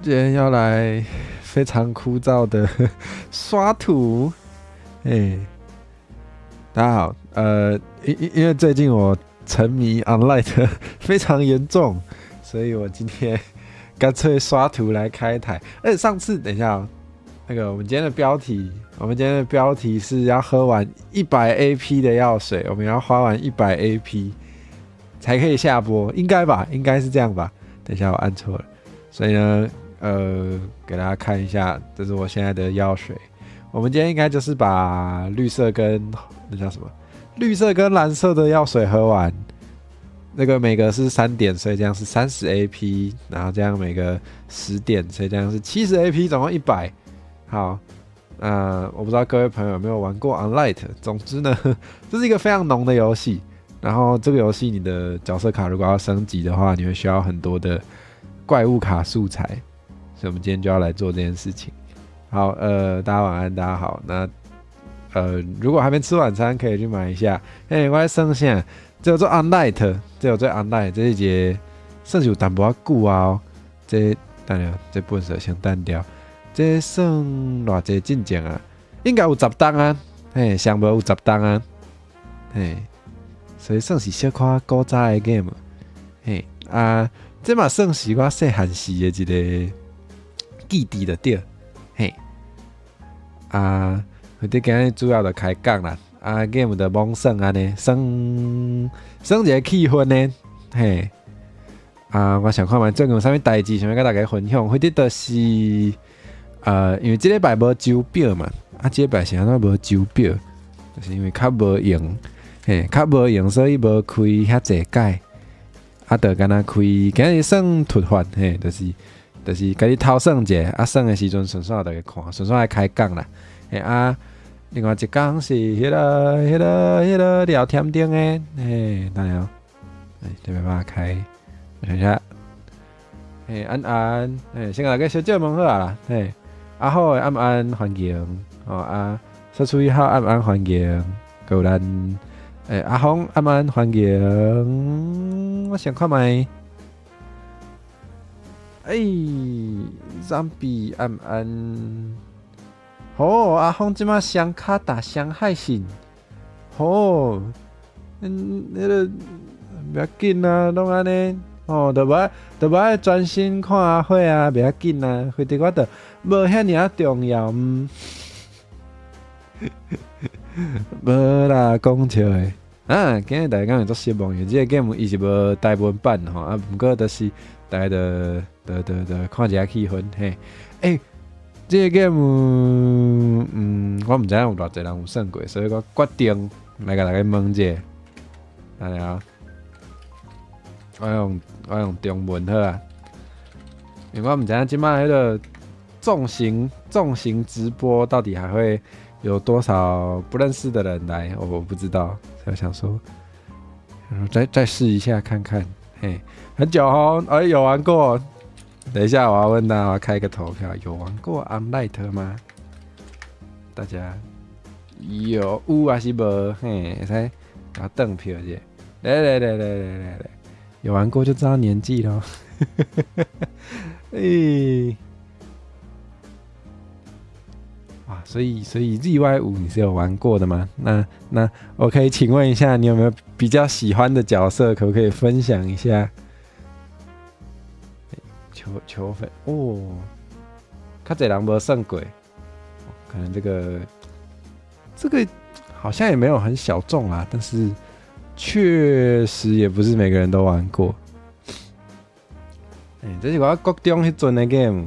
今天要來非常枯燥的刷圖。哎，大家好，因為最近我沉迷 Unlight 非常嚴重，所以我今天乾脆刷圖來開台。而且上次，等一下哦，那個我們今天的標題，我們今天的標題是要喝完一百 AP 的藥水，我們要花完一百 AP 才可以下播，應該吧？應該是這樣吧？等一下，我按錯了，所以呢，給大家看一下，這是我現在的藥水。我們今天應該就是把綠色跟那叫什麼？綠色跟藍色的藥水喝完，那個每個是3點，所以這樣是30 AP，然後這樣每個10點，所以這樣是70 AP，總共100。好，我不知道各位朋友有沒有玩過 Unlight。總之呢，這是一個非常濃的遊戲。然後這個遊戲你的角色卡如果要升級的話，你會需要很多的怪物卡素材。所以我們今天就要來做這件事情。好，大家晚安，大家好。那如果還沒吃晚餐，可以去買一下。哎，我算啥？這叫做 Unlight，這叫做 Unlight，這是一個算是有淡薄仔久啊。這等下，這本色先單掉。這算偌濟進前啊？應該有10冬啊。嘿，上無有十冬啊。嘿，所以算是小可古早的 game。嘿啊，這嘛算是我細漢時的一個記憶就對，嘿，啊，反正今日主要就開講啦，啊，game 就罔耍按呢，耍耍一個氣氛呢，嘿，啊，我想看覓最近有啥物代誌，想欲佮大家分享，或者就是，因為這禮拜無週表嘛，啊，這禮拜是按怎無週表？就是因為較無閒，嘿，較無閒，所以無開遐濟改，啊，就干焦開，今日算突發，嘿，就是家己偷算一下，啊，算的時陣順紲大家看，順紲來開講啦。嘿啊，另外一工是彼個聊天頂的，嘿，等下，欸，這沒辦法開，我想一下，嘿，安安，嘿，先共大家小借問好啊啦，嘿，阿好的暗安歡迎，哦啊，小處理好暗安歡迎，閣有咱，欸，阿峰暗安歡迎，我想看覓。欸，Zombie 暗安，好，阿峰這馬雙跤踏雙海信，好，嗯，彼個袂要緊啊，攏按呢，哦，就無愛專心看阿火啊，袂要緊啊，反正我就無遐爾仔重要，嗯，無啦，講笑的，啊，今日大家敢會足失望，因為這個 game 伊是無台文版吼，啊，毋過就是大家就看一下氣氛，嘿，欸，這個 game，我毋知影有偌濟人有耍過，所以我決定來共大家問者，來啊，我用中文好啊，因為我毋知影這擺彼個眾型直播到底還會有多少不認識的人來，我不知道，所以我想說，再試一下看看，嘿，很久哦，哎，有玩過。等一下，我要問大家，我要開個投票，有玩過 Unlight 嗎？大家有還是無？嘿，會使共我轉票者。來來來來來來來，有玩過就知道年紀咯。欸，哇，所以 ZY5你是有玩過的嗎？那我可以請問一下，你有沒有比較喜歡的角色？可不可以分享一下？求求粉哦，較濟人無算過，可能這個好像也沒有很小眾啊，但是確實也不是每個人都玩過。欸，這是我國中彼陣的 game，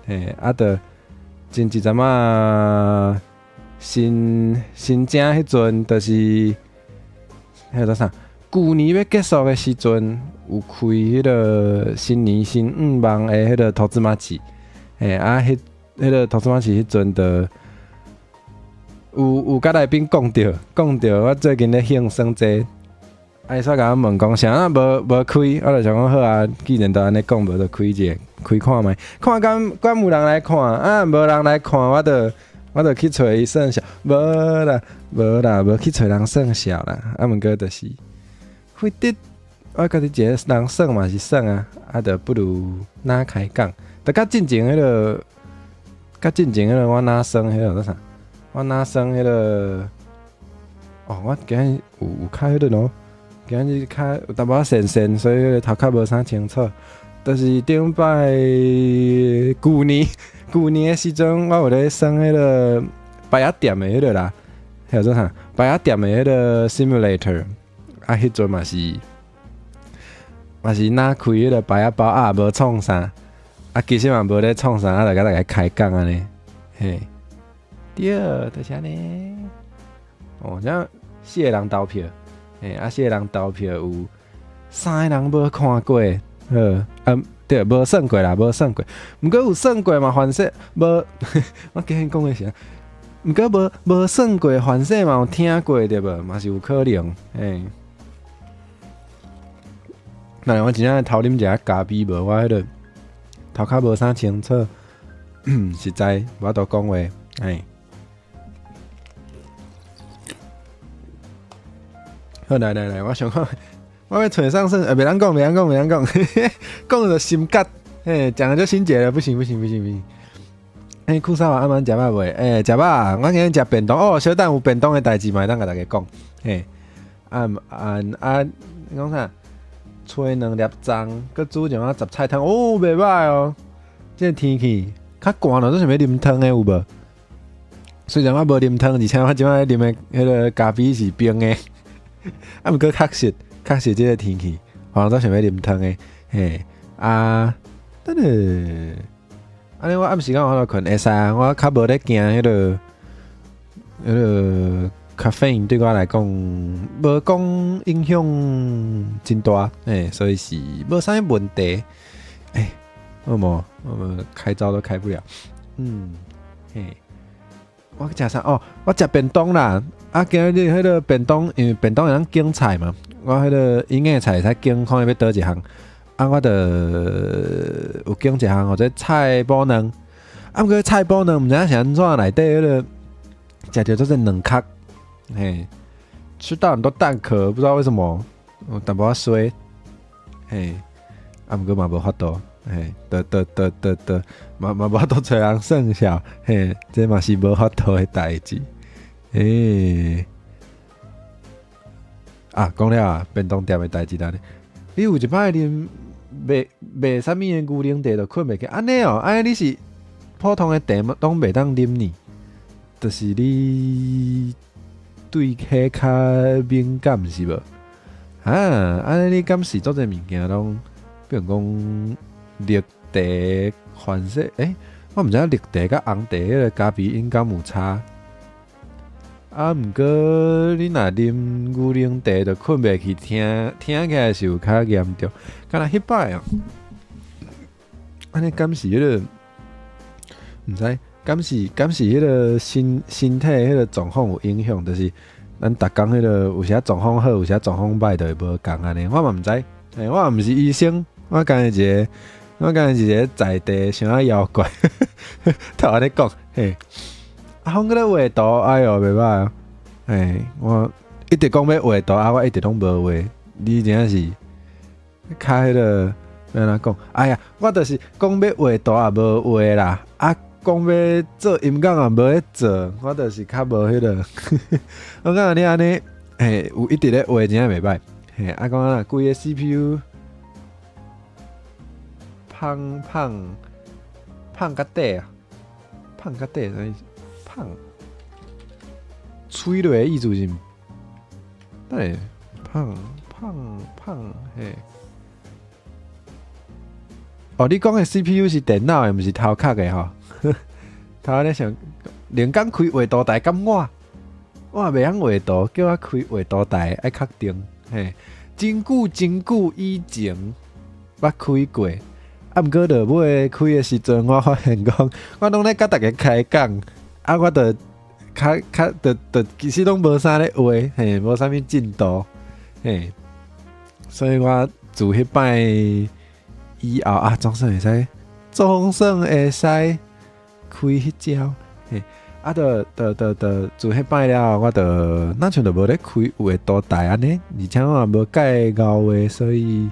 嘿，啊，就前一陣仔新新正彼陣，就是彼個叫啥？舊年欲結束的時陣，有開彼個新年新願望的彼個兔子馬刺，嘿啊，彼個兔子馬刺彼陣就有共來賓講著，講著我最近咧興耍這個，啊伊煞共我問講啥啊無開，我就想講好啊，既然都按呢講，無就開一下，開看覓，看敢敢有人來看，啊無人來看，我就去揣伊算數，無啦無啦，無去揣人算數啦，啊毋過就是。反正我家己一個人耍嘛是耍啊，啊，就不如若開講。但佮進前彼個，佮進前彼個我若耍彼個啥？我若耍彼個，哦，我今日有較彼個喏，今日較有淡薄仔神神，所以彼個頭殼無啥清楚。就是頂擺舊年的時陣，我有咧耍彼個耙仔店的彼個啦，彼個做啥？耙仔店的彼個 simulator，啊，彼陣嘛是若開彼個耙仔包啊，無創啥，啊，其實嘛無咧創啥，啊，就共大家開講按呢，嘿，對，就是按呢。哦，這四個人投票，嘿，啊，四個人投票有三個人無看過，好，對，無算過啦，無算過。毋過有算過嘛，反正無，我今日講的是啥？毋過無算過，反正嘛有聽過對無？嘛是有可能，嘿。那我真正偷啉一下咖啡無？我彼個頭殼無啥清楚，實在無法度講話，嘿。好，來來來，我想看，我欲揣上算，袂當講，袂當講，袂當講，講就心結，嘿，講了就心結了，不行不行不行不行。欸，庫薩瓦暗晚食肉未？欸，食肉，我今日食便當哦，小等有便當的代誌嘛會當共大家講，嘿，按按啊，你講啥？炊兩粒粽，閣煮一碗雜菜湯，哦，袂䆀哦。這個天氣較寒了，都想欲啉湯的有無？雖然我無啉湯，而且我這擺啉的彼個咖啡是冰的，啊，毋過確實這個天氣，予人足想欲啉湯的，嘿，啊，等下，按呢我暗時敢有法度睏？會使啊，我較無咧驚彼個咖啡因對我來講，無講影響真大，欸，所以是無啥物問題。欸，為什麼我們開招都開不了？嘿，我食啥？哦，我食便當啦。啊，今日彼個便當，因為便當會當揀菜嘛，我彼個營養菜會使揀，看欲佗一項。啊，我就有揀一項，或者菜脯卵。啊，毋過菜脯卵毋知影是按怎內底彼個食著做濟卵殼。嘿，吃到很多蛋殼，不知道為什麼，有淡薄仔衰。嘿，啊，毋過嘛無法度，嘿，得得得得得，嘛無法度揣人算數，嘿，這嘛是無法度的代誌。欸，啊，講了啊，便當店的代誌啦。你有一擺啉袂袂啥物的牛奶茶就睏袂去，按呢哦，按呢你是普通的茶攏袂當啉呢？就是你對彼較敏感是無？啊，按呢你敢是足濟物件攏，比如講綠茶、番雪，欸，我毋知影綠茶佮紅茶彼個咖啡因敢有差。啊，毋過你若啉牛奶茶就睏袂去，聽聽起來是有較嚴重。敢若彼擺哦，按呢敢是彼個，毋知敢是彼個身體彼個狀況有影響，就是咱逐工彼個有時狀況好，有時狀況歹，就會無仝按呢。我嘛毋知，欸，我嘛毋是醫生，我敢若一個在地想仔妖怪，頭按呢講，嘿。啊，峰閣咧畫圖，哎喲，袂䆀，嘿，我一直講欲畫圖，啊，我一直攏無畫。你真正是較彼個欲按怎講？哎呀，我就是講欲畫圖也無畫啦，啊，講欲做音樂也無咧做，我就是較無彼個。我感覺你按呢，嘿，有一直咧畫，真正袂䆀。嘿，啊，講啊，規個 CPU 胖胖胖甲底啊，胖甲底啥意思？胖，吹落的意思是？等下，胖胖胖，嘿。哦，你講的 CPU 是電腦的，毋是頭殼的吼。頭咧想，連工開畫圖台，敢我，我也袂曉畫圖，叫我開畫圖台愛確定。嘿，真久真久以前捌開過，啊，毋過落尾開的時陣，我發現講，我攏咧佮大家開講。啊，我就較較就就其實攏無啥咧畫，嘿，無啥物進度，嘿，所以我自彼擺以後啊，總算會使，總算會使開彼招，嘿，啊，就就就就自彼擺了後，我就若像就無咧開畫圖台按呢，而且我也無介𠢕畫，所以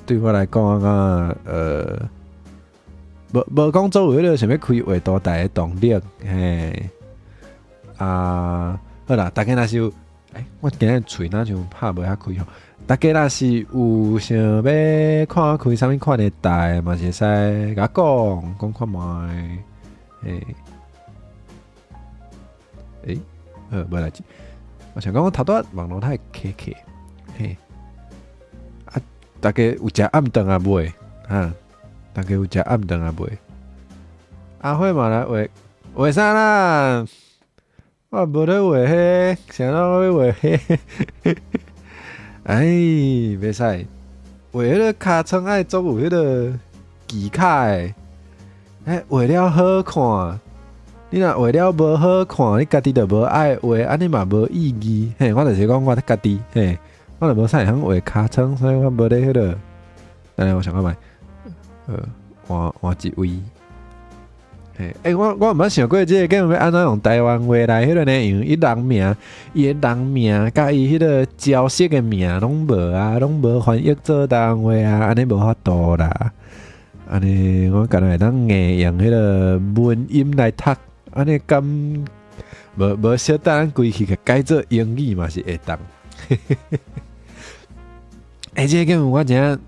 對我來講啊，無無講做有彼个想欲開畫圖台的動力，嘿，啊，好啦，大家若是有，欸，我今日喙若像拍無遐開吼，大家若是有想欲看我開啥物款的台，嘛是會使共我講講看覓，嘿，欸，好，無代誌，我想講我頭拄仔網路太卡卡，嘿，啊，大家有食暗頓啊未？哈，大家有食暗頓啊未？阿慧嘛來畫畫啥啦？我無咧畫彼，啥人欲畫彼？哎，袂使畫彼个尻川愛足有彼个技巧的，欸，畫了好看。你若畫了無好看，你家己就無愛畫，按呢嘛無意義。嘿，我就是講我家己，嘿，我就無啥會曉畫尻川，所以我無咧彼个。等下我想看覓，換換一位。嘿，欸，我毋捌想過這个 game 欲按怎用台灣話來彼个呢？因為伊人名，伊的人名佮伊彼个角色的名攏無啊，攏無翻譯做台灣話啊，按呢無法度啦。按呢我敢若會當硬用彼个文音來讀，按呢敢無無小等咱規氣共改做英語嘛是會當。欸，這个 game 我真正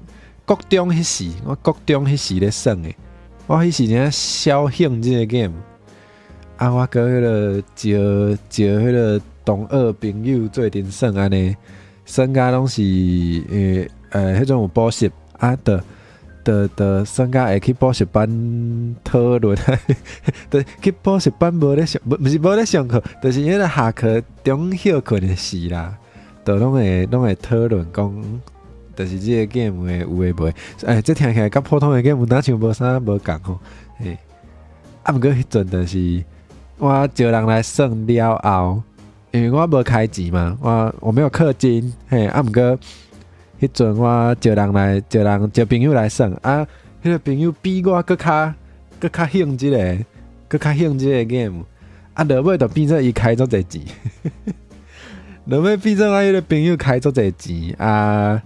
國中彼時，我國中彼時咧耍的。我彼時真正消興這個 game，啊，我閣彼个招招彼个同學朋友做陣耍按呢，耍甲攏是彼陣有補習啊，就就就耍甲會去補習班討論，就去補習班無咧上，無毋是無咧上課，就是彼個下課中歇睏的時啦，就攏會討論講。就是這個 game 的有的無的，欸，這聽起來佮普通的 game 若像無啥無仝吼，嘿。啊，毋過彼陣就是我招人來耍了後，因為我無開錢嘛，我沒有氪金，嘿，啊，毋過彼陣我招人來招人招朋友來耍，啊，彼個朋友比我閣較閣較興這個，閣較興這個 game，啊，落尾就變做伊開足濟錢，落尾變做我彼個朋友開足濟錢，啊。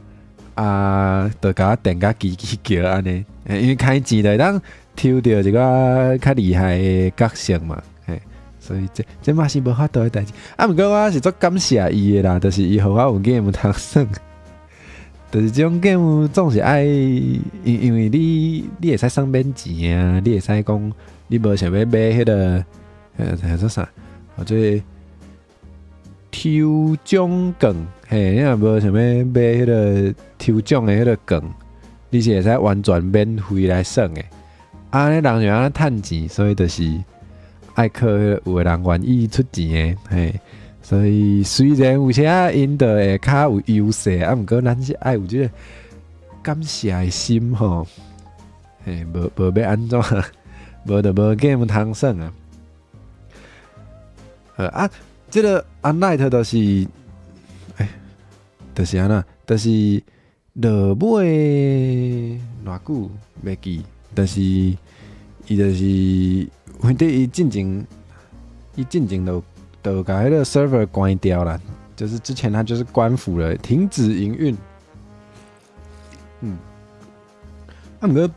啊，就共我電甲嘰嘰叫按呢，因為開錢就會當抽著一寡較厲害的角色嘛，嘿，所以這這嘛是無法度的代誌。啊，毋過我是足感謝伊的啦，就是伊予我有 game 通耍，就是這種 game 總是愛，因為你會使耍免錢啊，你會使講你無想欲買彼个，叫做啥，或者抽獎券，嘿，你若無想欲買彼个抽獎的彼个券，你是會使完全免費來耍的。啊，按呢人就按呢趁錢，所以就是愛靠彼个有的人願意出錢的，嘿。所以雖然有時仔𪜶就會較有優勢，啊，毋過咱是愛有這個感謝的心吼，嘿，無無欲按怎，無就無 game 通耍啊。好啊，這个 Unlight 就是，欸，就是按怎，就是落尾偌久袂記，就是伊就是反正伊進前就共彼个 server 關掉啦，就是之前他就是關服了，停止營運。啊，毋過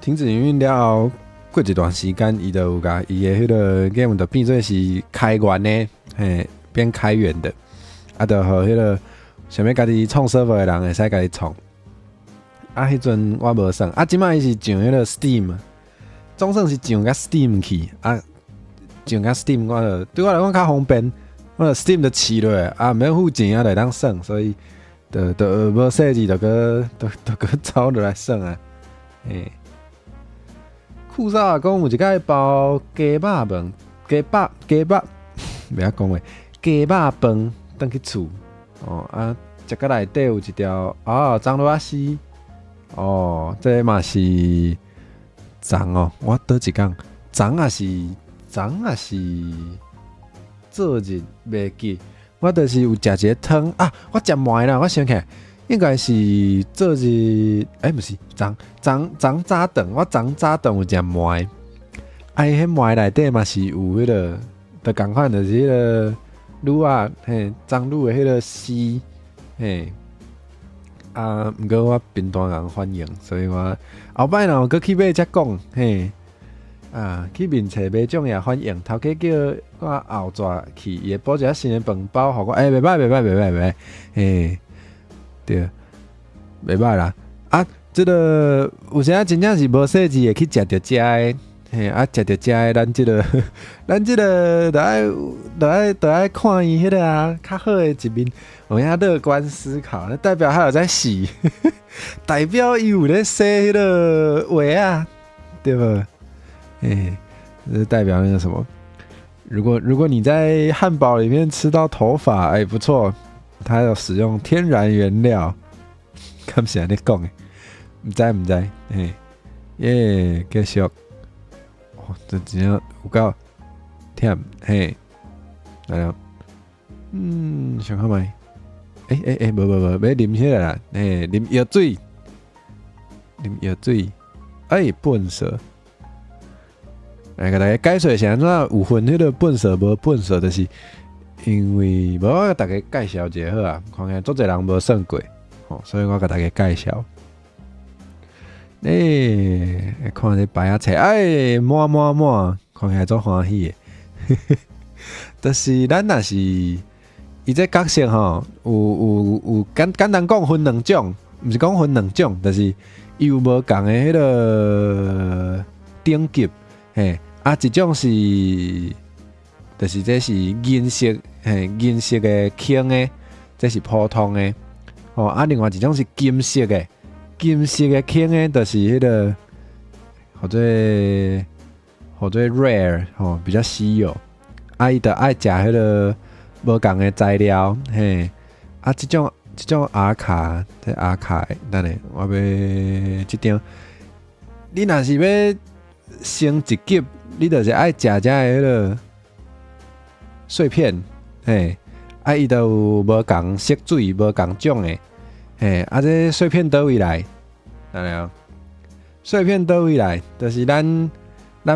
停止營運了後，過一段時間，伊就有共伊的彼个 game 就變做是開源的，嘿，變開源的，啊，就予彼个想欲家己創 server 的人會使家己創。啊，彼陣我無耍，啊，這擺伊是上彼个 Steam，總算是上共 Steam 去，啊，上共 Steam 我就對我來講較方便，我就 Steam 就試落，啊，毋免付錢啊，就會當耍，所以就就無設置就閣就就閣走落來耍啊，嘿。酷少講有一擺包雞肉飯，雞肉雞肉，袂曉講話，雞肉飯轉去厝，哦啊，食甲內底有一條哦，樟蘆仔絲，哦，這嘛是昨哦，我佗一工，昨抑是昨抑是昨日袂記，我就是有食一个湯啊，我食糜啦，我想起來，應該是昨日，欸，毋是，昨昨昨早頓，我昨早頓有食糜，啊，伊彼糜內底嘛是有彼个，就仝款就是彼个滷仔，嘿，樟滷的彼个絲，嘿，啊，毋過我平淡共反應，所以我後擺若有閣去買才講，嘿。啊，去面冊買種也反應，頭家叫我後逝去，伊會補一個新的飯包予我，欸，袂歹袂歹袂歹袂歹，嘿，對，袂歹啦。啊，這個有時仔真正是無細緻會去食著遮的，嘿，啊，食著遮的，咱這個著愛看伊彼個啊，較好的一面，有影樂觀思考，那代表他有在洗，代表伊有咧洗彼個鞋仔，對無？欸，這代表那個什麼？如果你在漢堡裡面吃到頭髮，欸，不錯，它有使用天然原料。敢是按呢講的？毋知毋知，嘿，耶，繼續。哦，這真正有夠忝，嘿，來了。嗯，想看覓？欸欸欸，無無無，欲啉彼个啦，嘿，啉藥水，啉藥水，欸，糞蛇。來，共大家解說是按怎有分彼个糞蛇無糞蛇，就是因為無我共大家介紹一下好啊，看起來足濟人無算過，吼，所以我共大家介紹。欸，看這牌仔冊，欸，滿滿滿，看起來足歡喜的。就是咱若是伊這角色吼，有簡簡單講分兩種，毋是講分兩種，就是伊有無仝的彼个等級。嘿，啊，一種是，就是這是銀色，嘿，銀色的圈的，這是普通的，吼，啊，另外一種是金色的，金色的圈的，就是彼个，號做 rare，吼，比較稀有，啊，伊就愛食彼个無仝的材料，嘿，啊，這種阿卡，這阿卡，等下我欲這張，你若是欲升一級，你就是愛食遮的彼个碎片，嘿，啊，伊就有無仝色水、無仝種的，嘿，啊，這碎片佗位來？等下哦，碎片佗位來？就是咱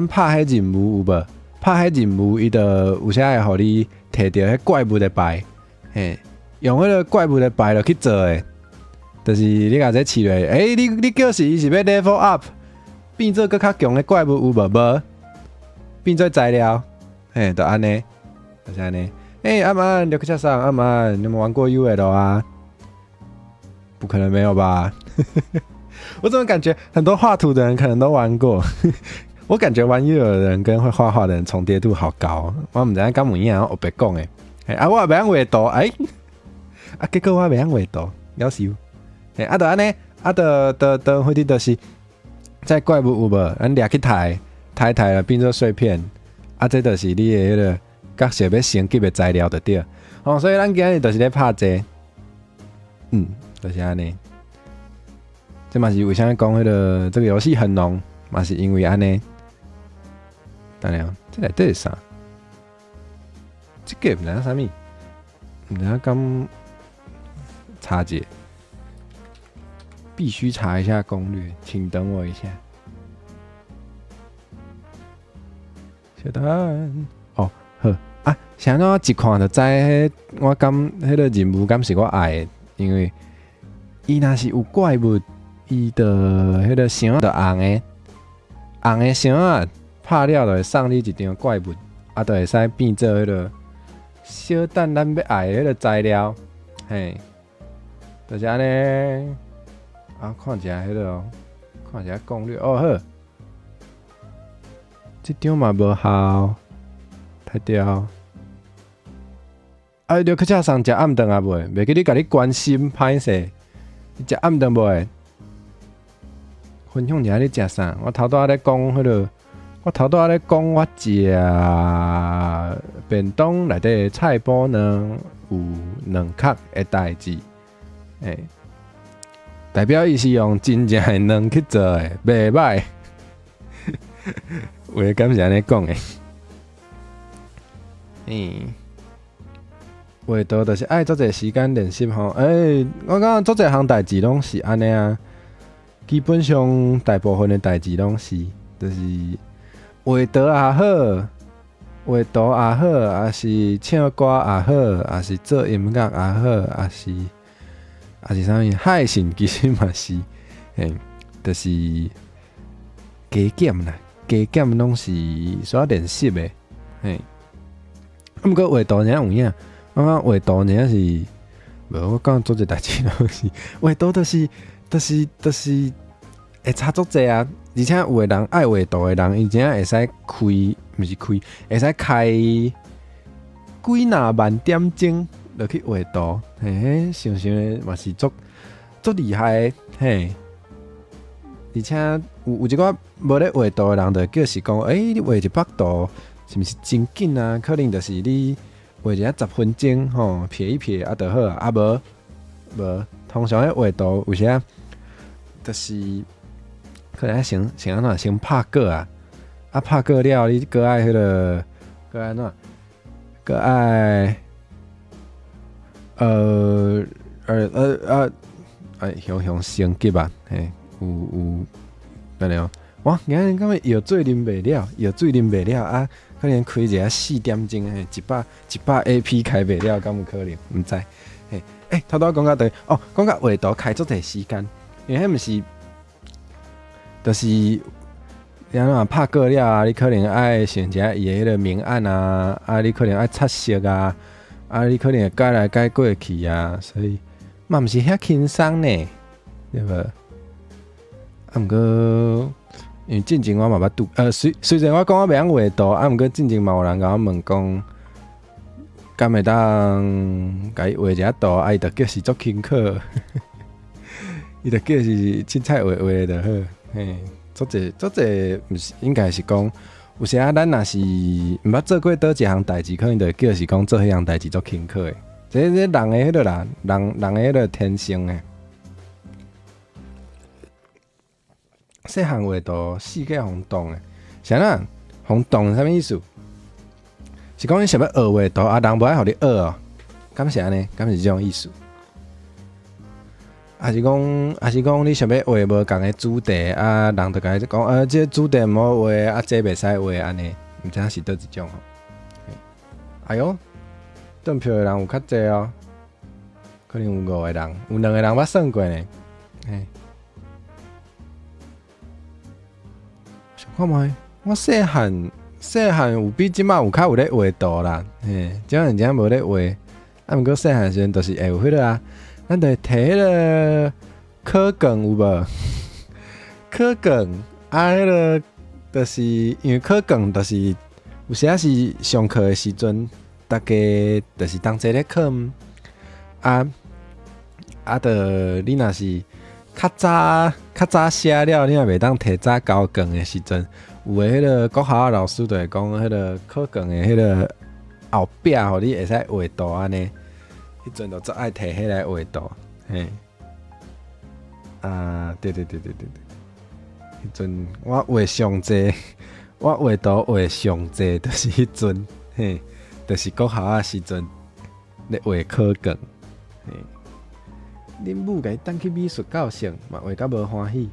拍彼任務有無？拍彼任務，伊就有時會予你提著彼怪物的牌，嘿，用彼个怪物的牌落去做的，就是你共這飼落，欸，你叫是伊是欲 level up，變做閣較強的怪物有無？無，變做材料，嘿，就按呢，就是按呢。欸，阿曼，劉克下上，阿曼，你有沒有玩過 UL 啊？不可能沒有吧？我怎麼感覺很多畫圖的人可能都玩過？我感覺玩 UL 的人跟會畫畫的人重疊度好高。我毋知影敢有影，我白講的。啊，我也袂曉畫圖，欸，啊，結果我袂曉畫圖，夭壽。欸，啊，就按呢，啊，就就就，反正就是。這怪物有無？咱掠去刣，刣刣了變做碎片，啊，這就是你的彼个角色欲升級的材料就對。哦，所以咱今日就是咧拍這，嗯，就是按呢。這嘛是為啥講彼个這個遊戲很濃，嘛是因為按呢。等下，這內底是啥？這個毋知影啥物，毋知影敢查者。必須查一下攻略，請等我一下。小等哦，好啊，是按怎一看就知，彼我敢彼个任務敢是我愛的，因為伊若是有怪物，伊的彼个箱就紅的，紅的箱仔拍了就會送你一張怪物，啊，就會使變做彼个小等咱欲愛的彼个材料，嘿，就是按呢。啊，看一下彼个哦，看一下攻略哦，好，這張嘛無效，太屌。啊，你去車上食暗頓啊未？袂記得共你關心，歹勢，你食暗頓無？分享一下你食啥？我頭拄仔咧講彼个，我頭拄仔咧講我食便當內底菜脯呢，有卵殼的代誌，欸，代表伊是用真正的卵去做的，袂歹。有的敢是按呢講的？嗯，畫圖就是愛足濟時間練習吼。欸，我感覺足濟項代誌攏是按呢啊。基本上大部分的代誌攏是，就是畫圖也好，畫圖也好，抑是唱歌也好，抑是做音樂也好，抑是抑是啥物海信其實嘛是，嘿，就是加減啦，加減攏是需要練習的，嘿。啊，毋過畫圖爾有影，我感覺畫圖爾是，無我講做一代誌攏是畫圖，就是會差足濟啊！而且有的人愛畫圖的人，伊真正會使開，毋是開，會使開幾若萬點鐘落去畫圖，嘿，想想的嘛是足足厲害的，嘿。而且有一寡無咧畫圖的人，就叫是講，欸，你畫一幅圖是毋是真緊啊？可能就是你畫一下10分鐘，吼，撇一撇啊，就好啊。啊無無，通常咧畫圖有時啊，就是可能愛先按怎先拍稿啊，啊拍稿了，你閣愛彼個閣愛按怎，閣愛愛向向升級啊，嘿，有，等下哦，哇，今日感覺藥水啉袂了，藥水啉袂了啊，可能開一下4點鐘，嘿，100 AP 開袂了，敢有可能？毋知，嘿，欸，頭拄仔講到佗哦，講到畫圖開足濟時間，因為彼毋是，就是你按怎拍過了啊，你可能愛想一下伊的彼個明暗啊，啊，你可能愛擦色啊，啊，你可能會改來改過去啊，所以嘛毋是遐輕鬆呢，對無？啊，毋過因為進前我嘛捌拄，雖然我講我袂曉畫圖，啊，毋過進前嘛有人共我問講，敢會當共伊畫一下圖，啊，伊就叫是足輕巧，伊就叫是凊彩畫畫就好，嘿，足濟足濟，毋是應該是講，有時啊，咱若是毋捌做過佗一項代誌，可能就叫是講做彼項代誌足輕巧的，這人的彼個啦，人的彼個天性的。細漢畫圖四界予擋的，啥啦？予擋啥物意思？是講你想欲學畫圖啊，人無愛予你學哦，敢是按呢？敢是這種意思？抑是講你想欲畫無仝的主題啊，人就共你講，這個主題毋好畫，啊，這袂使畫按呢？毋知影是佗一種吼。哎喲，轉票的人有較濟哦，可能有五個人，有兩個人捌算過呢。嘿，想看覓？我細漢細漢有比這馬有較有咧畫圖啦，嘿，這馬真正無咧畫。啊，毋過細漢時陣就是會有彼個啊，咱就會提彼個考卷有無？考卷啊，彼個就是因為考卷就是有時仔是上課的時陣，逐家就是同齊咧考啊啊，著你若是較早寫了，你若袂當提早交卷的時陣，有的彼個國校的老師就會講，彼個考卷的彼個後壁，予你會使畫圖按呢。彼陣就足愛提彼來畫圖，嘿。啊，對對對對對對，彼陣我畫上濟，我畫圖畫上濟，就是彼陣，嘿，就是國校仔時陣咧畫考卷，嘿。恁母共伊等去美術教室，嘛畫甲無歡喜。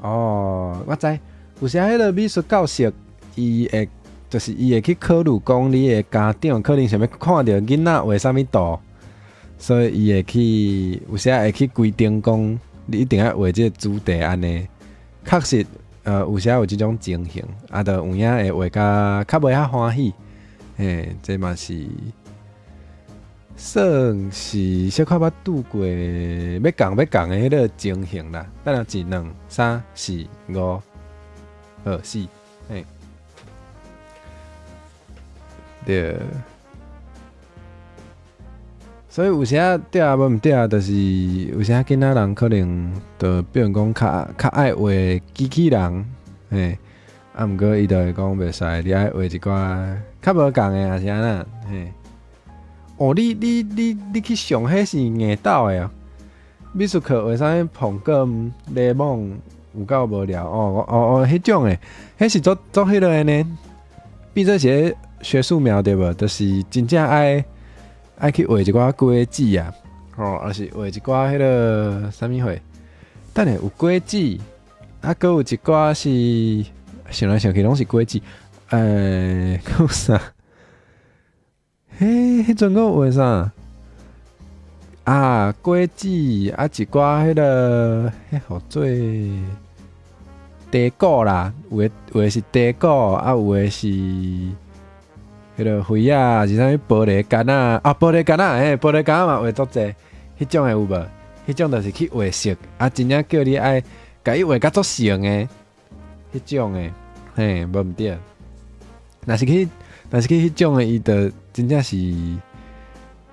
哦，我知，有時彼個美術教室，伊會就是伊會去考慮講你的家長可能想欲看著囡仔畫啥物圖，所以伊會去有時會去規定講你一定愛畫這個主題按呢。確實，有時有這種情形，啊，就有影會畫甲較袂遐歡喜。嘿，這嘛是算是小可捌拄過欲仝欲仝的彼個情形啦。等下一、兩、三、四、五、二、四，嘿，對。所以有時仔對啊，無毋對啊，就是有時仔囡仔人可能就比如講較愛畫機器人，嘿，啊，毋過伊就會講袂使，你愛畫一寡較無仝的，抑是按怎，嘿。哦，你去上彼是硬鬥的哦？美術課畫啥物蘋果、檸檬，有夠無聊哦哦哦，彼種的，彼是足足彼個的呢，變做是咧學素描對無？就是真正愛去畫一寡果子啊，吼，抑是畫一寡彼個啥物貨？等下有果子，啊，閣有一寡是想來想去攏是果子，欸，閣有啥？嘿，彼陣閣畫啥？啊，果子啊，一寡彼个彼號做茶果啦，有的是茶果，啊，有的是彼个花仔，是啥物玻璃柑仔啊，玻璃柑仔，嘿，玻璃柑仔嘛畫足濟，彼種的有無？彼種就是去畫色，啊，真正叫你愛共伊畫甲足成的，彼種的，嘿，無毋對。若是去彼種的，伊就真正是，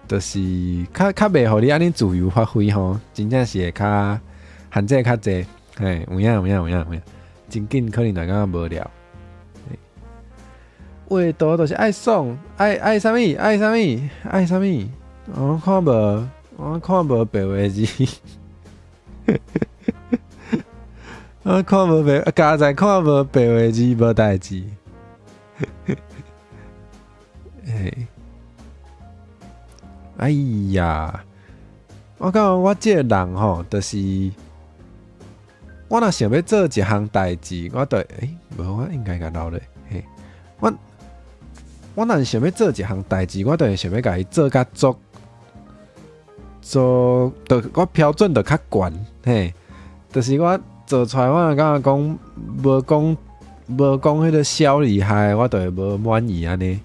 就是較袂予你按呢自由發揮吼，真正是會較限制較濟，嘿，有影有影有影有影，真緊可能就感覺無聊。畫圖就是愛爽，愛啥物？愛啥物？愛啥物？我看無，我看無白話字，我看無白，佳哉看無白話字無代誌。嘿，哎呀，我感覺我這個人吼，就是我若想欲做一項代誌，我就欸，無我應該共留咧。嘿，我若是想欲做一項代誌，我就會想欲共伊做甲足，做，就我標準就較懸，嘿，就是我做出來，我感覺講無講彼個小厲害，我就會無滿意按呢。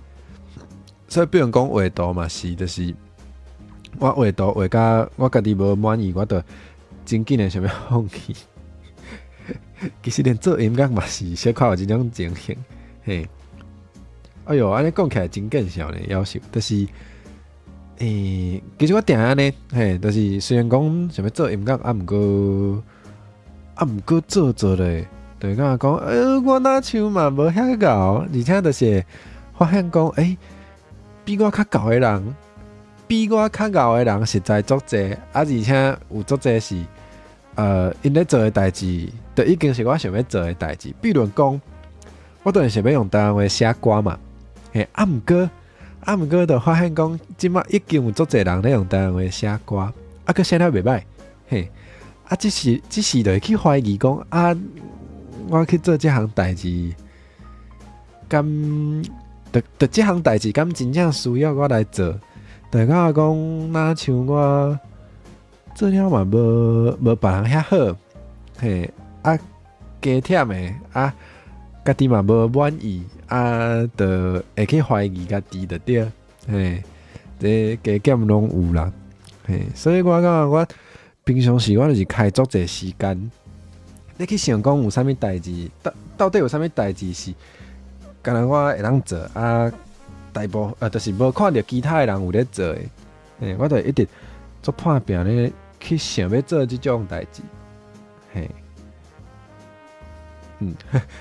所以比如講畫圖嘛是，就是我畫圖畫甲我家己無滿意，我就真緊會想欲放棄。其實連做音樂嘛是小可有這種情形，嘿。哎喲，按呢講起來真見笑呢，夭壽，就是，其實我定按呢，嘿，就是雖然講想欲做音樂，啊，毋過做做咧，就會感覺講，我若像嘛無遐𠢕，而且就是會發現講，比我較𠢕的人，比我較𠢕的人實在足濟，啊，而且有足濟是，𪜶咧做的代誌，就已經是我想欲做的代誌。比如講，我當然想欲用台灣話寫歌嘛，嘿，啊，毋過，就發現講，這馬已經有足濟人咧用台灣話寫歌，啊，閣寫了袂䆀，嘿，啊，這時就會去懷疑講，啊，我去做這項代誌，敢，就這項代誌敢真正需要我來做？就感覺講，若像我做了嘛，無別人遐好，嘿，啊，加忝的，啊，家己嘛無滿意，啊，就會去懷疑家己就對，嘿，這加減攏有啦，嘿，所以我感覺我平常時我就是開足濟時間，你去想講有啥物代誌，到底有啥物代誌是，敢若我會當做啊？大部就是無看著其他的人有咧做的，嘿，我就一直足破病咧去想欲做這種代誌，嘿，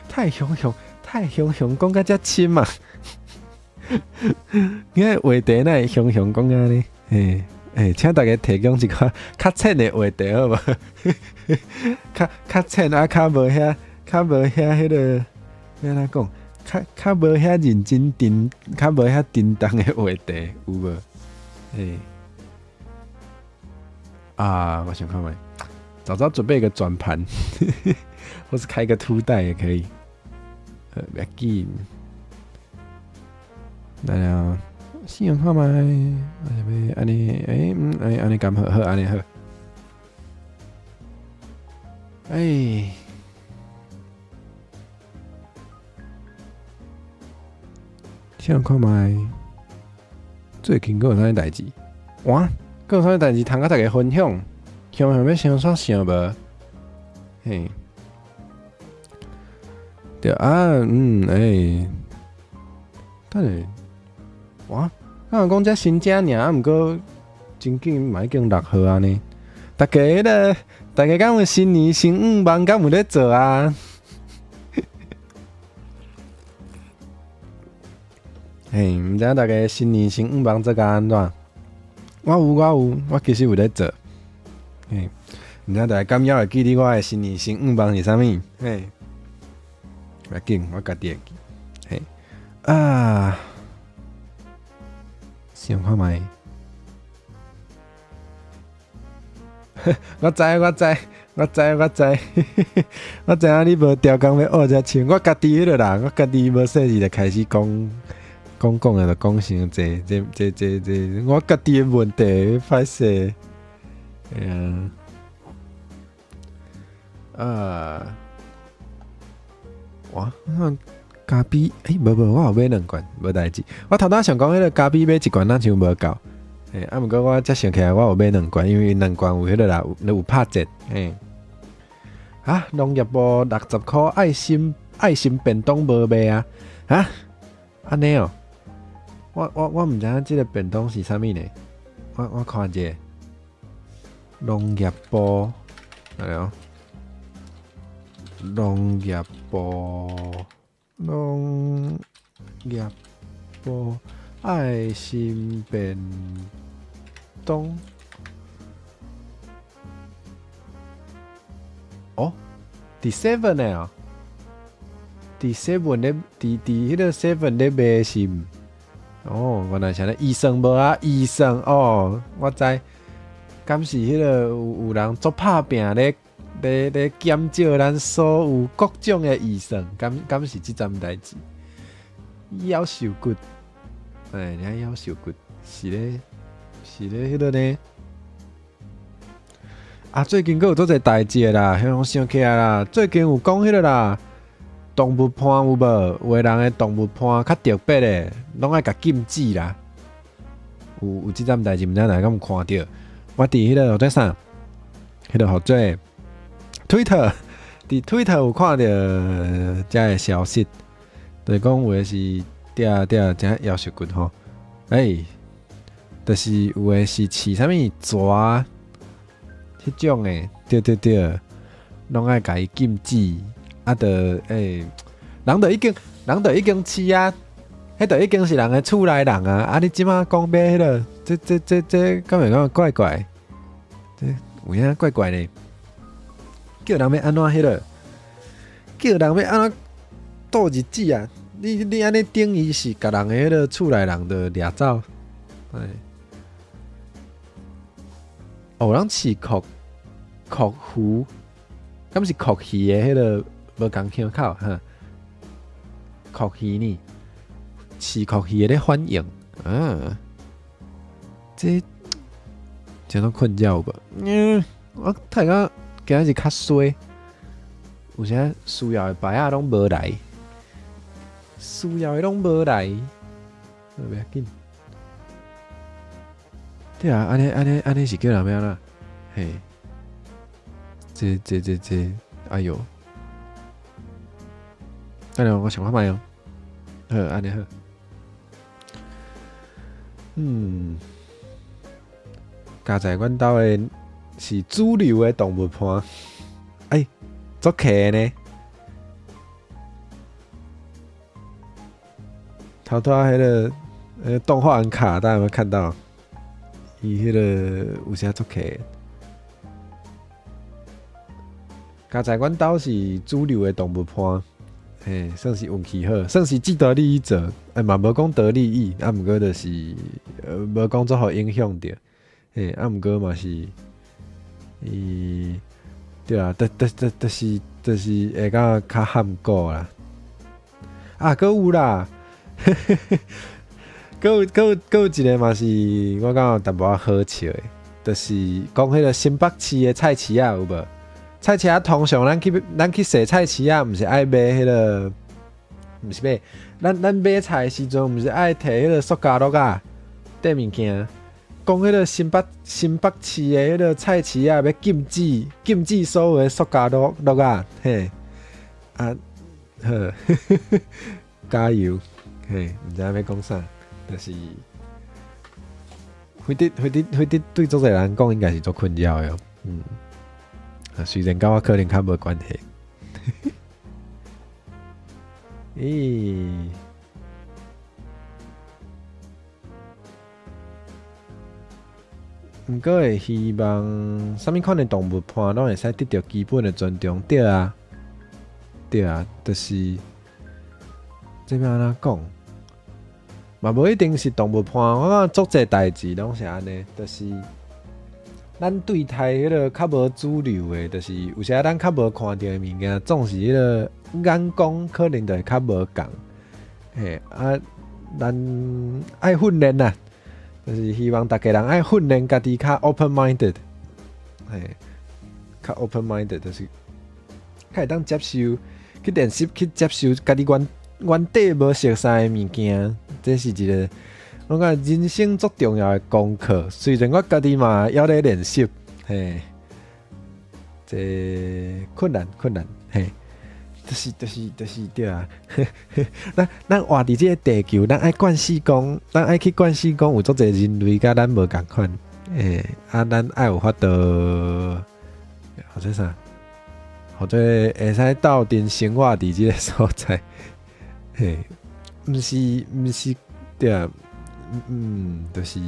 太雄雄，太雄雄講甲遮深啊！你看話題哪會雄雄講按呢？嘿，欸，請大家提供一寡較淺的話題好無？較淺啊，較無遐彼个，欲按怎講？較無遐認真沉，較無遐沉重的話題有無？欸，啊，我想看覓，早知道準備一個轉盤，或是開個凸帶也可以。欲緊，來啊，試用看覓，我想欲按呢，欸，按呢敢好，好按呢好。欸。想看覓，最近閣有啥物代誌？哇，閣有啥物代誌通佮大家分享？雄雄欲先煞想無？嘿，對啊，欸，等下，哇，敢若講這新正爾，啊，毋過真緊嘛已經6號按呢。大家敢有新年新願望？敢有咧做啊？嘿，毋知影大家新年新願望做甲按怎？我有，我有，我其實有咧做。嘿，毋知影大家敢猶會記得我的新年新願望是啥物？嘿，欲緊，我家己會記。嘿，啊，想看覓？我知，我知，我知，我知，我知影你無刁工欲學遮深，我家己彼个啦，我家己無細膩就開始講。講講的就講傷濟，這，我家己的問題，歹勢。嗯，啊，哇，咖啡，欸，無無，我有買兩罐，無代誌。我頭拄仔想講彼个咖啡買一罐，若像無夠。欸，啊，毋過我才想起來，我有買兩罐，因為兩罐有彼个啦，有拍折。欸，啊，農業部60箍愛心便當無賣啊？啊，按呢哦，我毋知影這个便當是啥物呢？我看者，農業部，來哦，農業部，農業部愛心便當，哦，佇 seven 的哦，佇 seven 咧，佇彼个 seven 咧賣是毋？哦，原來是按呢，醫生無啊，醫生哦，我知，敢是彼个有人足拍拚咧減少咱所有各種的預算，敢是這陣代誌？夭壽骨，哎，你看夭壽骨是咧彼个呢？啊，最近閣有足濟代誌啦，我想起來啦，最近有講彼个啦，動物伴有無？有的人的動物伴較特別的，攏愛共禁止啦。有這陣代誌，毋知大家敢有看著？我佇彼个叫做啥？彼个號做 Twitter，佇 Twitter 有看著遮个消息，就是講有的是對對，遮夭壽骨吼，欸，就是有的是飼啥物蛇，彼種的，對對對，攏愛共伊禁止，啊，著欸，人著已經飼啊，彼著已經是人的厝內人啊，啊，你這馬講欲彼个，這敢會感覺怪怪？這有影怪怪呢？叫人欲按怎彼个？叫人欲按怎過日子啊？你按呢等於是共人的彼个厝內人著掠走，哎。哦，有人飼蛞蝓，敢是蛞蝓的彼个無仝腔口哈？蛞蝓呢？飼蛞蝓的咧反應，啊，這真攏困擾無？嗯，我睇講今仔日較衰，有啥需要的牌仔攏無來，需要的攏無來，袂要緊。對啊，按呢是叫人欲按怎？嘿，這，哎喲，等下我想看覓哦。好，按呢好。嗯，加在阮兜的是主流的動物伴，哎，足騎呢。頭拄仔彼个動畫很卡，大家有沒有看到？伊彼个有啥足騎？加在阮兜是主流的動物伴，嘿，算是運氣好，算是既得利益者，欸嘛無講得利益，啊毋過就是無講足予影響著，嘿，啊毋過嘛是，伊對啊，就是會較較罕顧啦，啊，閣有啦，閣有一个嘛是，我感覺淡薄仔好笑的，就是講彼個新北市的菜市仔有無？菜市仔通常咱去踅菜市仔，毋是愛買彼个，毋是買，咱買菜的時陣，毋是愛提彼个塑膠袋仔綴物件。講彼個新北市的彼個菜市仔欲禁止所有的塑膠袋仔，嘿，啊，好，加油，嘿，毋知影欲講啥，就是非得對足濟人講，應該是足困擾的哦，嗯。啊，雖然佮我可能較無關係。咦？毋過會希望啥物款的動物伴攏會使得著基本的尊重，對啊，對啊，就是這欲按怎講？嘛無一定是動物伴，我感覺足濟代誌攏是按呢，就是咱對待彼个較無主流的，就是有時咱較無看著的物件，總是彼个眼光可能就會較無仝。嘿，啊，咱愛訓練啦，就是希望逐家人愛訓練家己較 open minded。嘿，較 open minded，就是較會當接受去練習去接受家己原底無熟似的物件，這是一個我感覺人生足重要的功課。雖然我家己嘛猶咧練習，嘿，這困難困難，嘿。就是對啊！咱活佇這个地球，咱愛慣勢講，咱愛去慣勢講，有足濟人類佮咱無仝款，欸，啊，咱愛有法度，或者啥，或者會使鬥陣生活佇這个所在，嘿，毋是對啊，就是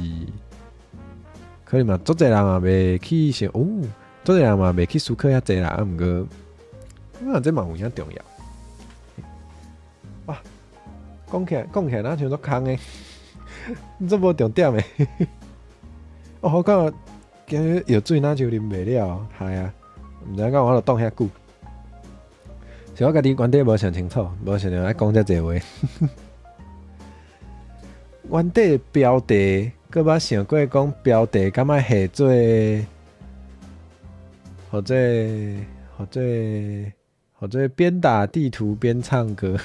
可能嘛，足濟人嘛袂去想，哦，足濟人嘛袂去思考遐濟啦，啊，毋過。啊，這嘛有影重要。哇，講起來，若像足空的，這無重點的。哦，我感覺今日藥水若像啉袂了，係啊，毋知影敢有法度擋遐久。是我家己原底無想清楚，無想著愛講遮濟話。原底標題，閣捌想過講標題敢愛下做，或者邊打地圖邊唱歌，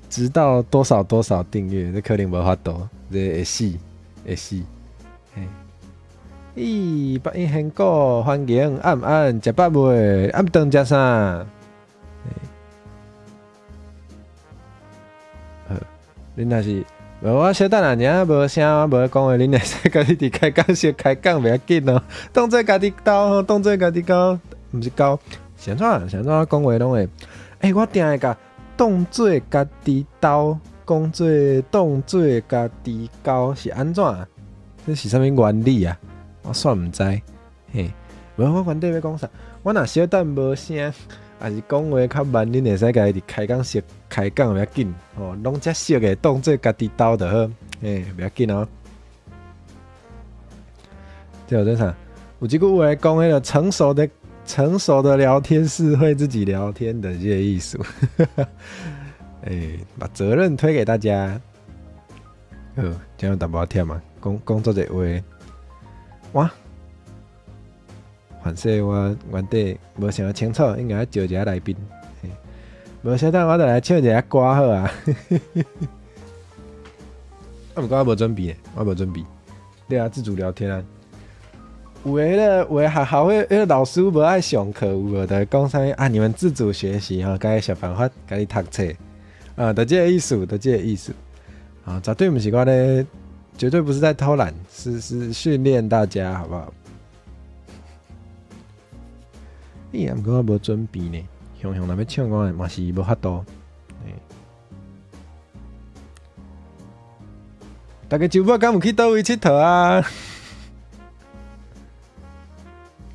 直到多少多少訂閱，這可能無法度，這會死會死。嘿，咦，北音香港歡迎暗暗食飽未？暗頓食啥？好，恁若是無我小等下爾無聲無講話，恁會使家己佇開講室開講袂要緊哦，當做家己兜，當做家己兜，毋是兜。是按怎？是按怎講話攏會？欸，我定會共當做家己兜，講做當做家己溝是按怎？這是啥物原理啊？我煞毋知。嘿，無我原底欲講啥？我若小等無聲，抑是講話較慢，恁會使家己佇開講室開講袂要緊吼，攏遮熟的，當做家己兜就好。嘿，袂要緊哦。這有這啥？有一句話講彼个成熟的聊天是會自己聊天的這個意思。欸，把責任推給大家。好，這樣淡薄仔忝啊，講講足濟話。哇，反正我原底無想清楚，應該招一下來賓。無小等我就來唱一下歌好啊。啊，毋過我無準備，我無準備。對啊，自主聊天啊。有的學校彼个老師無愛上課，有無？就會講啥物啊？你們自主學習吼，家己想辦法，家己讀冊啊，就這个意思，就這个意思。啊，絕對毋是我咧，絕對不是在偷懶，是訓練大家，好不好？咦，毋過我無準備呢，雄雄若欲唱歌嘛是無法度。大家週末敢有去佗位𨑨迌啊？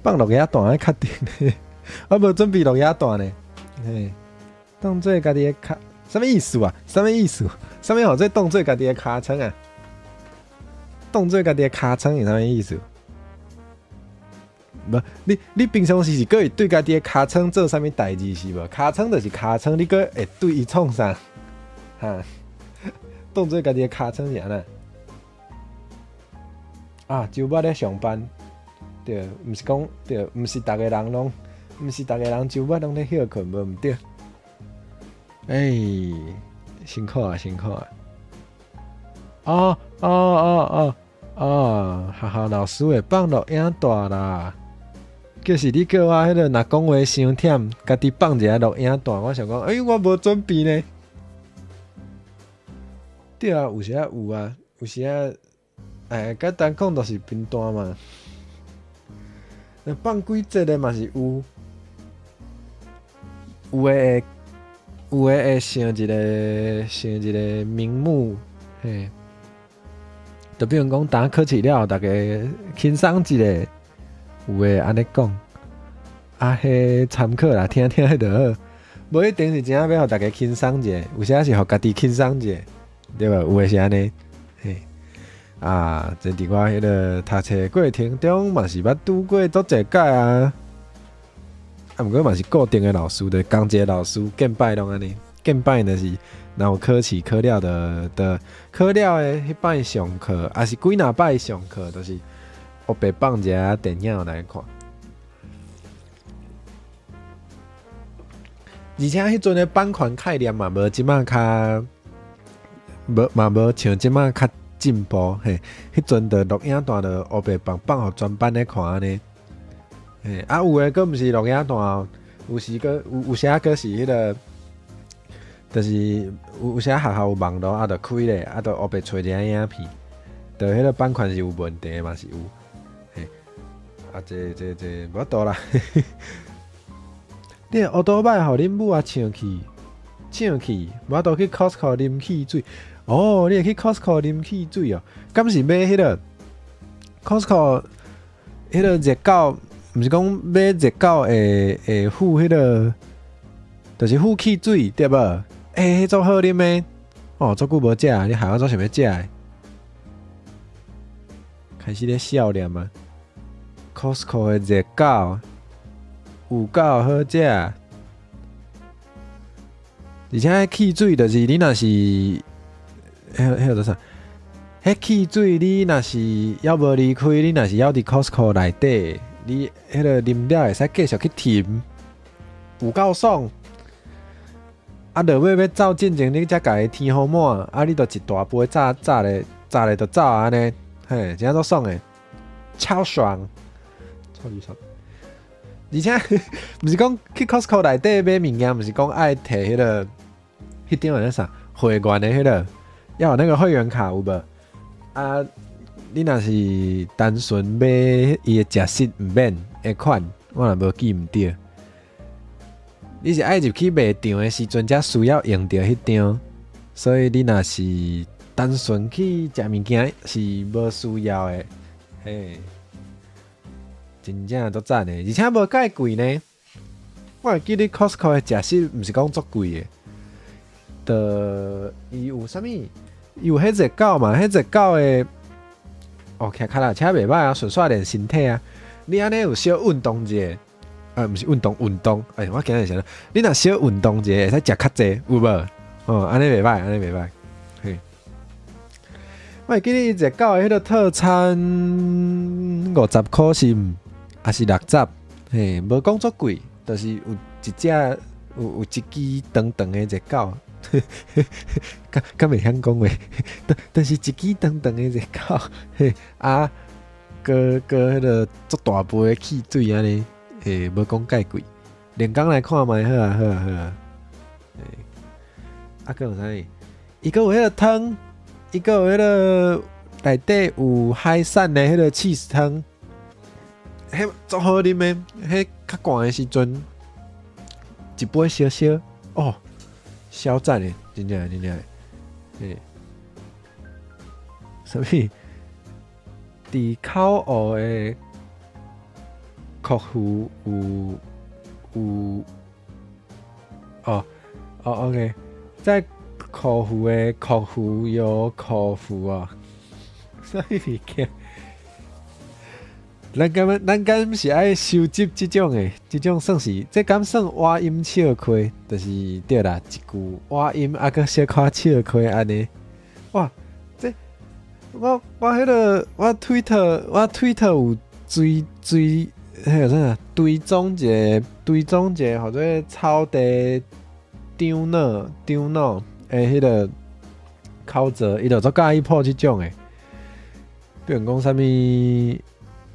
放錄影帶愛確定呢，我無準備錄影帶呢。嘿，當做家己的跤，啥物意思啊？啥物意思？啥物號做當做家己的尻川啊？當做家己的尻川是啥物意思？無，你平常時是閣會對家己的尻川做啥物代誌是無？尻川就是尻川，你閣會對伊創啥？哈？當做家己的尻川是按怎？啊，週末咧上班。對，毋是講對，毋是逐個人攏，毋是逐個人週末攏咧歇睏，無毋對。欸，辛苦啊，辛苦啊！哦哦哦哦哦，學校老師會放錄影帶啦。就是你叫我彼个若講話傷忝，家己放一下錄影帶，我想講，欸，我無準備呢。對啊，有時仔有啊，有時仔，欸，簡單講就是貧惰嘛。放幾節的嘛是有，有的會想一個名目，嘿，就比如講，當考試了後，逐家輕鬆一下，有的按呢講，啊，彼參考啦，聽聽就好，無一定是真正欲予逐家輕鬆一下，有時是予家己輕鬆一下，對無？有的是按呢，嘿。啊，這佇我彼个讀冊過程中嘛是捌拄過足濟擺啊。啊，毋過嘛是固定的老師，就仝一個老師，見擺攏按呢，見擺就是若有考試考了就考了的彼擺上課，抑是幾若擺上課，就是烏白放一下電影來看。而且彼陣的版權概念嘛，無這馬較無嘛無像這馬較進步，嘿，彼陣就錄影帶就烏白放放予全班咧看按呢，嘿，啊有的閣毋是錄影帶，有時閣有有時閣是彼個，就是有有時學校有網路啊，就開咧，啊就烏白揣一下影片，就彼個版權是有問題的嘛是有，嘿，啊這這這無法度啦。你的烏多擺予恁母啊搶去，搶去，無法度去 Costco 啉汽水。哦，你會去 Costco 啉汽水哦？敢是買彼個 Costco 彼個熱狗？毋是講買熱狗會會付彼個，就是付汽水對無？欸，彼足好啉的，哦，足久無食，你害我足想欲食的。開始咧笑臉啊！Costco 的熱狗有夠好食，而且彼汽水就是你若是，彼彼個做啥？彼汽水你若是猶無離開，你若是猶佇 Costco 內底，你彼個啉了會使繼續去甜，有夠爽。啊，落尾欲走進前，你才共伊添好滿，啊，你就一大杯炸炸咧，炸咧就走按呢，嘿，真正足爽的，超爽，超級爽。而且毋是講去 Costco 內底買物件，毋是講愛提彼個彼張叫啥會員的彼個，要有那個會員卡有無？啊，你若是單純買伊的食食毋免的款，我若無記毋著。你是愛入去賣場的時陣，才需要用著彼張，所以你若是單純去食物件是無需要的，嘿。真正足讚的，而且無介貴呢。我會記得 Costco 的食食毋是講足貴的，就伊有啥物？伊有彼熱狗嘛？彼熱狗的，哦，騎跤踏車袂歹啊，順紲練身體啊。你按呢有小運動者，毋是運動運動，欸，我今日想，你若小運動者會使食較濟，有無？哦，按呢袂歹，按呢袂歹。嘿，我會記得伊熱狗的彼個套餐50箍是毋？抑是60，嘿，無講足貴，就是有一隻有有一支長長的熱狗，敢敢會曉講話？但但是一支長長的熱狗，嘿，啊，閣閣彼個足大杯的汽水按呢，嘿，無講介貴，連工來看覓好啊好啊好啊，嘿，啊，閣有啥物？伊閣有彼個湯，伊閣有彼個內底有海產的彼個起司湯。彼足好啉的，彼較寒的時陣，一杯燒燒，哦，超讚的，真正真正的，嘿，啥物？佇口湖的客戶有有，哦哦，OK，在口湖的客戶有口福啊，啥物物件？咱敢咱敢是愛收集這種的，這種算是，這敢算倚音笑詼？就是對啦，一句倚音啊，閣小可笑詼按呢。哇，這我我彼個我推特我推特有追追，彼個啥追蹤一個追蹤一個，號做草地長老長老的彼個口座，伊就足佮意 po 這種的，比如講啥物。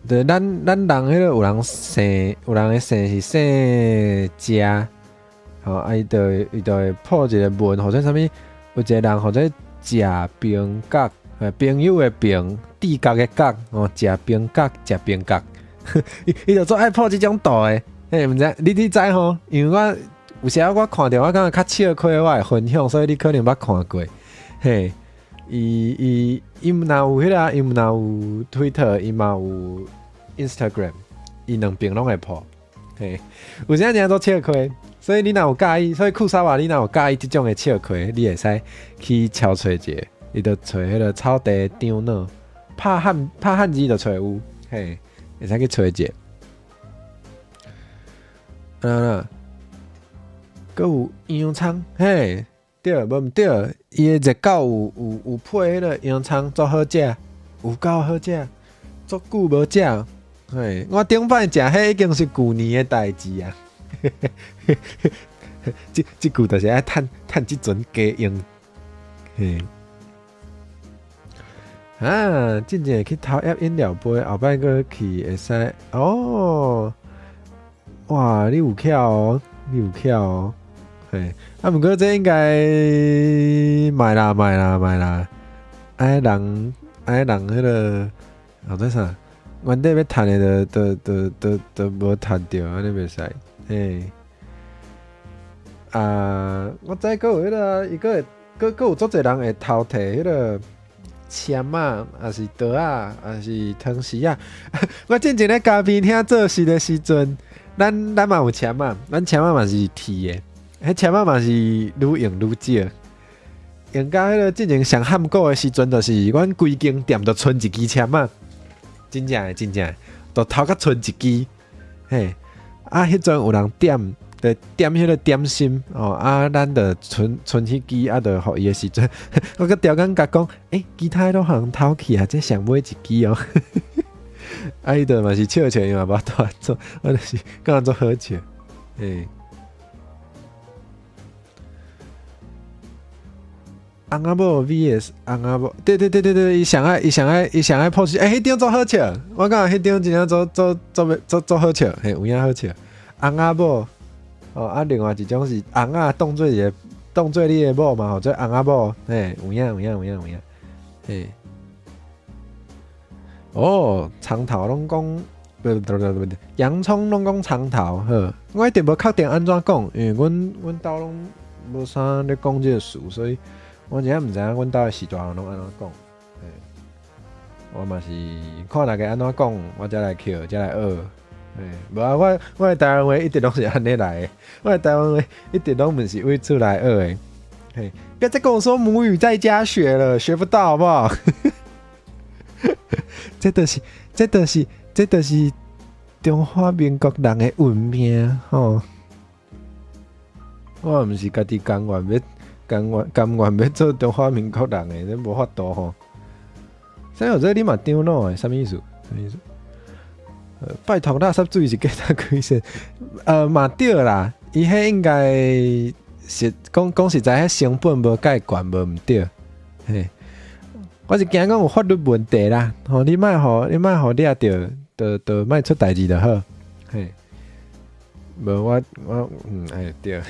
就咱咱人彼個有人姓，有人的姓是姓謝，吼啊伊就伊就會 po 一個文，或者啥物，有一個人號做謝平角，朋友的朋，直角的角，哦，謝平角，謝平角，伊伊就足愛 po 這種圖的，嘿，毋知你你知吼？因為我有時仔我看著我感覺較笑詼，我會分享，所以你可能捌看過，嘿，伊伊伊毋若有彼個，伊毋若有 Twitter，伊嘛有 Instagram，伊兩邊攏會 po，嘿，有時真正足笑詼，所以你若有佮意，所以庫沙瓦你若有佮意這種的笑詼，你會使去敲揣一下，伊就揣彼個草地長老，拍漢拍漢字就揣有，嘿，會使去揣一下。啊，閣有洋蔥，嘿，對，無毋對，伊的熱狗有有有配彼個洋蔥，足好食，有夠好食，足久無食。嘿，我頂擺食彼已經是舊年的代誌啊！這這句就是愛趁趁這陣加用，嘿。啊，進前會去偷挹飲料杯，後擺閣去會使哦。哇，你有巧哦，你有巧哦，嘿。啊，毋過這應該莫啦，莫啦，莫啦。愛人愛人彼個號做啥？原底欲趁的，都都都都無趁著，按呢袂使。嘿。啊，我知閣有彼個，伊閣會閣閣有足濟人會偷提彼個簽仔，抑是刀仔，抑是湯匙仔。我進前咧咖啡廳做事的時陣，咱咱嘛有簽仔，咱簽仔嘛是鐵的，彼簽仔嘛是愈用愈少。用甲彼個進前上罕古的時陣，就是阮規間店就賰一支簽仔，真正的真正的，就偷甲賰一支。嘿，啊，彼陣有人點，就點彼個點心哦，啊，咱就賰賰彼支，啊，就予伊的時陣，我閣刁工共講，欸，其他的攏予人偷去啊，這上尾一支哦。啊，伊就嘛是笑笑，伊嘛無法度按怎，我就是感覺足好笑，嘿。翁仔某 VS 翁仔某，對對對對對，伊上愛伊上愛伊上愛 post，欸，彼張足好笑，我感覺彼張真正足足足足足好笑，嘿，有影好笑。翁仔某，哦，啊，另外一種是翁仔當做一个當做你的某嘛，號做翁仔某，嘿，有影有影有影有影，嘿。哦，蔥頭攏講，不不不不，洋蔥攏講蔥頭，好，我一定無確定按怎講，因為阮阮兜攏無啥咧講這個詞，所以我真正毋知影阮兜的序大人攏按怎講。嘿，我嘛是看大家按怎講，我才來學，才來學。嘿，無啊，我我的台灣話一直攏是按呢來的，我的台灣話一直攏毋是為出來學的。嘿，不要再跟我說母語在家學了，學不到好不好？這就是這就是這就是中華民國人的運命吼！我毋是家己甘願欲甘願甘願欲做中華民國人的，這無法度吼。啥有這你嘛丟腦的，啥物意思？啥物意思？拜託，垃圾水是價值幾錢？嘛對啦，伊彼應該是講講實在，彼成本無蓋懸，無毋對。嘿，我是驚講有法律問題啦。吼，你莫予你莫予掠著，就就莫出代誌就好。嘿，無我我嗯，哎對。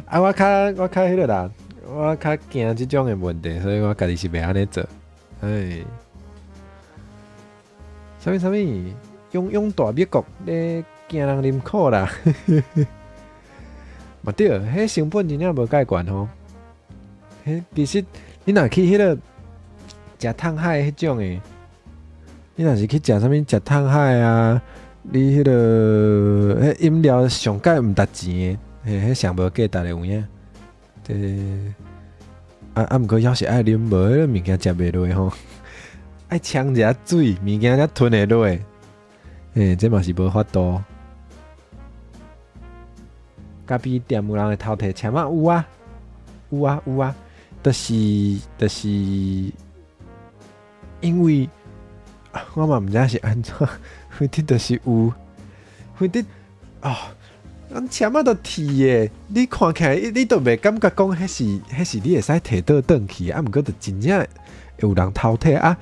啊，我較我較彼个啦，我較驚這種的問題，所以我家己是袂按呢做。哎，啥物啥物，勇勇大美國咧驚人啉苦啦。嘛對，彼成本真正無蓋懸吼。彼其實你若去彼个食燙海彼種的，你若是去食啥物食燙海啊？你彼个彼飲料上蓋毋值錢的，嘿，彼上無價值的有影。這啊啊，毋過猶是愛啉，無彼个物件食袂落吼。愛沖一下水，物件才吞會落。嘿，這嘛是無法度。咖啡店有人會偷提簽仔？有啊，有啊，有啊，就是就是，因為我嘛毋知是按怎，反正就是有，反正哦，咱簽仔都鐵的，你看起來你都袂感覺講彼是彼是你會使提倒轉去，啊，毋過就真正會有人偷提啊。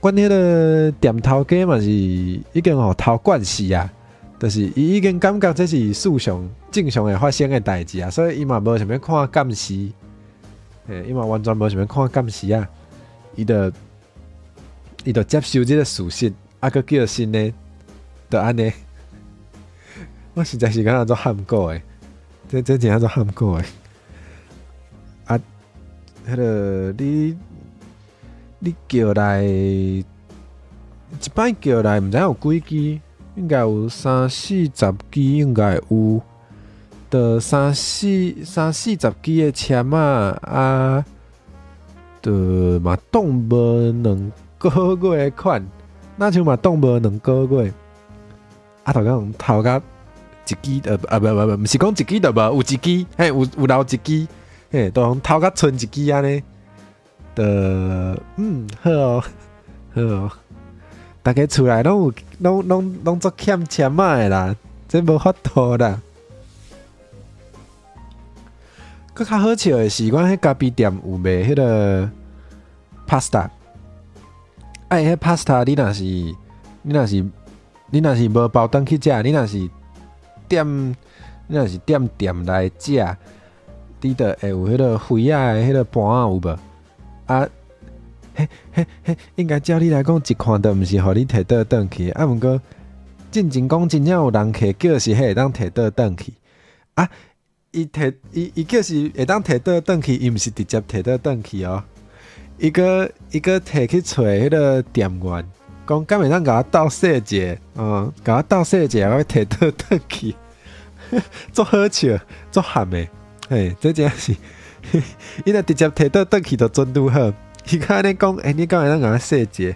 阮彼个店頭家嘛是已經予偷慣勢啊，就是伊已經感覺這是事常正常會發生的代誌啊，所以伊嘛無想欲看監視，嘿，伊嘛完全無想欲看監視啊，伊就伊就接受這個事實，啊，閣叫新的，就按呢。我實在是感覺足罕古的，這這真正足罕古的。啊，彼个你你叫來一擺叫來，毋知影有幾支，應該有三四十支，應該有。就三四三四十支的簽仔啊，就嘛擋無兩個月款，若像嘛擋無兩個月，啊，就講偷甲一支，啊無無無，毋是講一支就無，有一支，嘿，有有留一支，嘿，就偷甲賰一支按呢，就好哦，好哦，逐家厝內攏有，攏攏攏足欠簽仔的啦，這無法度啦。閣較好笑的是，阮彼咖啡店有賣彼个 pasta，啊，彼 pasta 你若是無包轉去食，你若是踮店內食，你就會有彼个魚仔的彼个盤仔有無？啊，彼彼彼應該照理來講，一看就毋是予你提倒轉去，啊，毋過進前講真正有人客叫是彼會當提倒轉去，啊，伊提伊伊叫是會當提倒轉去，伊毋是直接提倒轉去哦，伊閣提去揣彼个店員，講敢會當共我鬥細一个，哦，共我鬥細一个，我欲提倒轉去，足好笑，足譀的，嘿，這真是，伊若直接提倒轉去就準拄好，伊閣按呢講，欸，你敢會當共我細一个？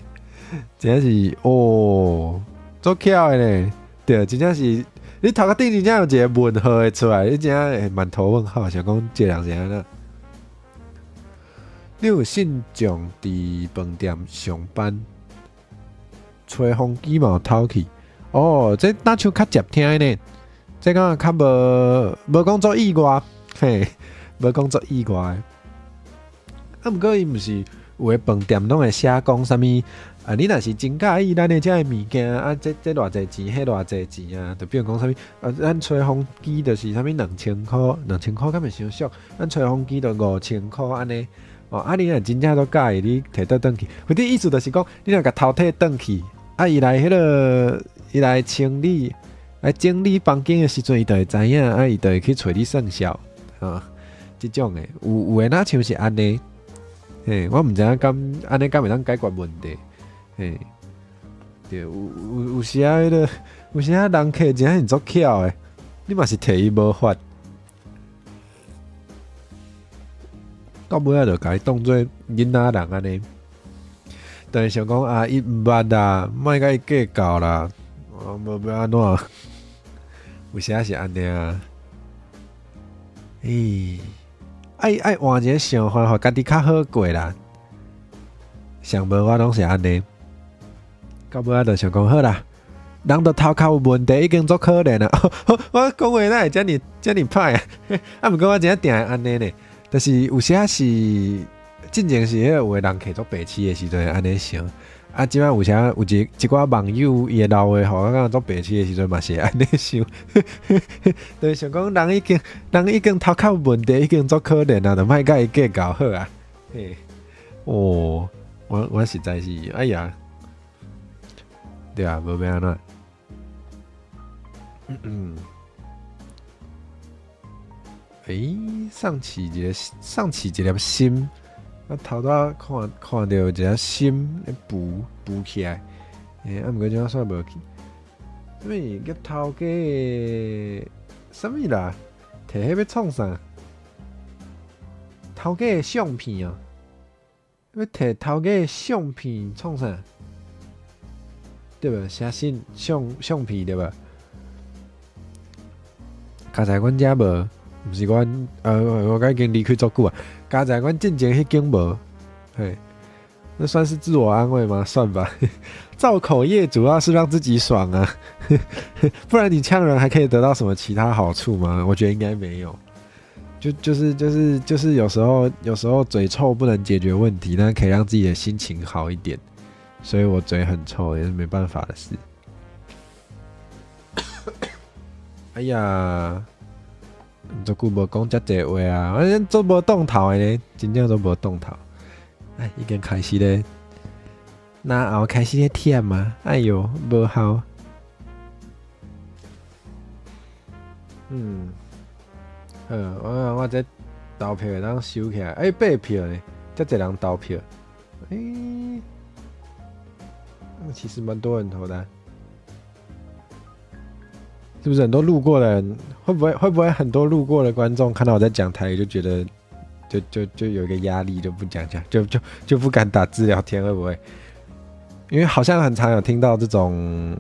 真正是哦，足巧的呢，對，真正是。你頭殼頂真正有一个問號會出來，你真正會滿頭問號，想講這人是按怎？你有信眾佇飯店上班，吹風機嘛有透氣哦，這若像較捷聽的呢，這敢較無講做意外，嘿，無講做意外的。啊，毋過伊毋是有的飯店攏會寫講啥物？啊，你若是真佮意咱的這个物件，啊，這偌濟錢，彼偌濟錢啊，就比如講啥物，啊，咱吹風機就是啥物兩千箍，兩千箍敢會傷俗？咱吹風機就5000箍按呢。哦，啊，你若真正都佮意，你提倒轉去，佢的意思就是講，你若共偷提轉去，啊，伊來彼个，伊來清理，來整理房間的時陣，伊就會知影，啊，伊就會去揣你算數，啊，這種的，有的若像是按呢，嘿，我毋知影敢按呢敢會當解決問題。嘿，對，有時仔彼个，有時仔人客真正是足巧的，你嘛是提伊無法。到尾仔就共伊當做囡仔人按呢，就是想講啊，伊毋捌啦，莫共伊計較啦，哦，無欲按怎，有時仔是按呢啊。欸，愛換一个想法，予家己較好過啦。上無我攏是按呢。到尾仔就想講好啦，人著頭殼有問題，已經足可憐啦。我講話哪會遮爾遮爾歹啊？啊，毋過我真正定會按呢呢，就是有時仔是進前是彼個有的人客足白痴的時陣會按呢想，啊，這擺有時有一寡網友伊的老話，予我感覺足白痴的時陣嘛是會按呢想，就是想講人已經頭殼有問題，已經足可憐啊，就莫共伊計較好啊。嘿，哦，我實在是哎呀！對啊，無欲按怎。嗯。欸，送起一粒心，我頭拄仔看看著一粒心咧浮浮起來，欸，啊，毋過這擺煞無去。啥物業頭家的啥物啦？提彼欲創啥？頭家的相片哦，欲提頭家的相片創啥？對無？寫信相片對無？佳哉阮遮無，毋是阮，我已經離開足久啊。佳哉阮進前彼間無，嘿，那算是自我安慰嗎？算吧。造口業主要是讓自己爽啊，不然你嗆人還可以得到什麼其他好處嗎？我覺得應該沒有。就是有時候嘴臭不能解決問題，但可以讓自己的心情好一點。所以我嘴很臭也是沒辦法的事。哎呀，足久無講遮濟話啊，我足無動頭的呢，真正足無動頭。哎，已經開始咧，然後開始咧忝啊！哎喲，無效。嗯，好，我這投票會當收起來，哎，八票呢，遮濟人投票，欸。其實蠻多人投的，是不是很多路過的人？會不會很多路過的觀眾看到我在講台語，就覺得就有一個壓力，就不講講，就不敢打字聊天，會不會？因為好像很常有聽到這種，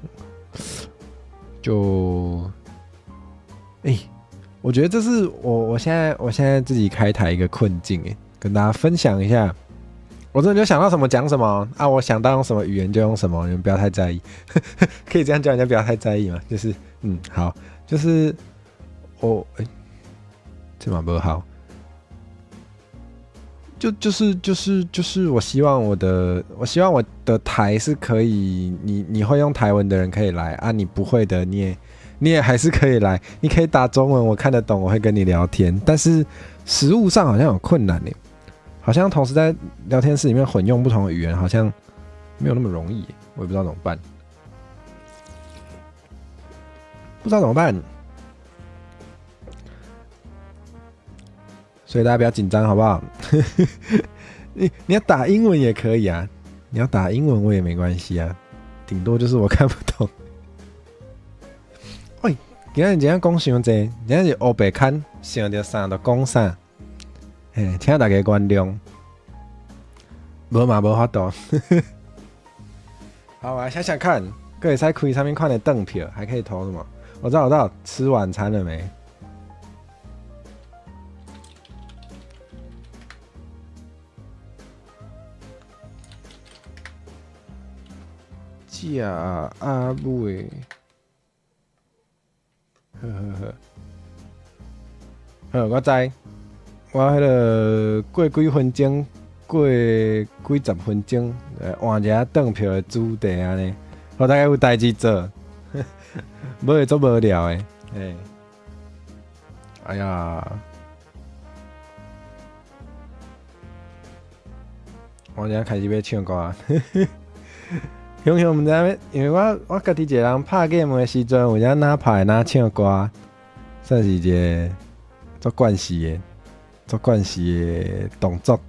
就，欸，我覺得這是我現在自己開台一個困境，欸，跟大家分享一下。我真的就想到什麼講什麼啊！我想到用什麼語言就用什麼，你們不要太在意。可以這樣叫人家不要太在意嗎？就是好，就是我欸，這嘛無好。就就是就是就是，我希望我的台是可以，你會用台文的人可以來啊，你不會的你也還是可以來，你可以打中文，我看得懂，我會跟你聊天。但是實務上好像有困難呢，好像同時在聊天室裡面混用不同的語言，好像沒有那麼容易，我也不知道怎麼辦，不知道怎麼辦。所以大家不要緊張，好不好？你要打英文也可以啊，你要打英文我也沒關係啊，頂多就是我看不懂。喂，今仔日真正講傷濟，今仔是烏白牽，想著啥就講啥。嘿，請大家原諒，無嘛無法度。好，我來想想看，閣會使開啥物款的轉票，還可以投什麼？我知道，我知道，吃晚餐了沒？食阿母的，好好好，好，我知，我彼个過幾分鐘，過幾十分鐘，換一下轉票的主題按呢，予大家有代誌做，無會足無聊的，欸，哎呀，我現在開始欲唱歌。雄雄毋知影，因為我家己一個人拍 game 的時陣，有影哪拍哪唱歌，算是一個足慣勢的、足慣勢的動作。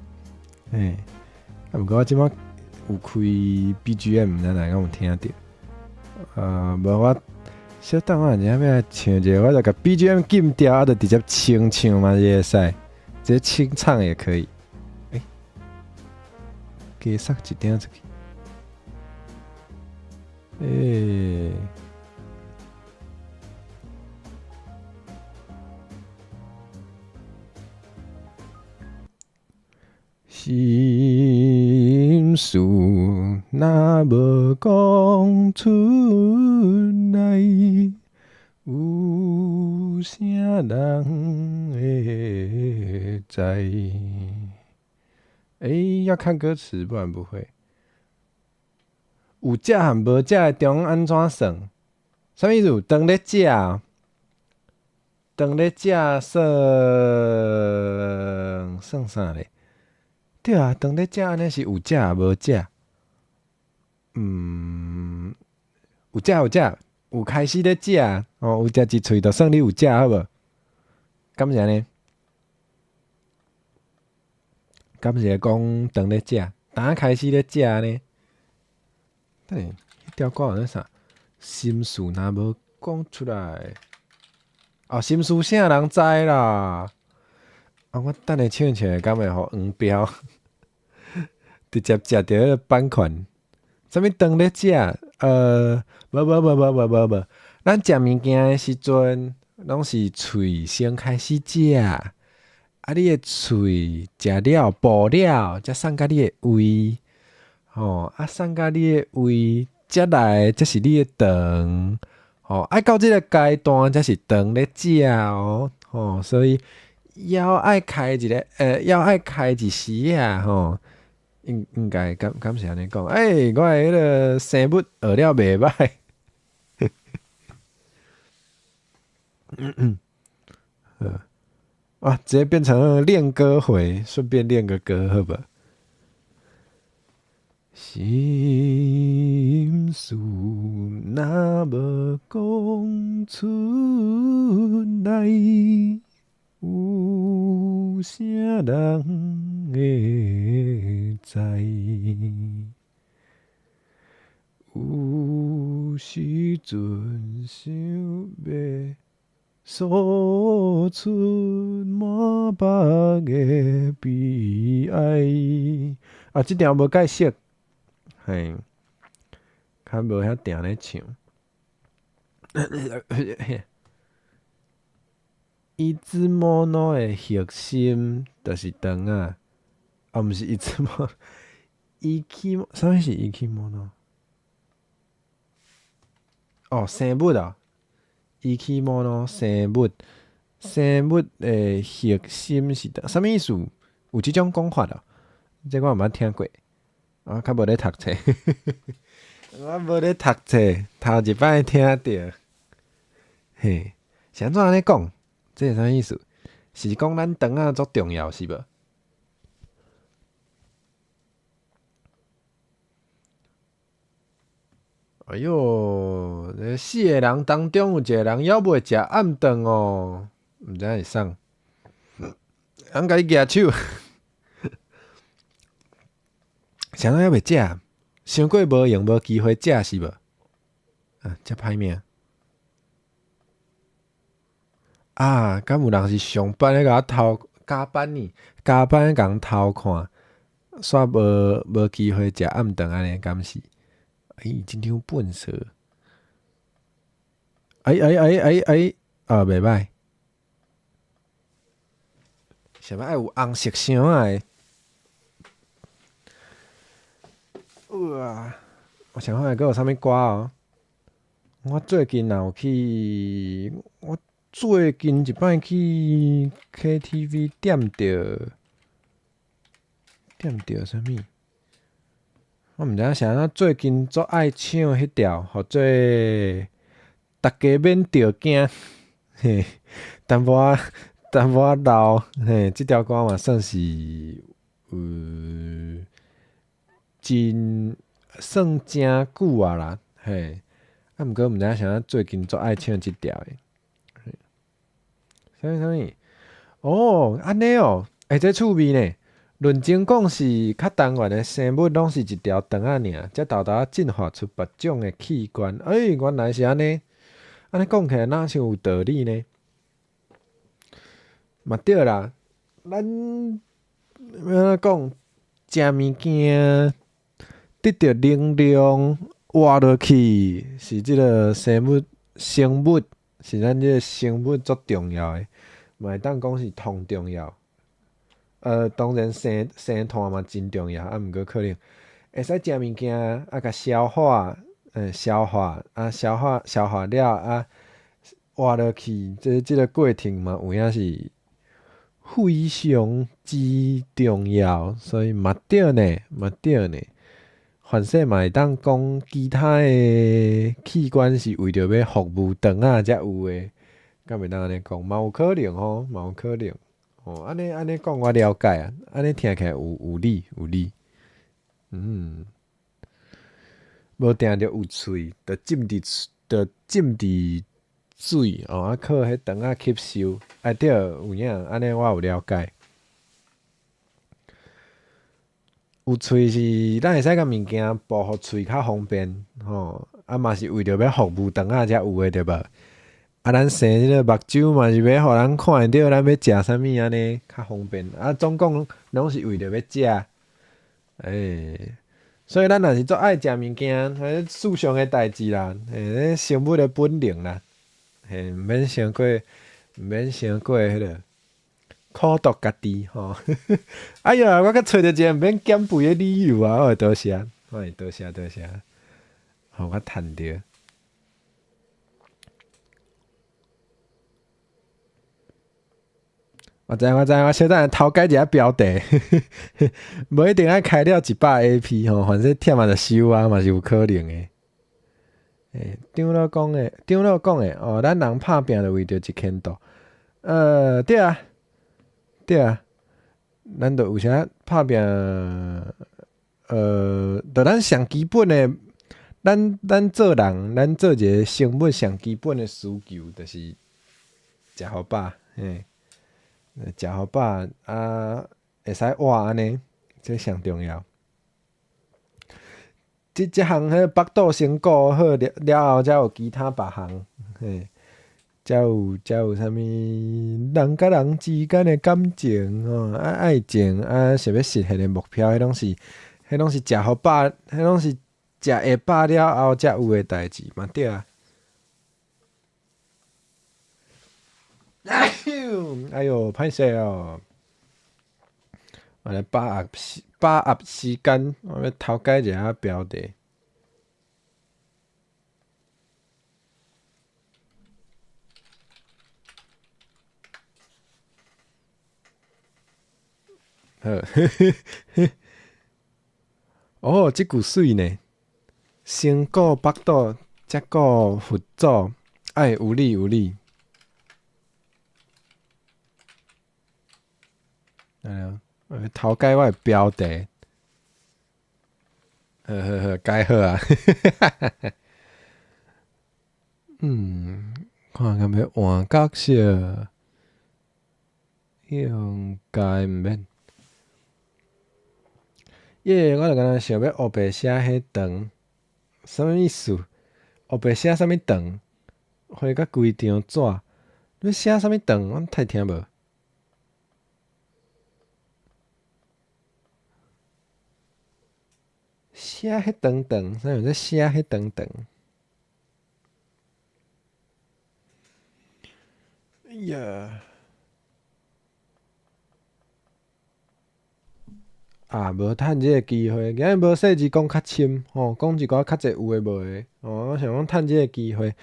嘿，啊，毋過我這擺有開 BGM，毋知哪敢有聽著。無我小等我一下，欲來唱一下，我就共 BGM 禁掉，啊，就直接清唱嘛，會使，直接清唱也可以。欸，加塞一點出去。欸，心事若無講出來，有啥人會知？欸，要看歌詞，不然不會。有食和無食的中文按怎算？啥物意思？當咧食，當咧食算算啥咧？對啊，當咧食按呢是有食無食？嗯，有食有食，有開始咧食哦，有食一喙就算你有食好無？敢是按呢？敢是咧講當咧食，當開始咧食呢？等下，彼條歌號啥？心事若無講出來，哦，心事啥人知啦？啊，我等下唱唱，敢會予黃標？直接食著彼个版權。啥物當咧食？無無無無無無無，咱食物件的時陣，攏是喙先開始食，啊，你的喙食了飽了，才送共你的胃。吼，啊，送共你的胃，才來才是你的腸，吼，愛到這個階段才是腸咧食哦，吼，所以枵愛開一个，枵愛開一時仔吼，應該敢是按呢講？欸，我的彼个生物學了袂䆀。嗯嗯，哇，直接變成練歌會，順便練個歌，好無？心事若無講出來，有啥人會知？有時陣想欲訴出滿腹的悲哀。啊，這條無解釋，嘿，較無遐定咧唱。いつもの的核心就是腸仔，啊，毋是いつも，いきも，啥物是いきもの？哦，生物啊，いきもの生物，生物的核心是啥物意思？有這種講法哦？這我毋捌聽過，我較無咧讀冊，我無咧讀冊，頭一擺聽著。嘿，是按怎按呢講？這是啥意思？是講咱腸仔足重要是無？哎喲，這四个人當中有一個人猶未食暗頓哦，毋知影是啥。人共你舉手，啥人猶未食？傷過無閒無機會食是無？啊，遮歹命。啊，敢有人是上班咧共我偷加班呢？加班共人偷看，煞無機會食暗頓按呢，敢是？欸，這張笨蛇！哎哎哎哎哎，啊，袂䆀。啥物愛有紅色箱仔的？哇！我想看閣有啥物歌哦？我最近若有去，我最近一擺去 KTV 點著，點著啥物？我毋知影是按怎，最近足愛唱彼條，號做逐家免著驚，嘿，淡薄仔淡薄仔老，嘿，這條歌嘛算是有真算誠久啊啦，嘿，啊，毋過毋知影啥最近足愛唱這條的，啥物啥物？哦，按呢哦，欸，這趣味呢。論真講是較單元的生物，攏是一條腸仔爾，才沓沓仔進化出別種的器官。欸，原來是按呢，按呢講起來若像有道理呢。嘛對啦，咱欲按怎講，食物件得著能量活落去，是這个生物生物是咱這个生物足重要的，嘛會當講是上重要。當然生生炭嘛真重要，啊，毋過可能會使食物件，啊，共消化，消化，啊，消化消化了，啊，活落去，這這个過程嘛有影是非常之重要，所以嘛對呢，嘛對呢。反正嘛會當講其他的器官是為著欲服務腸仔才有的，敢會當按呢講？嘛有可能吼，嘛有可能。哦，按呢按呢講我了解啊，按呢聽起來有有理有理。無定著有喙，就浸佇就浸佇水哦，啊靠彼腸仔吸收，啊對，有影，按呢我有了解。有喙是咱會使共物件哺予喙較方便，吼，啊嘛是為著欲服務腸仔才有的對無？啊，咱生這个目睭嘛是欲予人看會著咱欲食啥物按呢較方便。啊，總共攏是為著欲食，欸，所以咱若是足愛食物件，彼世上的代誌啦，欸，生物的本能啦，嘿，毋免傷過，毋免傷過彼个苦毒家己吼。哎呀，我閣揣著一个毋免減肥的理由啊！我會多謝，我會多謝多謝，予我趁著。我知我知，我小等下偷改一下標題，無一定愛開了100 AP 吼，反正忝啊就收啊，嘛是有可能的。欸，長老講的，長老講的哦，咱人拍拚就為著一千度。對啊，對啊，咱就有啥拍拚，就咱上基本的，咱咱做人，咱做一个生物上基本的需求，就是食予飽，嘿。食予飽啊，會使活按呢，這上重要。這這項彼腹肚先顧好了了後，才有其他別項，嘿，才有才有啥物人佮人之間的感情吼，啊愛情啊，想欲實現的目標，彼攏是，彼攏是食予飽，彼攏是食會飽了後才有的代誌嘛，對啊。哎喲，歹勢哦！我來把握時把握時間，我欲偷改一下標題。好，哦，這句媠呢，先顧腹肚，才顧佛祖，愛有理有理。來啊，偷改我的標題。好好好，改好啊。嗯，看敢欲換角色，應該毋免。耶，我就敢若想欲烏白寫彼長，啥物意思？烏白寫啥物長？畫甲規張紙，欲寫啥物長？我太聽無。寫彼長長，啥物叫寫彼長長？哎呀！啊，無趁這个機會，今日無細字講較深吼，講一寡較濟有的無的，吼，我想講趁這个機會，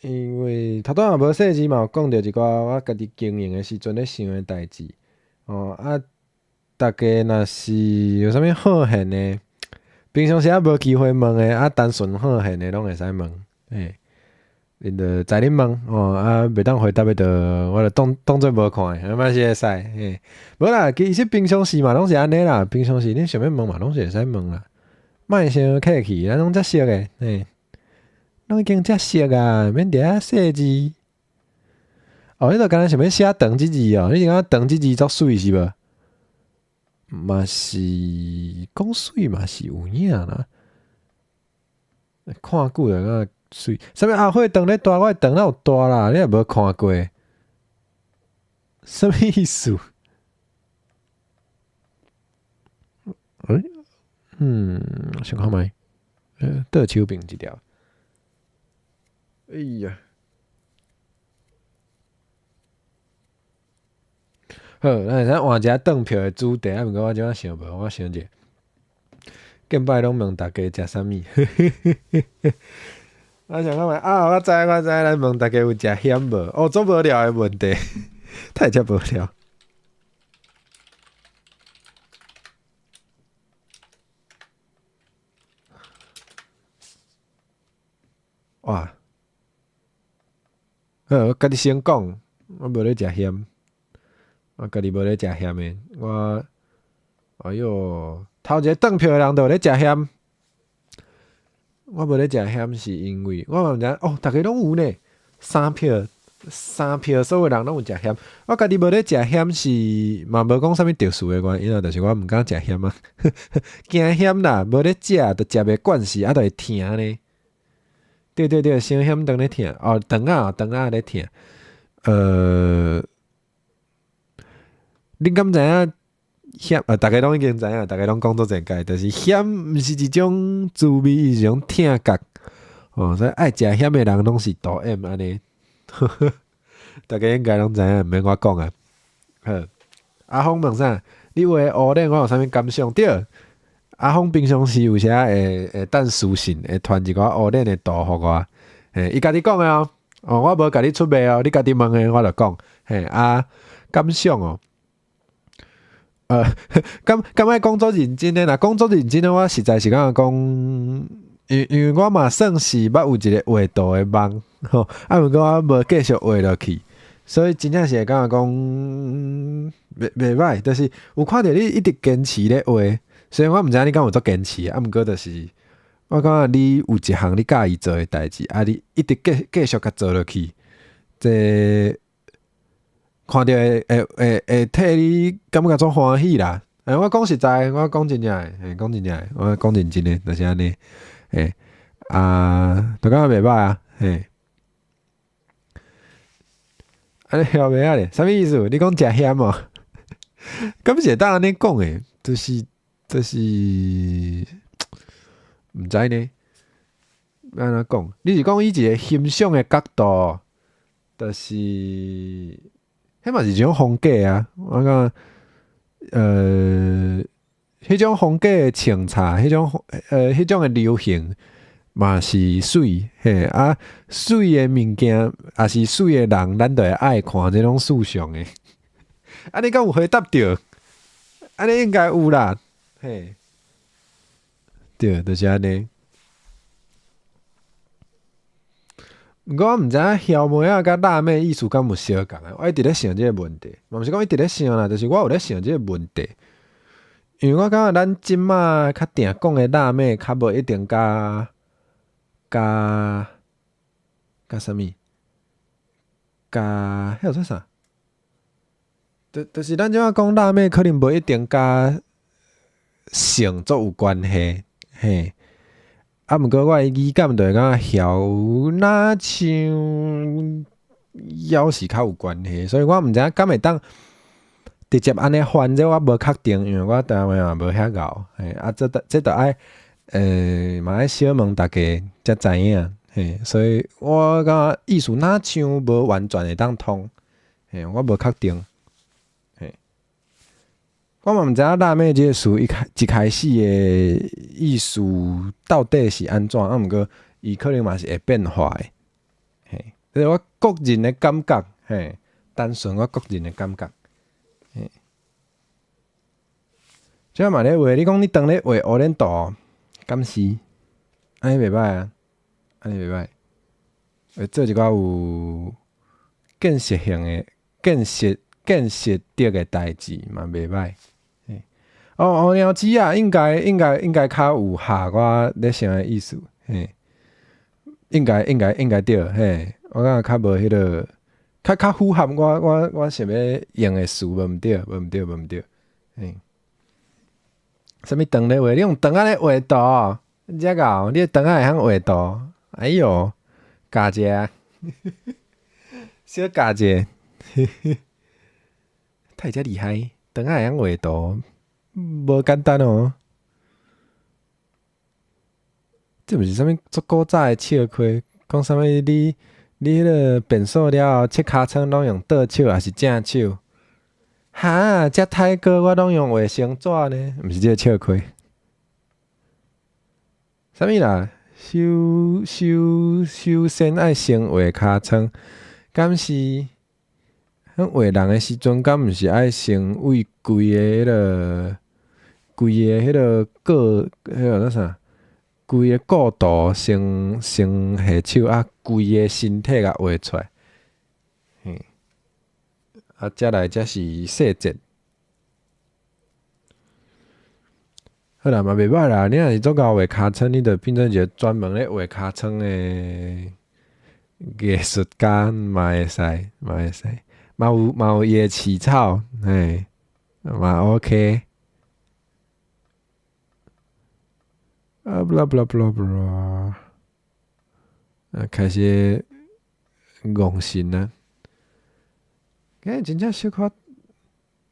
因為頭拄仔無細字嘛有講著一寡我家己經營的時陣咧想的代誌，吼啊，大家若是有啥物好現的，平常時仔無機會問的，啊，單純好現的攏會使問，嘿，恁就在恁問，吼，啊，袂當回答的就我就當當做無看的，嘛是會使，嘿，無啦，其實平常時嘛攏是按呢啦，平常時恁想欲問嘛攏是會使問啦，莫傷客氣，咱攏遮熟的，嘿，攏已經遮熟啊，免佇遐細緻。哦，你就敢若想欲寫長這字哦，你是感覺長這字足媠是無？嘛是講媠嘛是有影啦，看久就感覺媠。啥物阿火腸咧大，我的腸哪有大啦？你也無看過，啥物意思？欸，嗯，想看覓，倒手邊一條。哎呀！好，咱會使換一下轉票的主題，啊，毋過我這擺想無，我想者，近擺攏問大家食啥物？我想看覓啊，我知我知，來問大家有食鹹無？哦，足無聊的問題，太遮無聊。哇！好，我家己先講，我無咧食鹹。我家己無咧食鹹的，我，哎喲，頭一个轉票的人就有咧食鹹。我無咧食鹹是因為我嘛毋知哦，逐家攏有呢，三票，三票，所有人攏有食鹹。我家己無咧食鹹是嘛無講啥物特殊的原因啊，就是我毋敢食鹹啊，驚鹹啦，無咧食就食袂慣勢，啊，就會疼呢。對對對，傷鹹腸咧疼，哦，腸仔腸仔咧疼，恁敢知影鹹？逐家攏已經知影，逐家攏講足濟擺，就是鹹毋是一種滋味，是一種聽覺。哦，所以愛食鹹的人攏是肚 M 按呢。逐家應該攏知影，毋免我講啊。好，阿峰問啥？你畫的烏臉，我有啥物感想？對，阿峰平常時有時仔會會等私訊，會傳一寡烏臉的圖予我。嘿，伊家己講的哦，哦，我無共你出賣哦，你家己問的，我就講。嘿，啊，感想哦。敢敢愛講足認真的？若講足認真的，我實在是感覺講，因為我嘛算是捌有一個畫圖的夢，吼，啊，毋過我無繼續畫落去，所以真正是會感覺講袂歹，就是有看著你一直堅持咧畫，雖然我毋知影你敢有足堅持，啊，毋過就是我感覺你有一項你佮意做的代誌，啊，你一直繼續共做落去，這看著會會會會替你感覺足歡喜啦！欸，我講實在，我講真正的，欸，講真正的，我講認真的，就是按呢，欸，啊，就感覺袂歹啊，嘿。啊，你曉袂仔咧？啥物意思？你講食鹹哦？敢是會當按呢講的？就是毋知呢，欲按怎講？你是講以一個欣賞的角度，就是？彼嘛是一種風格啊！我感覺，彼種風格的穿插，彼種的流行嘛是媠，嘿啊，媠的物件，抑是媠的人，咱就會愛看這種時尚的。啊，你敢有回答著？按呢應該有啦，嘿，對，就是按呢。毋過我毋知影囂妹仔佮辣妹意思敢有相仝的，我一直咧想這個問題，嘛毋是講一直咧想啦，就是我有咧想這個問題。因為我感覺咱這馬較定講的辣妹，較無一定佮佮佮啥物，佮彼叫做啥？就是咱這馬講辣妹，可能無一定佮性足有關係，嘿。啊，毋過我的語感就會感覺囂若像猶是較有關係，所以我毋知影敢會當直接按呢翻，這我無確定，因為我台灣嘛無遐𠢕，嘿，啊，這著愛，嘛愛小問大家才知影，嘿，所以我感覺意思若像無完全會當通，嘿，我無確定，嘿，我嘛毋知影辣妹這個詞一開始的意思到底是按怎，啊，毋過伊可能嘛是會變化的，嘿，這是我個人的感覺，嘿，單純我個人的感覺。嘿，這嘛咧畫，你講你當咧畫烏輪圖，敢是？按呢袂歹啊，按呢袂歹。會做一寡有建設性的、建設的的代誌嘛袂歹。嘿，哦，烏鳥子啊，應該較有合我咧想的意思，嘿，應該對，嘿，我感覺較無彼個。較符合我想欲用的詞，無毋對，無毋對，無毋對，嘿。啥物長咧畫？你用腸仔咧畫圖，你遮𠢕，你的腸仔會曉畫圖？哎喲，教一下，小教一下，太遮厲害，腸仔會曉畫圖，無簡單哦。這毋是啥物足古早的笑話，講啥物你？你彼個便所了後，拭尻川攏用倒手抑是正手？哈，遮太高，我攏用衛生紙呢，毋是這個笑話。啥物啦？首先愛先畫尻川，敢是？咱畫人的時陣，敢毋是愛先為規個彼個過，彼個叫啥？規个構圖先下手啊，規个身體共畫出來，嘿，啊，才來才是細節。好啦，嘛袂歹啦。你若是足𠢕畫尻川，你就變做一個專門咧畫尻川的藝術家嘛會使，嘛會使，嘛有伊的市場，嘿，嘛 OK。啊，blah blah blah blah，啊，開始戇神啊！今日真正小可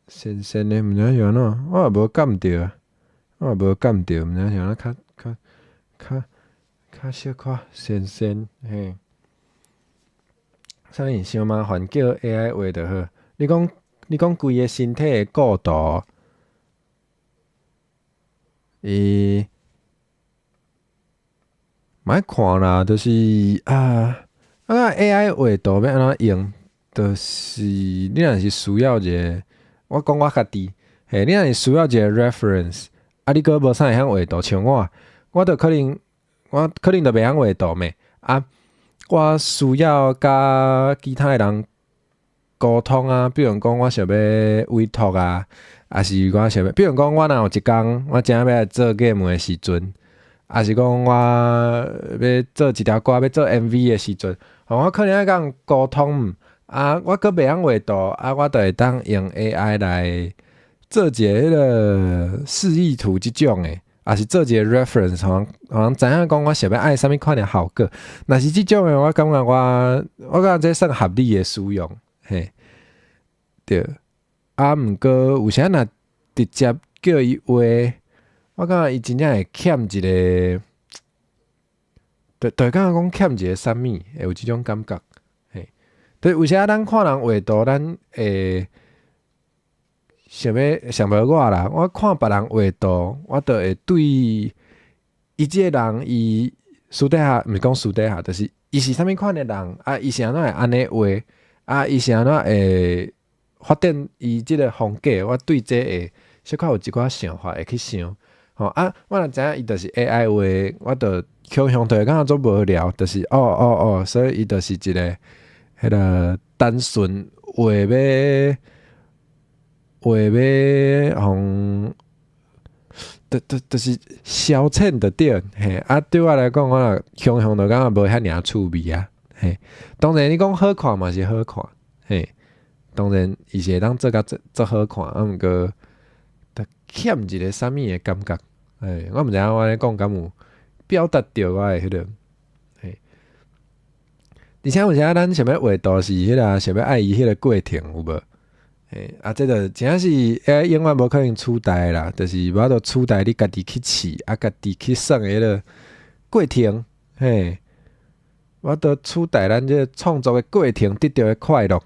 神神的，毋知影是按怎，我也無感著，我也無感著，毋知影是按怎較小可神神嘿。啥物傷麻煩叫 AI 畫就好。你講規个身體的構圖，伊。嘛愛看啦，就是啊，啊 AI 畫圖欲按怎用？就是你若是需要一個，我講我家己，嘿，你若是需要一個 reference，啊，你閣無啥會曉畫圖，像我，我可能就袂曉畫圖咩？啊，我需要佮其他的人溝通啊，比如講我想欲委託啊，抑是我想欲，比如講我若有一工我真正欲來做 game 的時陣。抑是講我欲做一條歌，欲做 MV 的時陣，我可能愛佮人溝通，啊，我閣袂曉畫圖，啊，我就會當用 AI 來做一個彼個示意圖這種的，抑是做一個 reference，予人知影講我想欲愛啥物款的效果。若是這種的，我感覺這算合理的使用，嘿，對。啊，毋過有時若直接叫伊畫。我感覺伊真正會欠一個，就感覺講欠一個啥物，會有這種感覺。嘿，對，有時咱看人畫圖，咱會想欲想欲我啦，我看別人畫圖，我就會對伊這個人，伊私底下，毋是講私底下，就是伊是啥物款的人，啊，伊是按怎會按呢畫，啊，伊是按怎會發展伊這個風格，我對這會小可有一寡想法會去想，吼啊，我若知影伊就是 AI 畫，我就強向就會感覺足無聊，就是哦哦哦，所以伊就是一個彼個單純畫欲畫欲予，就是消遣就對，嘿，啊，對我來講，我若強向就感覺無遐爾趣味啊，嘿，當然你講好看嘛是好看，嘿，當然伊是會當做甲足足好看，啊，毋過就欠一個啥物的感覺，嘿，我毋知影我按呢講敢有表達著我的彼個，嘿，而且有時咱想欲畫圖是彼個想欲愛伊彼個過程有無？嘿，啊，這就真正是欸，永遠無可能取代啦，就是無法度取代你家己去試，啊，家己去算的彼個過程，嘿，無法度取代咱這個創作的過程得著的快樂，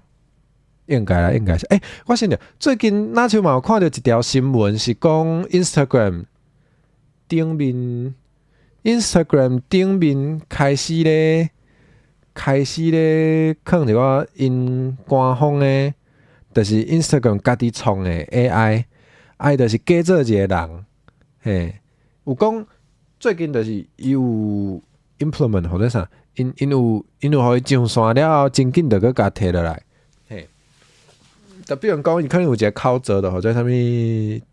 應該啦，應該是。欸，我想著最近若像嘛有看著一條新聞，是講 Instagram 頂面，Instagram 頂面開始咧，囥一寡𪜶官方的。就是 Instagram 家己創的 AI，啊，伊就是假做一個人，嘿，有講最近就是伊有 implement 或者啥，𪜶有予伊上線了後，真緊就閣共提落來，嘿。就比如講，伊可能有一個口座，就或者啥物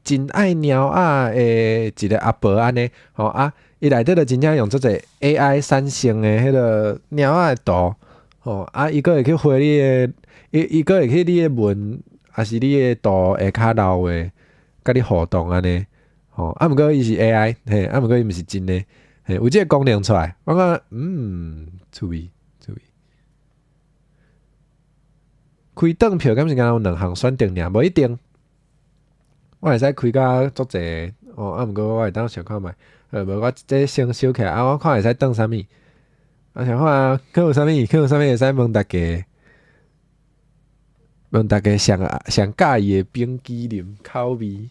真愛貓仔的一個阿婆按呢，吼啊，伊內底就真正用足濟 AI 產生的彼個貓仔的圖，吼啊，伊閣會去回你的。伊閣會去你的文，抑是你的圖下跤留話，佮你互動按呢，吼啊，毋過伊是 AI，嘿，啊，毋過伊毋是真的，嘿，有這個功能出來，我感覺趣味趣味。開當票敢是敢若有兩項選擇爾，無一定。我會使開甲足濟，哦，啊，毋過我會當想看覓，無我這先收起來，啊，我看會使當啥物，啊，想看閣有啥物，閣有啥物會使問大家。問大家上上佮意的冰淇淋口味？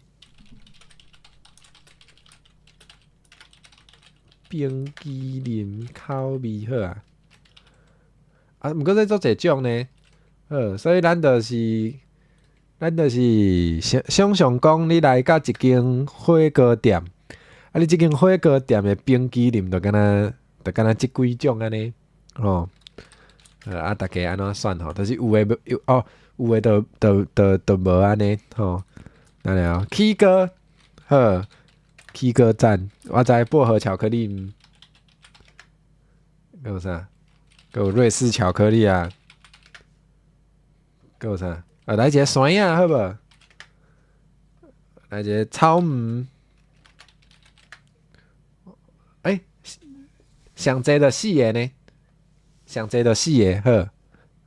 冰淇淋口味好啊！啊，毋過這足濟種呢，好，所以咱就是想想像講，你來到一間火鍋店，啊，你這間火鍋店的冰淇淋就敢若就敢若這幾種按呢，吼，啊，大家按怎選吼？就是有的無有哦。有的就無按呢吼，那了起哥好，起哥讚，我知薄荷巧克力，閣有啥？閣有瑞士巧克力啊，閣有啥？啊，來一個酸仔好無？來一個草莓，欸，上濟就四個呢，上濟就四個好。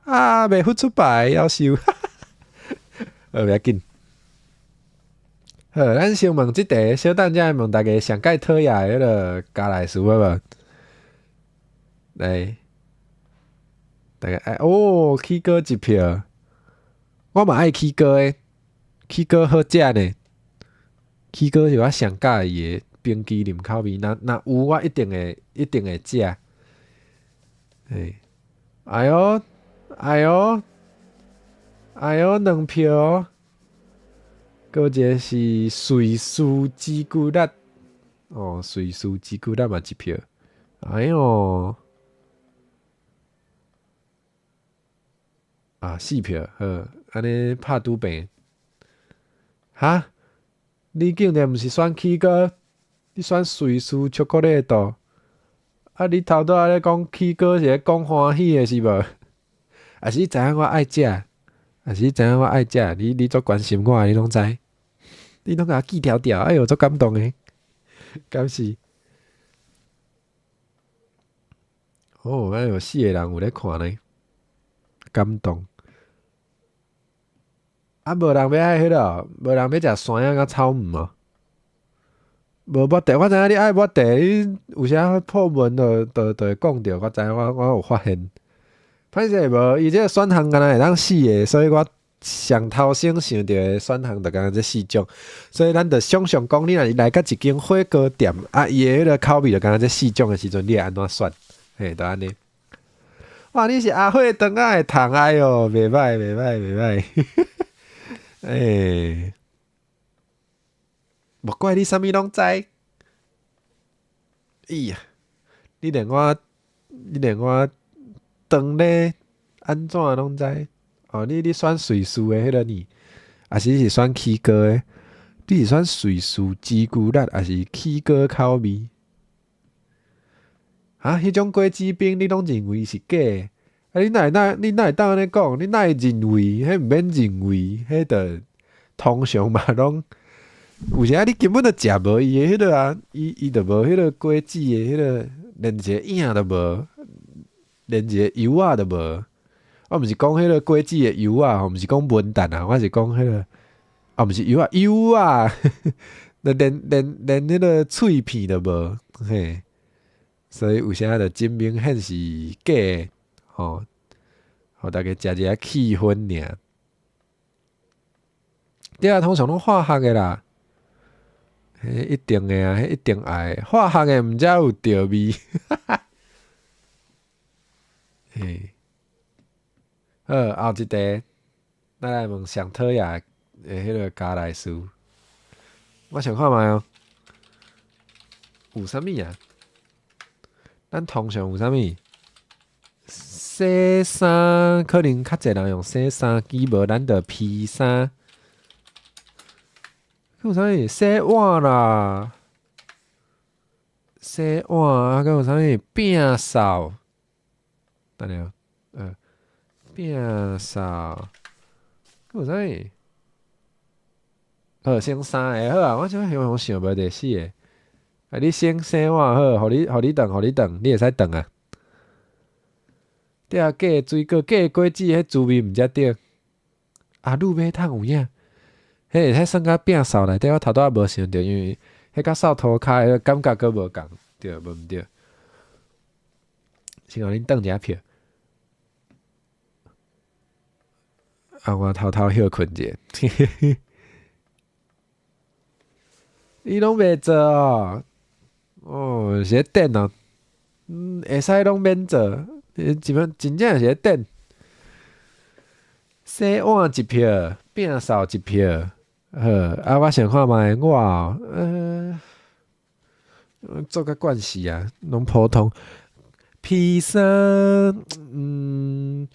啊，袂付出牌，夭壽，好，袂要緊。好，咱先問這題，小等下問大家上蓋討厭的彼個加來詞好無？來，大家愛哦，起哥一票，我嘛愛起哥的，起哥好食呢。起哥是我上佮意的冰淇淋口味，若若有我一定會食。嘿，哎喲！哎喲，哎喲，兩票，閣一個是瑞士朱古力，哦，瑞士朱古力嘛一票，哎喲，啊，四票，好，按呢拍拄平，哈？你竟然毋是選起哥，你選瑞士巧克力的？啊，你頭拄仔咧講起哥是咧講歡喜的是無？抑是你知影我愛食，抑是你知影我愛食，你足關心我，你攏知，你攏共我記條條，哎喲，足感動的，敢是？哦，哎喲，四個人有咧看呢，感動。啊，無人欲愛彼個，無人欲食山仔佮草莓哦。無抹茶，我知影你愛抹茶，你有時破文就會講著，我知影我有發現。歹勢無，伊這個選項敢若會當四個，所以我上頭先想著的選項就敢若這四種，所以咱就想像講，你若是來到一間火鍋店，啊，伊的彼個口味就敢若這四種的時陣，你會按怎選？嘿，就按呢。哇，你是阿火腸仔的蟲，哎喲，袂䆀，袂䆀，袂䆀。欸。莫怪你啥物攏知。哎呀，你連我當咧按怎攏知？哦，你選瑞士的彼個呢？抑是你是選起果的？你是選瑞士朱古力，抑是起果口味？啊，彼種果子冰你攏認為是假的？啊，你哪會當按呢講？你哪會認為？彼毋免認為，彼著通常嘛攏有時仔你根本就食無伊的彼個啊，伊就無彼個果子的彼個，連一個影都無，連一個油仔都無。我毋是講彼個果子的油仔，毋是講文旦啊，我是講彼個，啊，毋是油仔，油仔，連彼個脆片都無，嘿。所以有時仔就真明顯是假的，吼，予大家食一下氣氛爾。對啊，通常攏化學的啦，彼一定的啊，彼一定愛化學的，毋才有著味。嘿，好，後一題，咱來問上討厭的彼個加來事。我想看覓哦，有啥物啊？咱通常有啥物？洗衫可能較濟人用洗衫機，無咱就披衫。閣有啥物？洗碗啦，洗碗啊！閣有啥物？摒掃，等下，摒掃，閣有啥物？好，先三个好啊！我這雄雄想袂著四个。啊，你先洗碗好，予你轉，予你轉，你會使轉啊。對啊，假水果、假果子，彼滋味毋才對。啊，滷肉桶有影，彼會使算甲摒掃內底，我頭拄仔無想著，因為彼佮掃塗跤的感覺閣無仝，對無毋對？先予恁轉一下票。啊，我偷偷歇睏者。你攏袂做哦？哦，是咧等哦。會使攏免做，基本真正是咧等。洗碗一票，摒掃一票，好，啊，我想看覓我哦，做甲慣勢啊，攏普通。披衫，因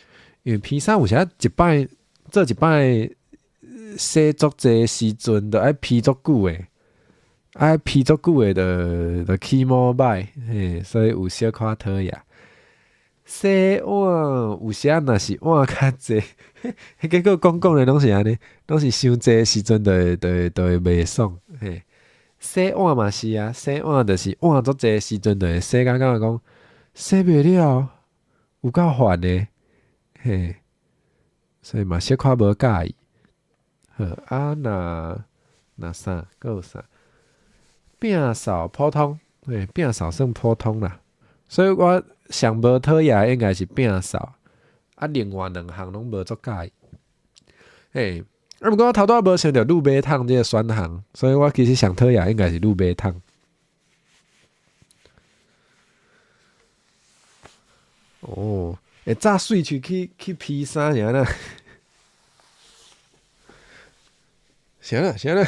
為披衫有時仔一擺做一擺洗足濟時陣，著愛披足久的，愛披足久的，就起毛歹，嘿，所以有小可討厭。洗碗有時仔若是碗較濟，彼結果講講的攏是按呢，攏是傷濟時陣就會袂爽，嘿。洗碗嘛是啊，洗碗就是碗足濟時陣，就會洗甲感覺講洗袂了，有夠煩的，嘿。所以嘛小可無佮意。好，啊若啥，閣有啥？摒掃普通，嘿，摒掃算普通啦。所以我上無討厭應該是摒掃，啊，另外兩項攏無足佮意。嘿，啊，毋過我頭拄仔無想著滷肉桶這個選項，所以我其實上討厭應該是滷肉桶。哦，會紮喙齒去披衫是按怎？啥啦啥啦？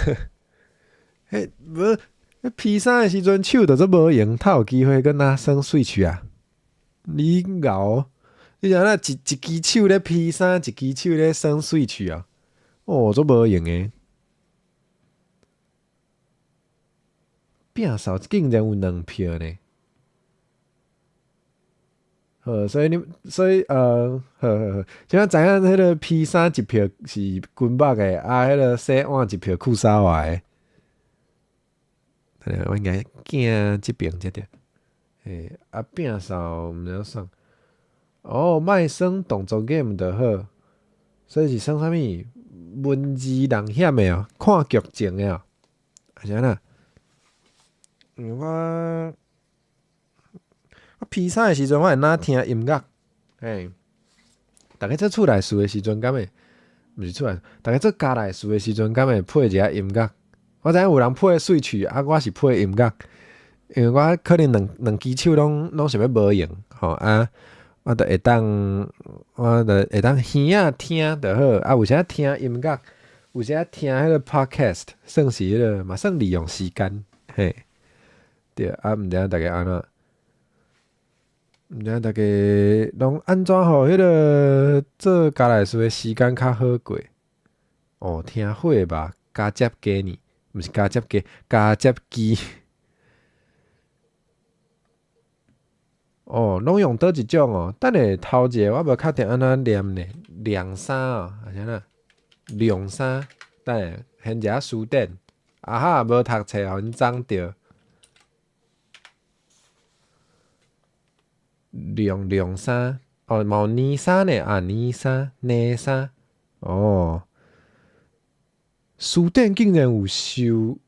彼無，彼披衫的時陣手就足無閒，透有機會閣哪耍喙齒啊？你𠢕，你是按怎一支手咧披衫，一支手咧耍喙齒啊？哦，足無閒的。摒掃竟然有兩票呢！好，所以你，所以好好好，這下知影彼個披衫一票是軍肉的，啊，彼個洗碗一票褲衫襪的。我應該行這邊才對。嘿，啊，摒掃毋知影算。哦，莫耍動作 game 就好。所以是耍啥物？文字人險的哦，看劇情的哦，還是按怎？我披衫的時陣，我會哪聽音樂？嘿，逐家做厝內事的時陣，敢會？毋是厝內，逐家做家內事的時陣，敢會配一下音樂？我知影有人配喙齒，啊，我是配音樂，因為我可能兩支手攏想欲無閒，吼啊，我就會當耳仔聽就好，啊，有時聽音樂，有時聽彼個 podcast，算是彼個嘛算利用時間，嘿。對，啊，毋知影逐家按怎？毋知影逐家攏按怎予彼個做家內事的時間較好過？哦，聽火吧，加接機呢？毋是加接機，加接機。哦，攏用佗一種哦？等下頭一个我無確定按怎念呢？涼衫哦，抑是按怎？涼衫，等下先食書典。啊哈，無讀冊，予𪜶髒著。涼涼衫，哦，嘛有呢衫呢，啊，呢衫，呢衫，哦。書店竟然有收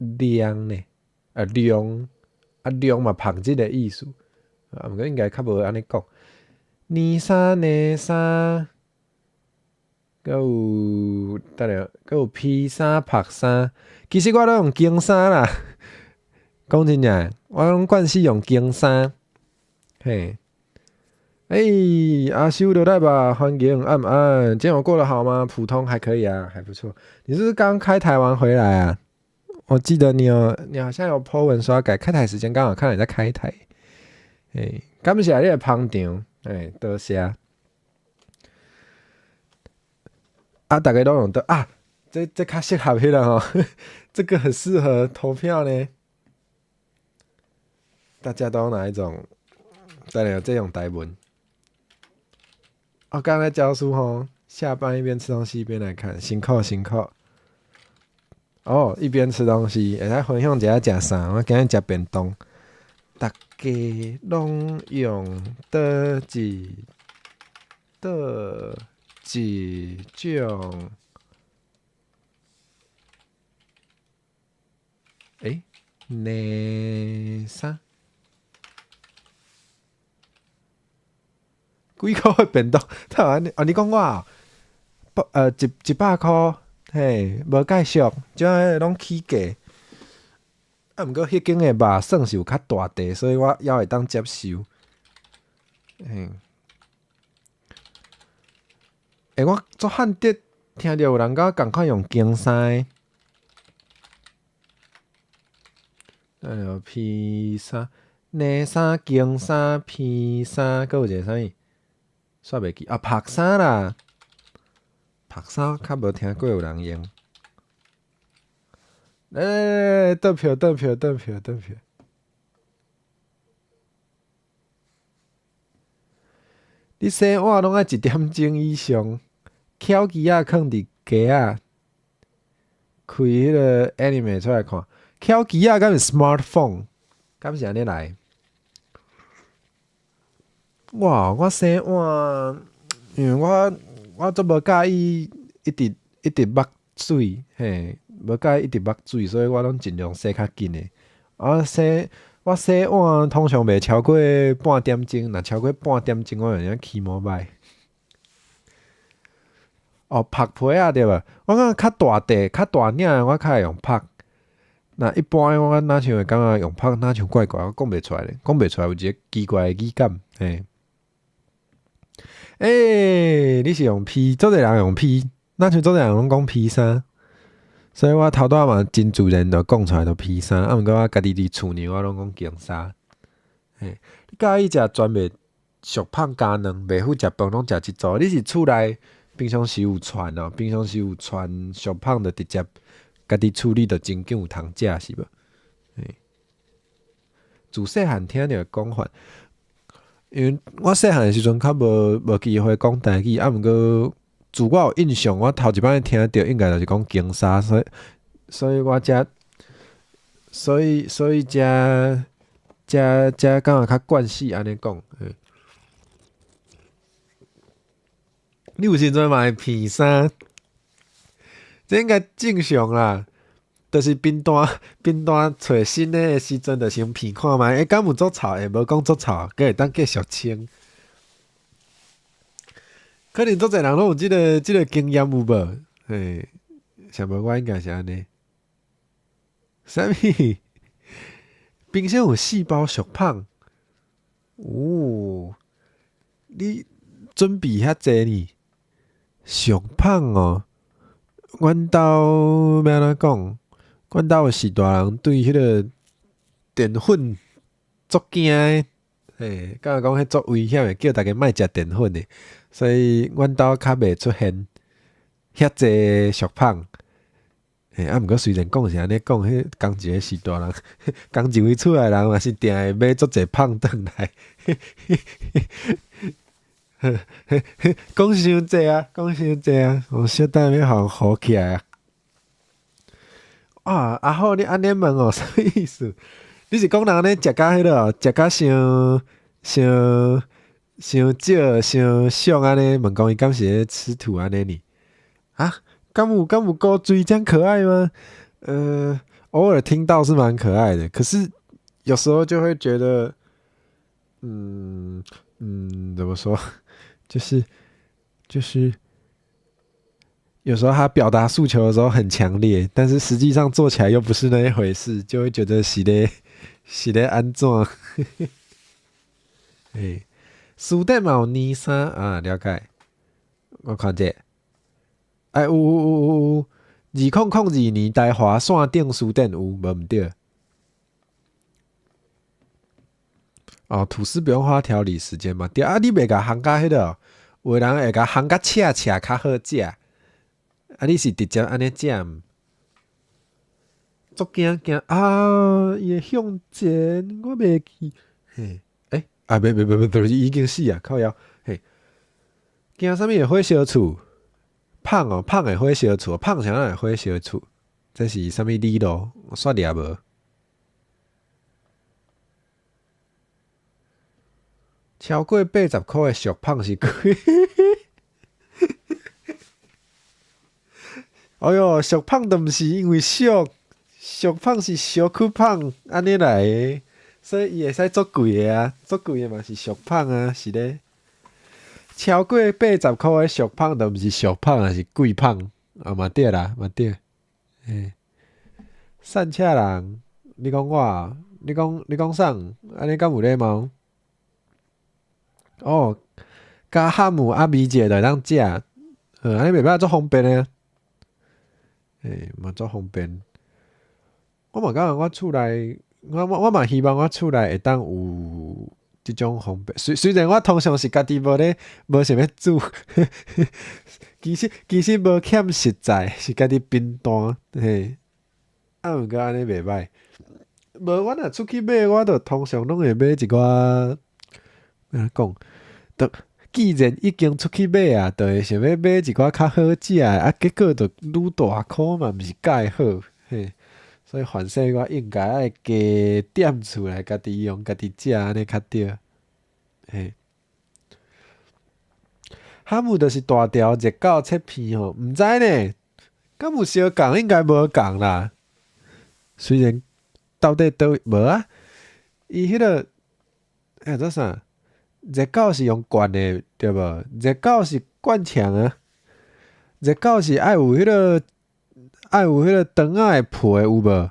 涼呢，啊涼，啊涼嘛曝日的意思，啊毋過應該較無按呢講。呢衫呢衫，閣有等下，閣有披衫、曝衫，其實我攏用經衫啦。講真正，我攏慣勢用經衫。嘿，欸，阿修的來吧，歡迎暗暗，今天有過得好嗎？普通還可以啊，還不錯。你是不是剛開台完回來啊？我記得你有，你好像有 po 文說要改開台時間，剛好看到你在開台。欸，感謝你的捧場，欸，多謝。啊，逐家攏用的啊，這較適合彼個吼，這個很適合投票呢。大家都用哪一種？對了，這用台文。哦，剛才教書吼，下班一邊吃東西一邊來看，辛苦辛苦。哦，一邊吃東西，會使分享一下食啥？我今日食便當。逐家攏用佗一種？欸，呢衫？幾箍的便當？台灣哦，你講我哦，100箍，嘿，無介俗，這攏起價。啊，毋過彼間的肉算是有較大塊，所以我猶會當接受。嘿，欸，我足罕得聽著有人共我仝款用經衫的。哎喲，披衫、呢衫、經衫、披衫，閣有一個啥物？煞袂記啊，曝衫啦，曝衫較無聽過有人用。來來來，投票投票投票投票！你洗碗攏愛一點鐘以上，巧機仔囥佇架仔，開彼个 anime 出來看。巧機仔敢是 smartphone？敢是按呢來？哇！我洗碗，因為我足無佮意一直一直目水，嘿，無佮意一直目水，所以我攏盡量洗較緊的。我洗碗通常袂超過半點鐘，若超過半點鐘，我就會起毛䆀。哦，曝被仔對無？我感覺較大塊、較大領的，我較會用曝。若一般的，我若像會感覺用曝，若像怪怪，我講袂出來咧，講袂出來有一个奇怪的語感，嘿。欸，你是用披，足濟人用披，若像足濟人攏講披衫，所以我頭拄仔嘛真自然就講出來就披衫，啊，毋過我家己佇厝呢，我攏講經衫。嘿，你佮意食全麥熟麭加卵，袂赴食飯攏食這組。你是厝內平常時有傳哦，平常時有傳熟麭就直接家己處理就真緊有通食是無？嘿，自細漢聽著講法。因為我細漢的時陣較無機會講台語，啊，毋過自我有印象，我頭一擺聽著應該就是講經衫，所以我才所以才感覺較慣勢按呢講。你有時陣嘛會鼻衫，這應該正常啦。就是便當揣新的時陣，就先鼻看覓，欸，敢有足臭？欸，無講足臭，閣會當繼續穿。可能足濟人攏有這個經驗有無？嘿，想無我應該是按呢。啥物？冰箱有四包俗麭？哦，你準備遐濟呢？俗麭哦。阮兜欲按怎講？阮兜有序大人對彼个澱粉足驚的，嘿，感覺講彼足危險的，叫逐家莫食澱粉的，所以阮兜較袂出現遐濟俗麭。嘿，啊，毋過雖然講是按呢講，彼仝一个序大人，仝一位厝內人嘛是定會買足濟麭轉來。講傷濟啊，講傷濟啊，我小等欲予人唬起來啊！啊，阿好，你按呢問哦，啥物意思？你是講人按呢食甲彼落，食甲傷傷傷少傷俗按呢？問講伊敢是咧吃土按呢呢？啊？敢有古錐這樣可愛嗎？偶爾聽到是蠻可愛的，可是有時候就會覺得，怎麼說？就是有時候他表達訴求的時候很強烈，但是實際上做起來又不是那一回事，就會覺得是咧按怎？欸，書店嘛有年衫啊，了解。我看者。哎，有有有有有，2002年台華線頂書店有，無毋對。哦，吐司不用花調理時間嘛？對啊，你袂共烘甲彼落，有的人會共烘甲赤赤較好食。啊，你是直接按呢食毋？足驚驚啊！伊會向前，我袂記。嘿，欸，啊，袂袂袂袂，已經死啊！靠腰，嘿，驚啥物會火燒厝？麭哦，麭會火燒厝，麭啥會火燒厝？這是啥物理路？我煞掠無。超過80箍的俗麭是幾？哎喲，俗麭都毋是因為俗，俗麭是小可麭按呢來的，所以伊會使足貴的啊，足貴的嘛是俗麭啊，是咧。超過80箍的俗麭都毋是俗麭啊，是貴麭啊嘛對啦，嘛對。嘿，散赤人，你講我，你講啥？按呢敢有禮貌？哦，加哈姆啊米者就會當食，按呢袂歹，足方便的。欸，嘛足方便。我嘛感覺我厝內，我嘛希望我厝內會當有這種方便。雖然我通常是家己無咧，無想欲煮，其實無欠食材，是家己貧惰，嘿。啊，毋過按呢袂歹。無，我若出去買，我就通常攏會買一寡，按怎講？就既然已經出去買啊，就會想欲買一寡較好食的，啊，結果就愈大箍嘛，毋是蓋好，嘿。所以凡勢我應該愛加踮厝內家己用、家己食，按呢較對。嘿，哈姆就是大條熱狗切片吼，毋知呢，敢有相仝？應該無仝啦。雖然到底佗位無啊，伊彼个欸做啥？熱狗是用灌的對無？熱狗是灌腸啊，熱狗是愛有彼个腸仔的皮有無？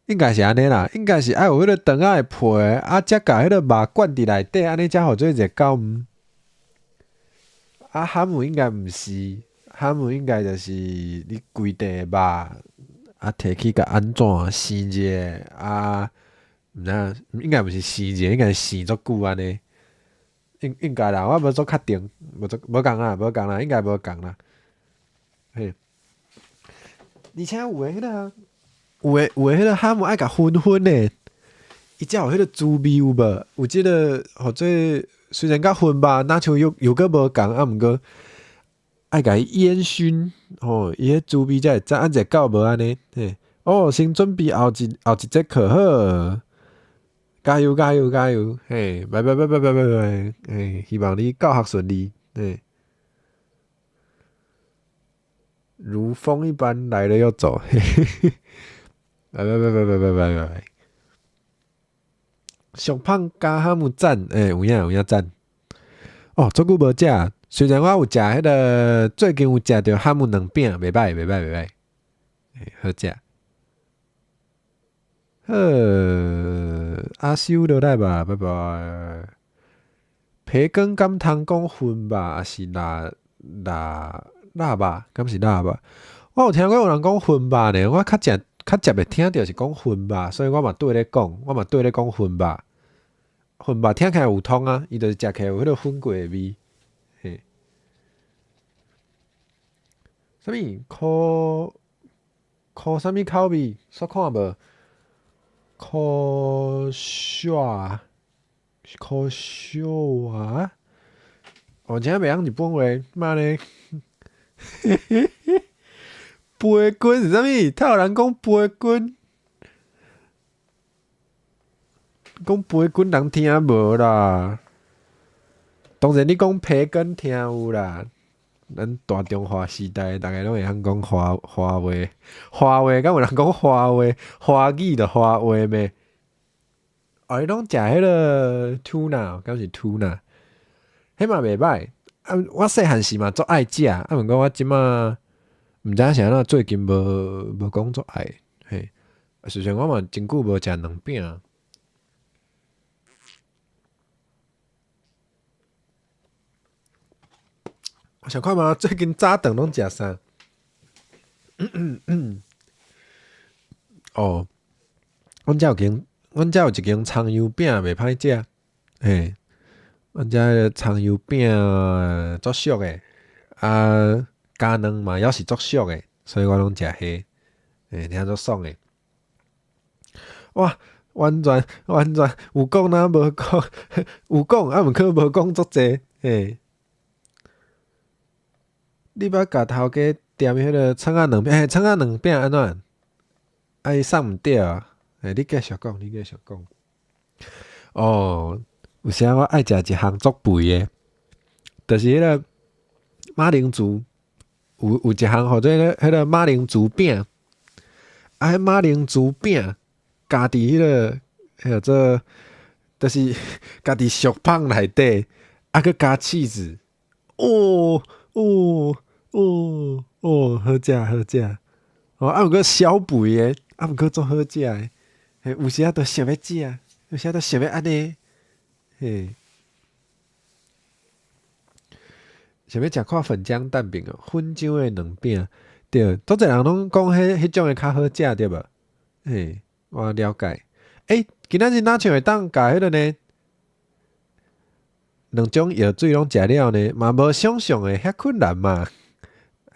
應該是按呢啦，應該是愛有彼個腸仔的皮，啊，才共彼个肉灌佇內底，按呢才號做熱狗毋？啊，哈姆應該毋是，哈姆應該就是你規塊肉，啊，提去共按怎生熱，啊，毋知影，應該毋是生熱，應該是生足久按呢。應該啦，我無足確定，無仝啦，無仝啦，應該無仝啦。嘿，而且有的彼个，有的彼个哈姆愛共熏熏的，伊才有彼个滋味有無？有這个號做雖然佮熏肉，若像又閣無仝，啊，毋過愛共伊煙熏，吼，伊彼滋味才會知。啊，熱狗無按呢，嘿，哦，先準備後一節課好，加油加油加油，嘿，拜拜拜拜拜拜拜，嘿，希望你教學順利，嘿。如風一般來了又走，嘿嘿嘿，拜拜拜拜拜拜拜拜。俗麭加哈姆讚，欸，有影有影讚。哦，足久無食，雖然我有食彼个，最近有食著哈姆軟餅，袂歹袂歹袂歹，欸，好食。好，阿修落來吧，拜拜。培根敢通講熏肉，抑是臘臘臘肉？敢是臘肉？我有聽過有人講熏肉呢，我較食較捷會聽著是講熏肉，所以我嘛綴咧講，我嘛綴咧講熏肉。熏肉聽起來有通啊，伊就是食起來有彼個粉粿的味。嘿，啥物？苦苦啥物口味？煞看無？苦沙，苦燒啊！哦，真袂曉日本話，媽咧！培根是啥物？透有人講培根，講培根人聽無啦。當然你講培根聽有啦。咱大中華時代，逐个攏會曉講華華話，華話敢有人講華話？華語就華話咩？哦，你攏食彼个 tuna，敢是 tuna？彼嘛袂歹。啊，我細漢時嘛足愛食，啊，毋過我這馬毋知影是按怎，最近無無講足愛，嘿。事實上我嘛真久無食卵餅。我想看覓，最近早頓攏食啥？哦，阮遮有間，阮遮有一間蔥油餅袂歹食，嘿，阮遮彼个蔥油餅足俗的，啊，加卵嘛猶是足俗的，所以我攏食彼，嘿，聽足爽的。哇，完全完全有講若無講，有講啊，毋過無講足濟，嘿。你捌共頭家點彼个蔥仔卵餅？嘿，蔥仔卵餅按怎？啊，伊送毋著啊！欸，你繼續講，你繼續講。哦，有時我愛食一項足肥的，就是彼个馬鈴薯，有有一項號做彼个馬鈴薯餅，啊，彼馬鈴薯餅加佇彼个彼個做，就是加佇俗香內底，啊，閣加起司，哦哦哦哦，好食好食。哦，啊，毋過小肥的，啊，毋過足好食的，嘿，有時仔都想欲食，有時仔都想欲按呢，嘿。想欲食看粉漿蛋餅哦，粉漿的卵餅，對，足濟人攏講彼彼種的較好食，對無？嘿，我了解。欸，今仔日若像會當共彼个呢？兩種藥水攏食了呢，嘛無想像的遐困難嘛。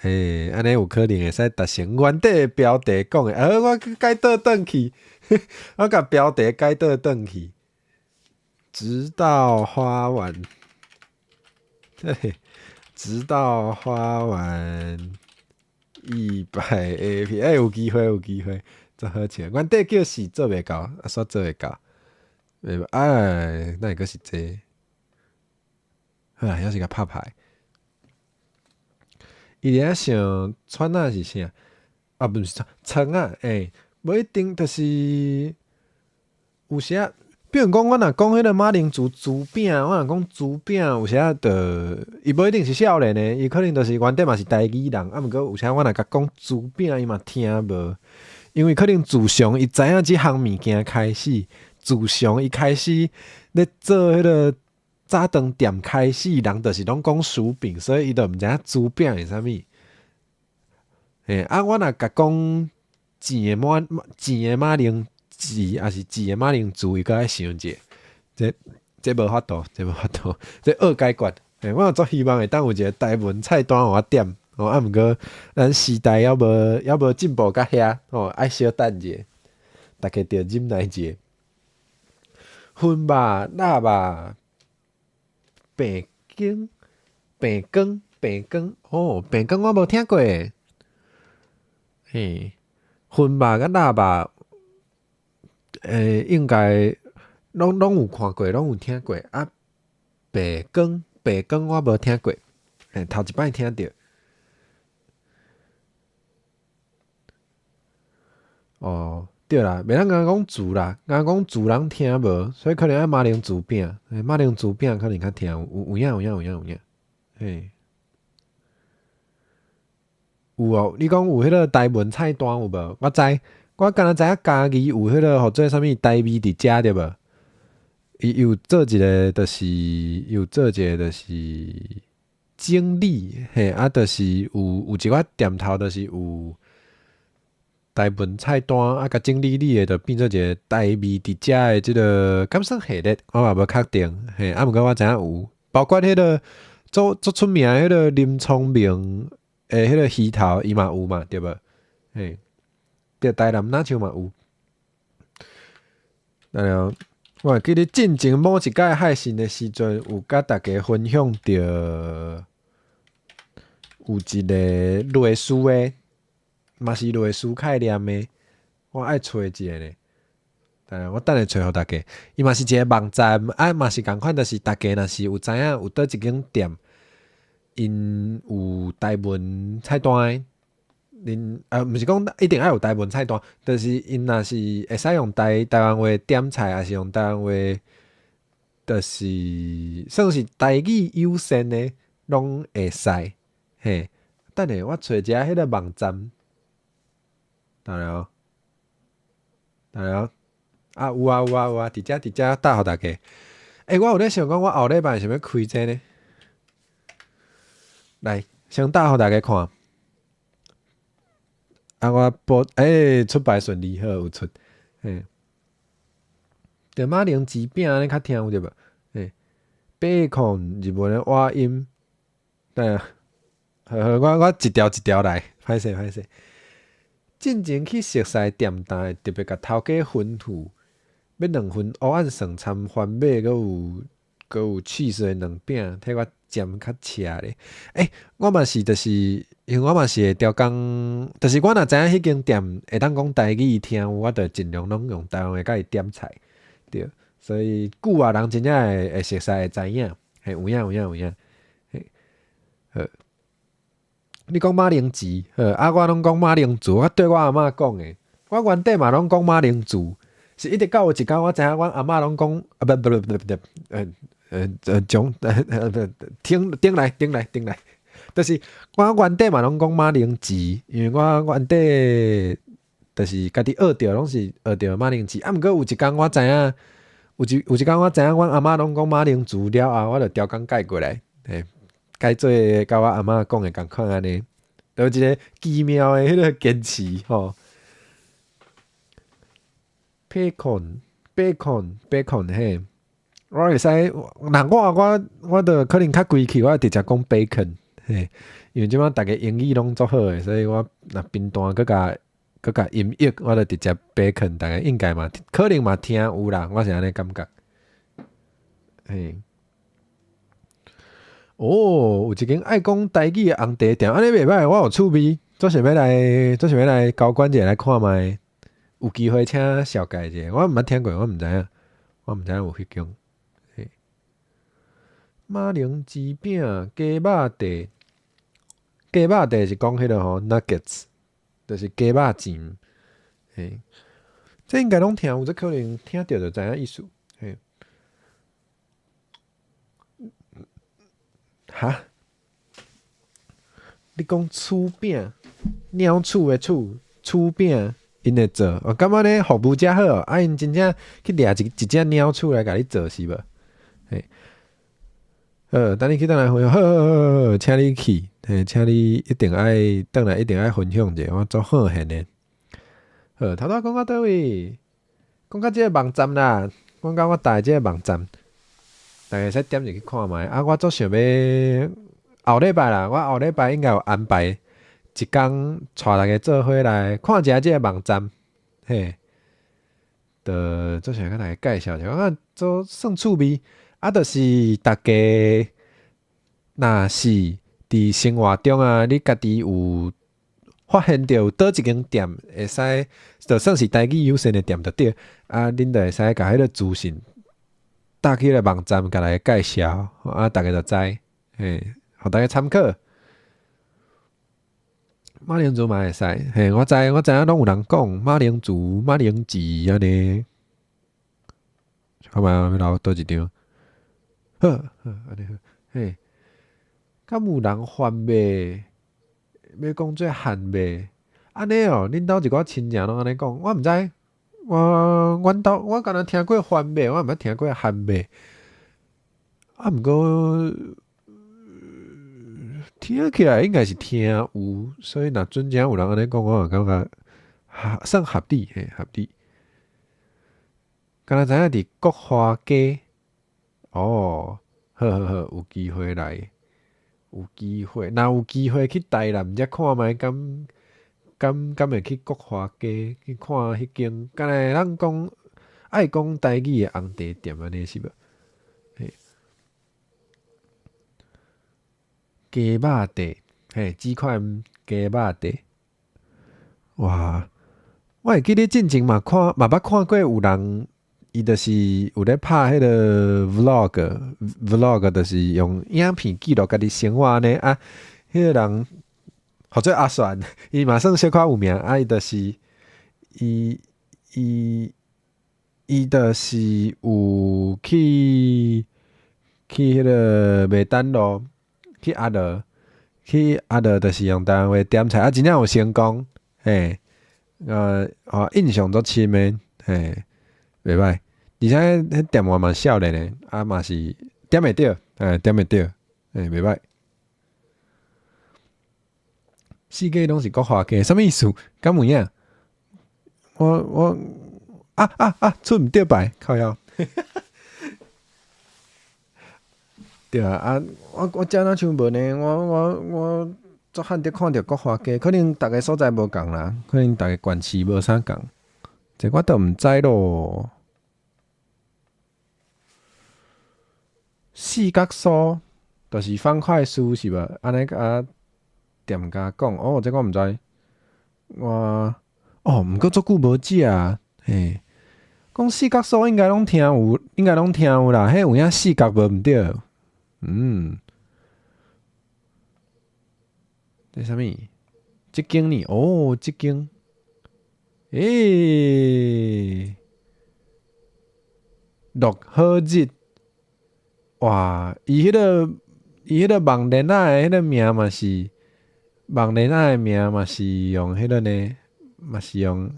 欸，按呢有可能會使達成原底的標題講的，啊，我閣改倒轉去，我共標題改倒轉去，直到花完，直到花完100 AP，欸，有機會，有機會，足好笑。原底叫是做袂到，啊，煞做會到，袂，哎，哪會閣是這個？好啦，猶是共拍牌。伊佇遐想川仔是啥？啊，毋是川仔，欸，無一定就是有時仔，比如講，我若講彼个馬鈴薯薯餅，我若講薯餅，有時仔就伊無一定是少年的，伊可能就是原底嘛是台語人，啊，毋過有時我若共講薯餅，伊嘛聽無，因為可能自從伊知影這項物件開始，自從伊開始咧做彼个早頓店開始，人就是攏講薯餅，所以伊就毋知影薯餅是啥物。嘿，啊，我若共講煎的馬煎的馬鈴薯，抑是煎的馬鈴薯，伊閣愛想者，這這無法度，這無法度，這學解決。嘿，我足希望會當有一個台文菜單予我點，吼，啊，毋過咱時代猶無猶無進步到遐，吼，愛小等者，逐家著忍耐者。熏肉、臘肉。白羹、白羹、白羹，哦，白羹我無聽過。嘿，熏肉佮臘肉，欸，應該攏攏有看過，攏有聽過。啊，白羹、白羹我無聽過，欸，頭一擺聽著。哦，對啦，袂當干焦講薯啦，干焦講薯人聽無，所以可能愛馬鈴薯餅，馬鈴薯餅可能較聽有有影有影有影有影，嘿，有哦，你講有彼个台文菜單有無？我知，我敢若知影嘉義有彼个號做啥物台味佇遮對無？伊有做一个，就是有做一个，就是整理，嘿，啊，就是有一寡店頭，就是有台文菜單，啊，共整理理的，就變做一个台味佇遮的這个，敢算系列，我嘛無確定，嘿，啊，毋過我知影有，包括彼个足足出名的彼个林聰明的彼个魚頭，伊嘛有嘛，對無？嘿，對，台南若像嘛有。然後我會記得進前某一擺海神的時陣，有共大家分享著有一个類似的，嘛是類似概念的，我愛揣一个咧。等下我等下揣予大家。伊嘛是一个網站，啊嘛是仝款，就是大家若是有知影有佗一間店，𪜶有台文菜單的，恁毋是講一定愛有台文菜單，就是𪜶若是會使用台灣話點菜，抑是用台灣話，就是算是台語優先的，攏會使。嘿，等下我揣一下彼个網站，等下哦，等下哦，啊有啊有啊有啊，佇遮佇遮貼予大家。欸，我有咧想講，我後禮拜想欲開這呢？來，先貼予大家看。啊，我報欸出牌順利好有出，嘿。對馬鈴薯餅按呢較聽有著無？嘿，bacon 日文的倚音，對啊。好好，我一條一條來，歹勢歹勢。進前去熟似店呾會特別共頭家吩咐，欲兩份烏按蒜摻番麥，閣有起司的卵餅，替我煎較赤咧。欸，我嘛是，就是因為我嘛是會刁工，就是我若知影彼間店會當講台語聽有，我就盡量攏用台灣話共伊點菜，對。所以久啊，人真正會熟似會知影，嘿，有影有影有影，嘿，好。你講馬鈴薯，好，啊，我攏講馬鈴薯，我對我阿嬤講的，我原底嘛攏講馬鈴薯，是一直到有一工我知影阮阿嬤攏講，啊，不不不不不，將，停停來停來停來，就是我原底嘛攏講馬鈴薯，因為我原底就是家己學著攏是學著馬鈴薯，啊，毋過有一工我知影，有一工我知影阮阿嬤攏講馬鈴薯了後，我就刁工改過來，嘿。改做佮我阿嬤講的仝款按呢，就一个奇妙的彼个堅持吼。bacon，bacon，bacon 嘿，我會使，若我著可能較規氣，我直接講 bacon 嘿，因為這擺逐家英語攏足好的，所以我若平淡閣共音譯，我就直接 bacon，逐家應該嘛可能嘛聽有啦，我是按呢感覺，嘿。哦，有一間愛講台語的紅茶店，按呢袂䆀，我有趣味，足想欲來，足想欲來交關一下來看覓。有機會請紹介一下，我毋捌聽過，我毋知影，我毋知影有彼間。嘿，馬鈴薯餅、雞肉塊，雞肉塊是講彼个吼，nuggets，就是雞肉錢。嘿，這應該攏聽有，這可能聽著就知影意思。嘿。哈？你講鼠餅，鳥鼠的鼠，鼠餅，𪜶會做，我感覺呢服務遮好，啊𪜶真正去掠一隻鳥鼠來共你做是無？嘿，好，等你去轉來分享，好好好好，請你去，嘿，請你一定愛轉來，一定愛分享者，我足好現的。好，頭拄仔講到佗位？講到這个網站啦，講到我帶這个網站。大家會使點入去看覓啊！我足想欲後禮拜啦，我後禮拜應該有安排一工，帶大家做伙來看一下這个網站，嘿，就足想共大家介紹一下，我感覺足算趣味。啊，就是大家若是佇生活中啊，你家己有發現著有佗一間店會使，就算是台語優先的店就對，啊，恁就會使共彼个資訊貼去彼个網站，共大家介紹，啊，逐家就知，嘿，予大家參考。馬鈴薯嘛會使，嘿，我知影攏有人講馬鈴薯、馬鈴薯按呢。看覓欲留佗一張？好，好，按呢好，嘿。敢有人番麥？欲講做番麥？按呢哦，恁兜一寡親情攏按呢講，我毋知。我阮兜我敢若聽過番麥，我毋捌聽過番麥。啊，毋過聽起來應該是聽有，所以若真正有人按呢講，我嘛感覺合算合理，嘿，合理。敢若知影佇國華街，哦，好好好，有機會來，有機會，若有機會去台南遮看覓，敢敢敢會去國華街去看彼間，敢若會當講愛講台語的紅茶店按呢是無？嘿，雞肉地，嘿，這款雞肉地，哇！我會記得進前嘛看嘛捌看過有人，伊就是有咧拍彼个 vlog，vlog 就是用影片記錄家己生活按呢啊，彼个人號做阿璇，伊嘛算小可有名啊，伊就是伊伊伊就是有去去彼个麥當勞去阿樂去阿樂，就是用台灣話點菜啊，真正有成功，嘿，哦，印象足深的，嘿。袂歹，而且彼店員嘛少年的，啊嘛是點會著，欸點會著，欸袂歹。四界攏是國華街，啥物意思？敢有影？我我啊啊啊！出毋著牌，靠腰。對啊，啊我我遮若像無呢，我我我足罕得看著國華街，可能逐个所在無仝啦，可能逐个縣市無啥仝。這我都毋知囉。四角酥就是方塊酥是無？按呢共店家講，哦，這我毋知。我哦，毋過足久無食啊，嘿。講四角酥應該攏聽有，應該攏聽有啦。彼有影四角無毋對。嗯。這啥物？這間呢？哦，這間。欸，落好日，哇！伊彼个伊彼个網連仔的彼个名嘛是網連仔的名嘛是用彼个呢，嘛是用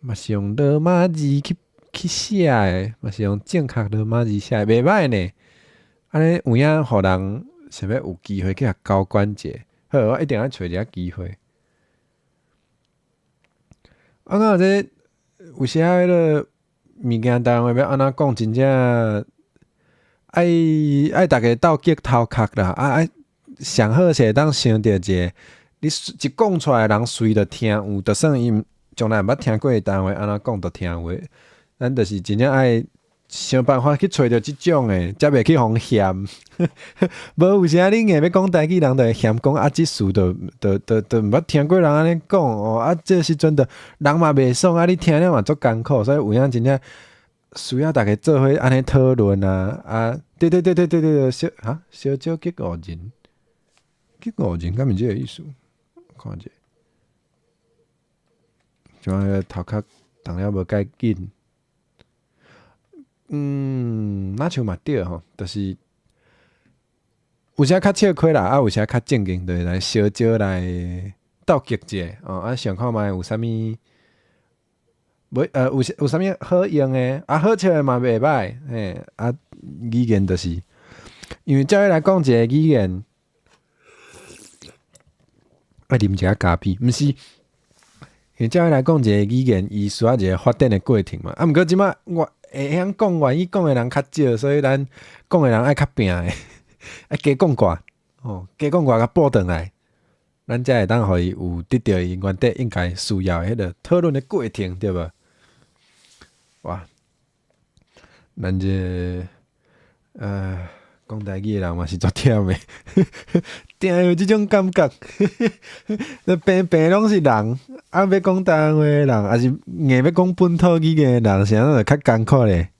嘛是用羅馬字去去寫的，嘛是用正確羅馬字寫的，袂歹呢。按呢有影予人想欲有機會去共交關者，好，我一定愛揣一下機會。啊，敢有這有時仔彼个物件，台灣話欲按怎講，真正愛愛逐家鬥激頭殼啦！啊愛上好是會當想著一个，你一講出來，人隨就聽有，就算伊從來毋捌聽過台灣話按怎講，都聽有。咱就是真正愛想辦法去揣著這種的，才袂去予人嫌。無有時仔你硬欲講台語，人就會嫌講啊，這詞就就就就毋捌聽過人按呢講哦。啊，這時陣就人嘛袂爽，啊，你聽了嘛足艱苦，所以有影真正需要逐家做伙按呢討論啊。啊，對對對對對對，小哈小少激五人，激五人，敢是這个意思？看者，像彼个頭殼動了無介緊。嗯，若像嘛對吼，就是有時較笑虧啦，啊，有時較正經，就是來小少來鬥激一下哦，啊，想看覓有啥物，無有有啥物好用的，啊，好笑的嘛袂歹，嘿，啊，語言就是，因為照伊來講一个語言，愛啉一下咖啡，毋是，因為照伊來講一个語言，伊需要一个發展的過程嘛，啊，毋過這擺我會曉講願意講的人較少，所以咱講的人愛較拚的，愛加講掛，哦，加講掛共補轉來，咱才會當予伊有得著伊原底應該需要的彼个討論的過程，對無？哇，咱這个講台語的人嘛是足忝的，定有這種感覺，平平攏是人，啊，欲講台灣話的人，抑是硬欲講本土語言的人，啥就較艱苦咧。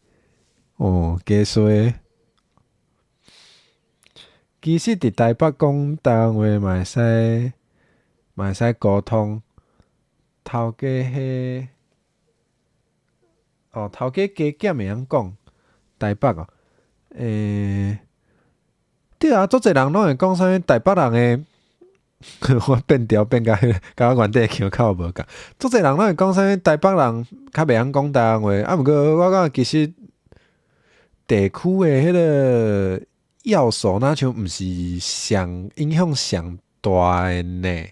哦，加衰。其實佇台北講台灣話嘛會使，嘛會使溝通。頭家彼，哦，頭家加減會曉講台北哦，欸，對啊，足濟人攏會講啥物台北人的，我變調變甲佮我原底的腔口無仝。足濟人攏會講啥物台北人較袂曉講台灣話，啊，毋過我感覺其實地區的彼个要素，若像毋是上影響上大的呢，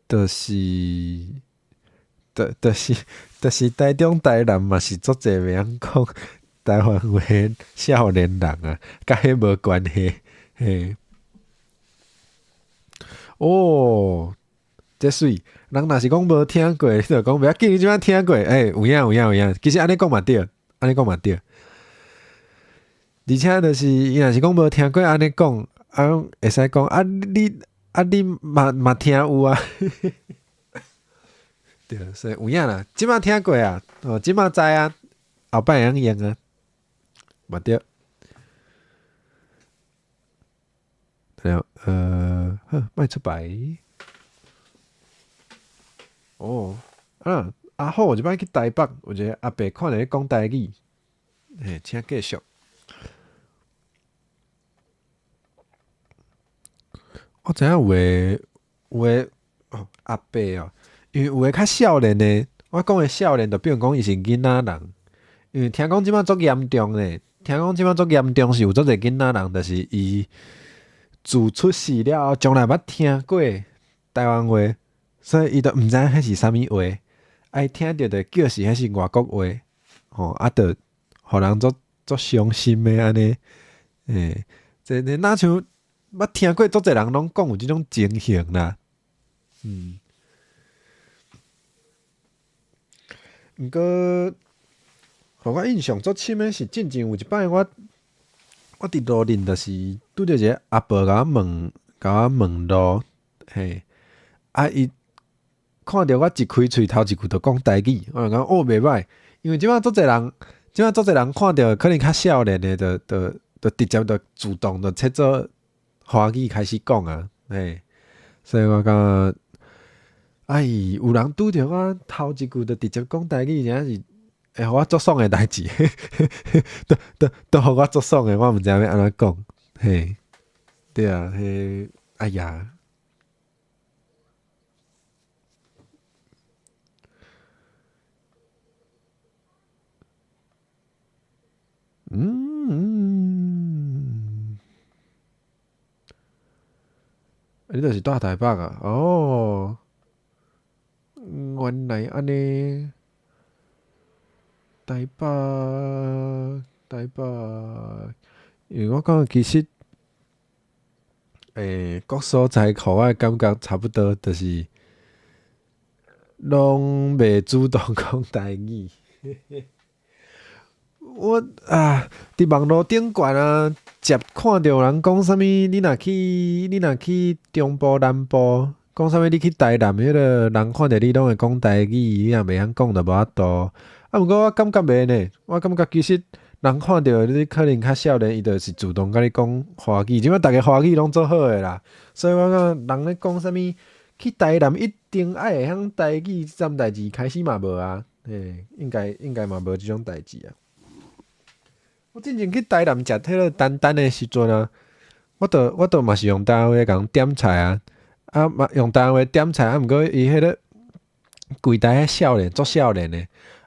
就是，就是台中、台南嘛是足濟袂曉講台灣話少年人啊，佮彼無關係，嘿。哦，這媠，人若是講無聽過，你就講袂要緊，你這擺聽過，欸，有影有影有影，其實按呢講嘛對，按呢講嘛對。而且就是伊若是講無聽過按呢講，啊，會使講啊你啊你嘛嘛聽有啊，對，所以有影啦，這擺聽過啊，哦，這擺知啊，後擺會曉用啊，嘛對。對，好，莫出牌。哦，啊，阿好，這擺去台北，有一个阿伯看著咧講台語，嘿，請繼續。我知影有的有的哦，阿伯哦，因為有的較少年的，我講的少年，就比如講伊是囡仔人，因為聽講這擺足嚴重咧，聽講這擺足嚴重是有足濟囡仔人，就是伊自出世了後，從來毋捌聽過台灣話，所以伊就毋知影彼是啥物話，啊伊聽著就叫是彼是外國話，吼，啊，就予人足足傷心的按呢，欸，這這若像捌聽過足濟人攏講有這種情形啦，嗯。毋過，予我印象足深的是，進前有一擺我我佇路頂，就是拄著一个阿伯共我問，共我問路，嘿，啊伊看著我一開喙頭一句就講台語，我就感覺哦袂䆀，因為這擺足濟人，這擺足濟人看著可能較少年的，就就就直接就自動就切做華語開始講啊，嘿，所以我感覺，哎，有人拄著我頭一句就直接講台語，真正是會予我足爽的代誌，都都都予我足爽的，我毋知影欲按怎講，嘿，對啊，彼，哎呀，嗯，你就是住台北啊？哦，原來按呢，台北，台北，因為我感覺其實，欸，各所在予我的感覺差不多，就是攏袂主動講台語。我啊，佇網路頂懸啊，捷看著有人講啥物，你若去，你若去中部、南部，講啥物？你去台南彼个人看著你攏會講台語，你若袂曉講就無法度。啊，毋過我感覺袂呢，我感覺其實人看著你可能較少年，伊就是主動共你講華語。這擺逐家華語攏足好的啦，所以我感覺人咧講啥物去台南一定愛會曉台語，這種代誌開始嘛無啊，嘿，應該應該嘛無這種代誌啊。我進前去台南食彼个丹丹的時陣啊，我著我著嘛是用台灣話共點菜啊，啊嘛用台灣話點菜啊，毋過伊彼个櫃台彼少年足少年的，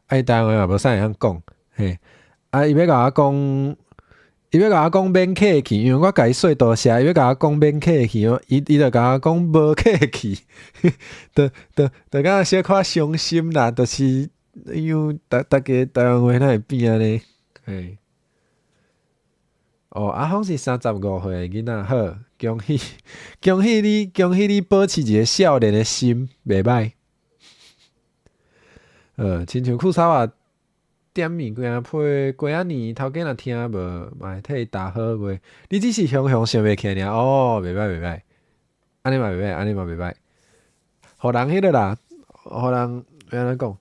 啊伊台灣話嘛無啥會曉講，嘿，啊伊欲共我講，伊欲共我講免客氣，因為我共伊說多謝，伊欲共我講免客氣，伊伊就共我講無客氣，著著著感覺小可傷心啦，就是因為逐逐家台灣話哪會變按呢，嘿。哦，阿峰是35歲的囡仔，好，恭喜，恭喜你，恭喜你保持一个少年的心，袂䆀。親像庫沙瓦點物件批過仔年，頭家若聽無，嘛會替伊打好話。你只是雄雄想袂起來爾，哦，袂䆀袂䆀，按呢嘛袂䆀，按呢嘛袂䆀。予人彼个啦，予人欲按怎講，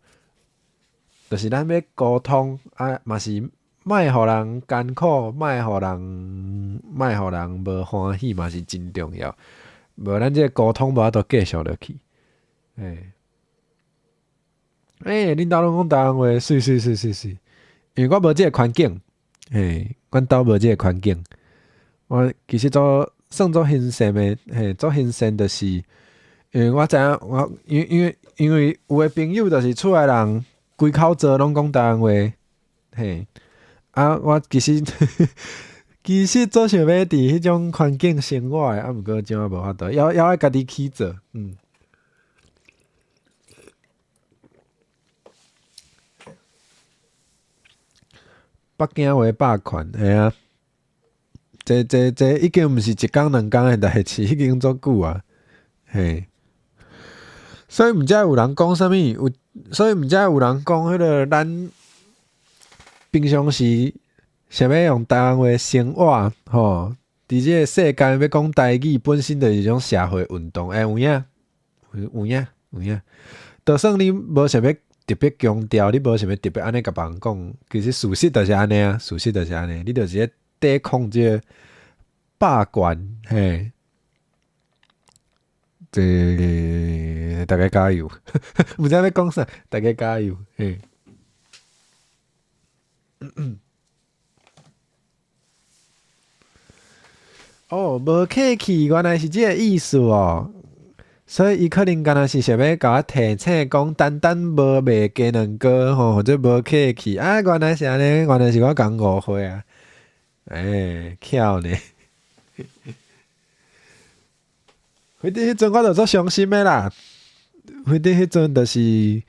就是咱欲溝通啊，嘛是。莫予人艱苦，莫予人莫予人無歡喜嘛是真重要。無咱這个溝通無法度繼續落去。欸，欸，恁兜攏講台灣話，媠媠媠媠媠。因為我無這个環境，嘿，阮兜無這个環境。我其實做算做興盛的，嘿，做興盛就是，因為我知影我，因為因為因為有的朋友就是厝內人規口座攏講台灣話，嘿。啊，我其實其實足想欲佇彼種環境生活的，啊，毋過這馬無法度，猶愛家己去做，嗯。北京話霸權，嘿啊，這這這已經毋是一工兩工的代誌，已經足久啊，嘿。所以毋才會有人講啥物，有所以毋才會有人講彼个咱平常時想欲用台灣話生活，吼，佇這个世間欲講台語，本身就是一種社會運動，欸，有影，有影，有影。就算你無想欲特別強調，你無想欲特別按呢共別人講，其實事實就是按呢啊，事實就是按呢，你就是咧抵抗這个霸權，嘿。這個大家加油！毋知欲講啥，大家加油！嘿。哦，無客氣，原來是這个意思哦。所以伊可能敢若是想欲共我提醒講，單單無賣雞卵糕吼，或者無客氣啊，原來是按呢，原來是我共誤會啊。欸，巧呢。彼陣彼陣我就足傷心的啦，彼陣彼陣就是，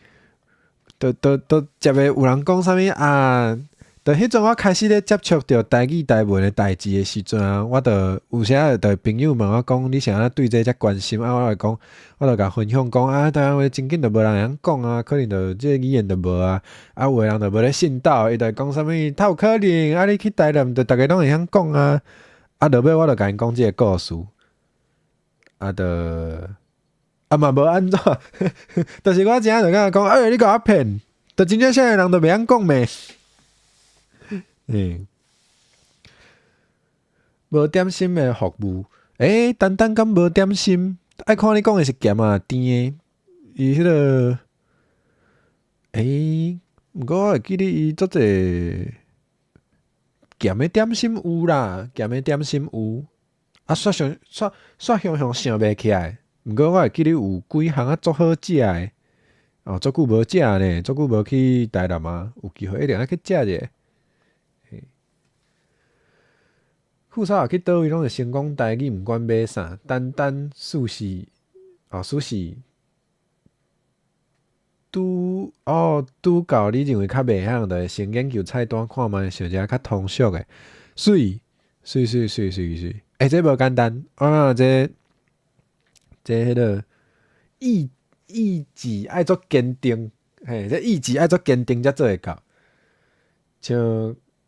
就就就接的有人講啥物啊，就彼陣我開始咧接觸著台語台文的代誌的時陣啊，我就有時就朋友問我講，你是按怎對這遮關心啊？我就講，我就共分享講啊，台灣話真緊就無人會曉講啊，可能就這個語言就無啊，啊有的人就無咧信道，伊就會講啥物，哪有可能？啊你去台南就逐家攏會曉講啊，啊落尾我就共𪜶講這个故事。啊，著啊嘛無按怎，就是我真正就共伊講，欸，你共我騙，就真正啥个人都袂曉講咩？嗯，無點心的服務，欸，單單敢無點心？愛看你講的是鹹啊甜的，伊彼个，欸，毋過我會記得伊足濟鹹的點心有啦，鹹的點心有。啊，煞想煞煞雄雄想袂起來，毋過我會記得有幾項啊足好食的，哦，足久無食呢，足久無去台南啊，有機會一定愛去食者。富超去佗位攏會先講台語，毋管買啥，單單壽司，哦，壽司，拄哦拄到你認為較袂曉，就會先研究菜單看覓，想一下較通俗的，媠媠媠媠媠媠。欸，這無簡單，啊，這這彼个意意志愛足堅定，嘿，這意志愛足堅定才做會到。像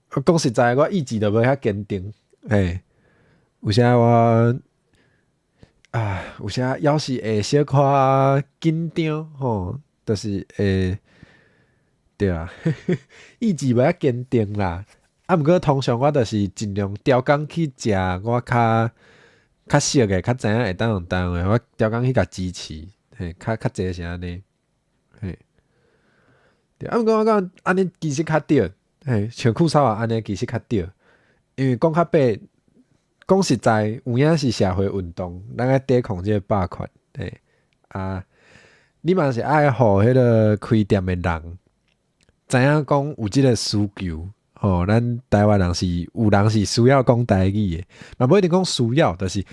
講實在，我意志就無遐堅定，嘿，有時我啊，有時猶是會小可緊張，吼，就是會，對啊，意志無遐堅定啦。啊，毋過通常我就是盡量刁工去食我較較熟的，較知影會當用台灣話，我刁工去共支持，嘿，較較濟是按呢，嘿。對，啊，毋過我感覺按呢其實較對，嘿，像褲草啊按呢其實較對，因為講較白，講實在，有影是社會運動，咱愛抵抗這个霸權，嘿，啊，你嘛是愛予彼个開店的人知影講有這个需求。吼，咱台灣人是有人是需要講台語的，嘛無一定講需要，就是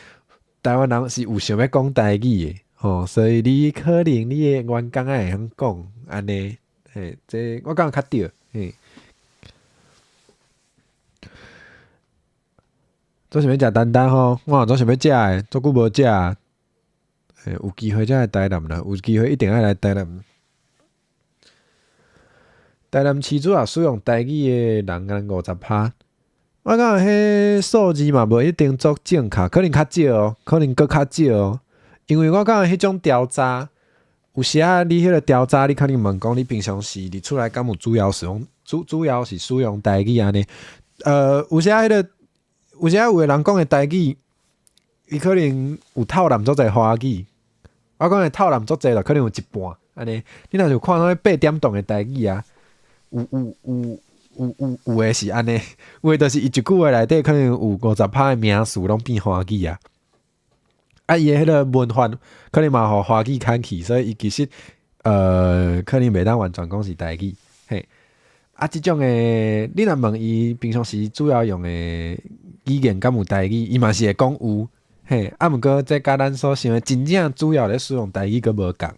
台灣人是有想欲講台語的，吼，所以你可能你的員工愛會曉講，按呢，嘿，這我感覺較對，嘿。足想欲食丹丹吼，我嘛足想欲食的，足久無食，嘿，有機會才來台南啦，有機會一定愛來台南。台南市主要使用台語的人干50%，我感覺彼數字嘛無一定足正確，可能較少哦，可能閣較少哦。因為我感覺彼種調查，有時仔你彼个調查，你可能問講你平常時佇厝內敢有主要使用主主要是使用台語按呢？有時仔彼个有時仔有的人講的台語，伊可能有透濫足濟華語，我講的透濫足濟，就可能有一半按呢。你若是有看到八點檔的台語啊？有有有有有有的是按呢，有的就是伊一句話內底可能有50%的名詞攏變華語啊。啊，伊的彼个文法可能嘛予華語牽去，所以伊其實可能袂當完全講是台語。嘿，啊，這種的你若問伊平常時主要用的語語言敢有台語，伊嘛是會講有，嘿，啊，毋過這佮咱所想的真正主要咧使用台語閣無仝，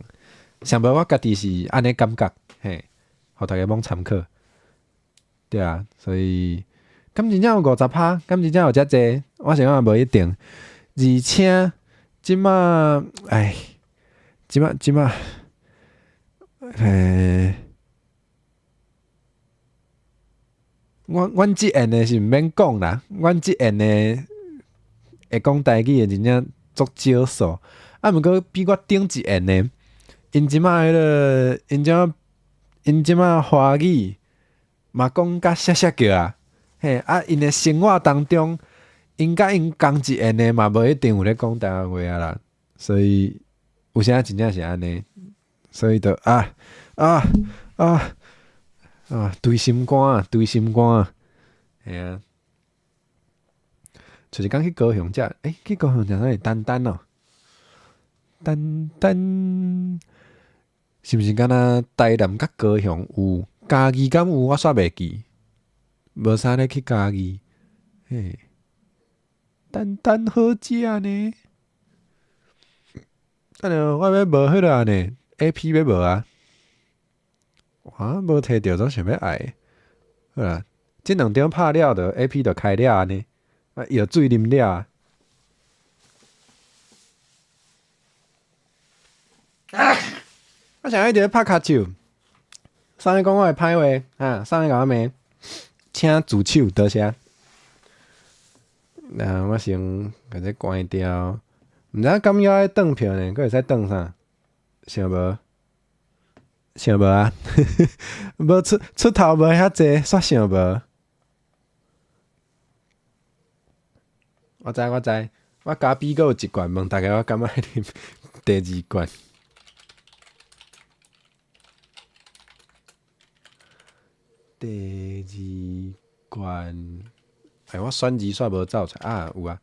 上無我家己是按呢感覺，嘿，予大家罔參考。對啊，所以敢真正有50%，敢真正有遮濟，我是感覺無一定。而且這馬，唉，這馬這馬，嘿。阮這緣的是毋免講啦，阮這緣的會講台語的真正足少數。啊，毋過比我頂一緣的，𪜶這馬彼个，𪜶這馬𪜶這馬華語嘛講甲謝謝叫啊，嘿，啊，𪜶的生活當中，𪜶佮𪜶仝一緣的嘛無一定有咧講台灣話啊啦，所以有時真正是按呢，所以就啊啊啊！啊，堆心肝啊，堆心肝啊，嘿啊！就是講去高雄食，欸，去高雄食啥物？丹丹哦，丹丹，是毋是敢若台南佮高雄有？嘉義敢有？我煞袂記，無啥咧去嘉義，嘿，丹丹好食呢。等下我欲無彼个呢，AP 欲無啊？啊，無提著總想欲愛。好啦，這兩張拍了就 AP 就開了按呢，啊，藥水啉了啊。我啥一直咧拍跤手，啥人講我的歹話？啊，啥人共我罵？請住手，多謝。那我先共這關掉。毋知影敢猶愛轉票呢？閣會使轉啥？想無？想無啊？無出出頭無遐濟，煞想無。我知我知，我咖啡閣有一罐，問大家我敢愛啉第二罐。第二罐，哎，我選字煞無走出來啊，有啊。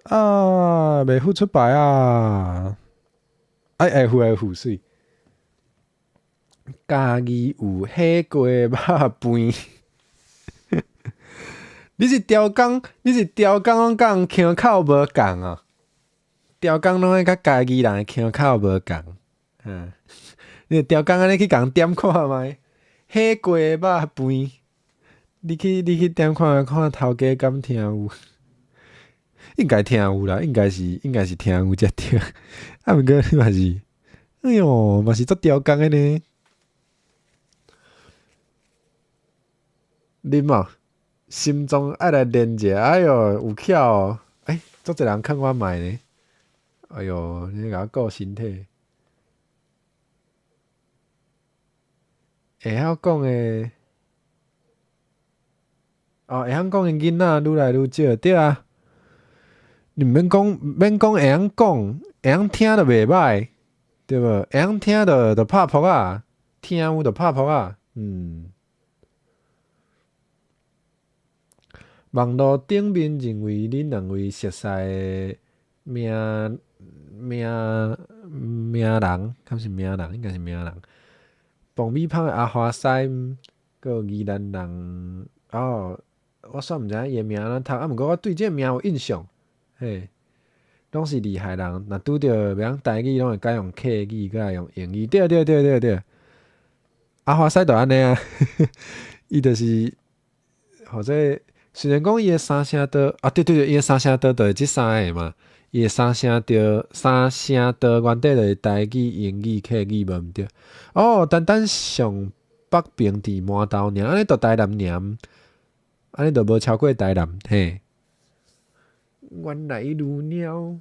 啊，袂付出牌啊！哎，會付會付媠。嘉義有火鍋肉飯。你是刁工，你是刁工攏佮人腔口無仝哦。刁工攏愛佮嘉義人的腔口無仝。嗯，你是刁工按呢去共人點看覓？火鍋肉飯，你去點看看頭家敢聽有？應該聽有啦，應該是聽有才對。啊，毋過你嘛是，哎喲，嘛是足刁工的呢。啉哦，心臟愛來連者，哎喲，有巧哦！欸，足濟人勸我莫呢。哎喲，你共我顧身體。會曉講的，哦，會曉講的囡仔愈來愈少，對啊。你毋免講，免講會曉講，會曉聽就袂䆀，對無？會曉聽就拍噗仔，聽有就拍噗仔，嗯。網路頂面認為恁兩位熟似的名名名人，敢是名人？應該是名人。爆米香的阿華西，閣有宜蘭人，哦，我煞毋知影伊的名按怎讀，啊，毋過我對這个名有印象，嘿，攏是厲害人。若拄著袂曉台語，攏會改用客語，閣來用英語。對對對對對，阿華西就按呢啊，伊就是，或者雖然講伊的三聲道，啊對對對，伊的三聲道就是這三个嘛，伊的三聲道，三聲道原底就是台語、英語、客語，無毋對。哦，單單上北平佇饃頭爾，按呢就台南爾，按呢就無超過台南，嘿。原來如了，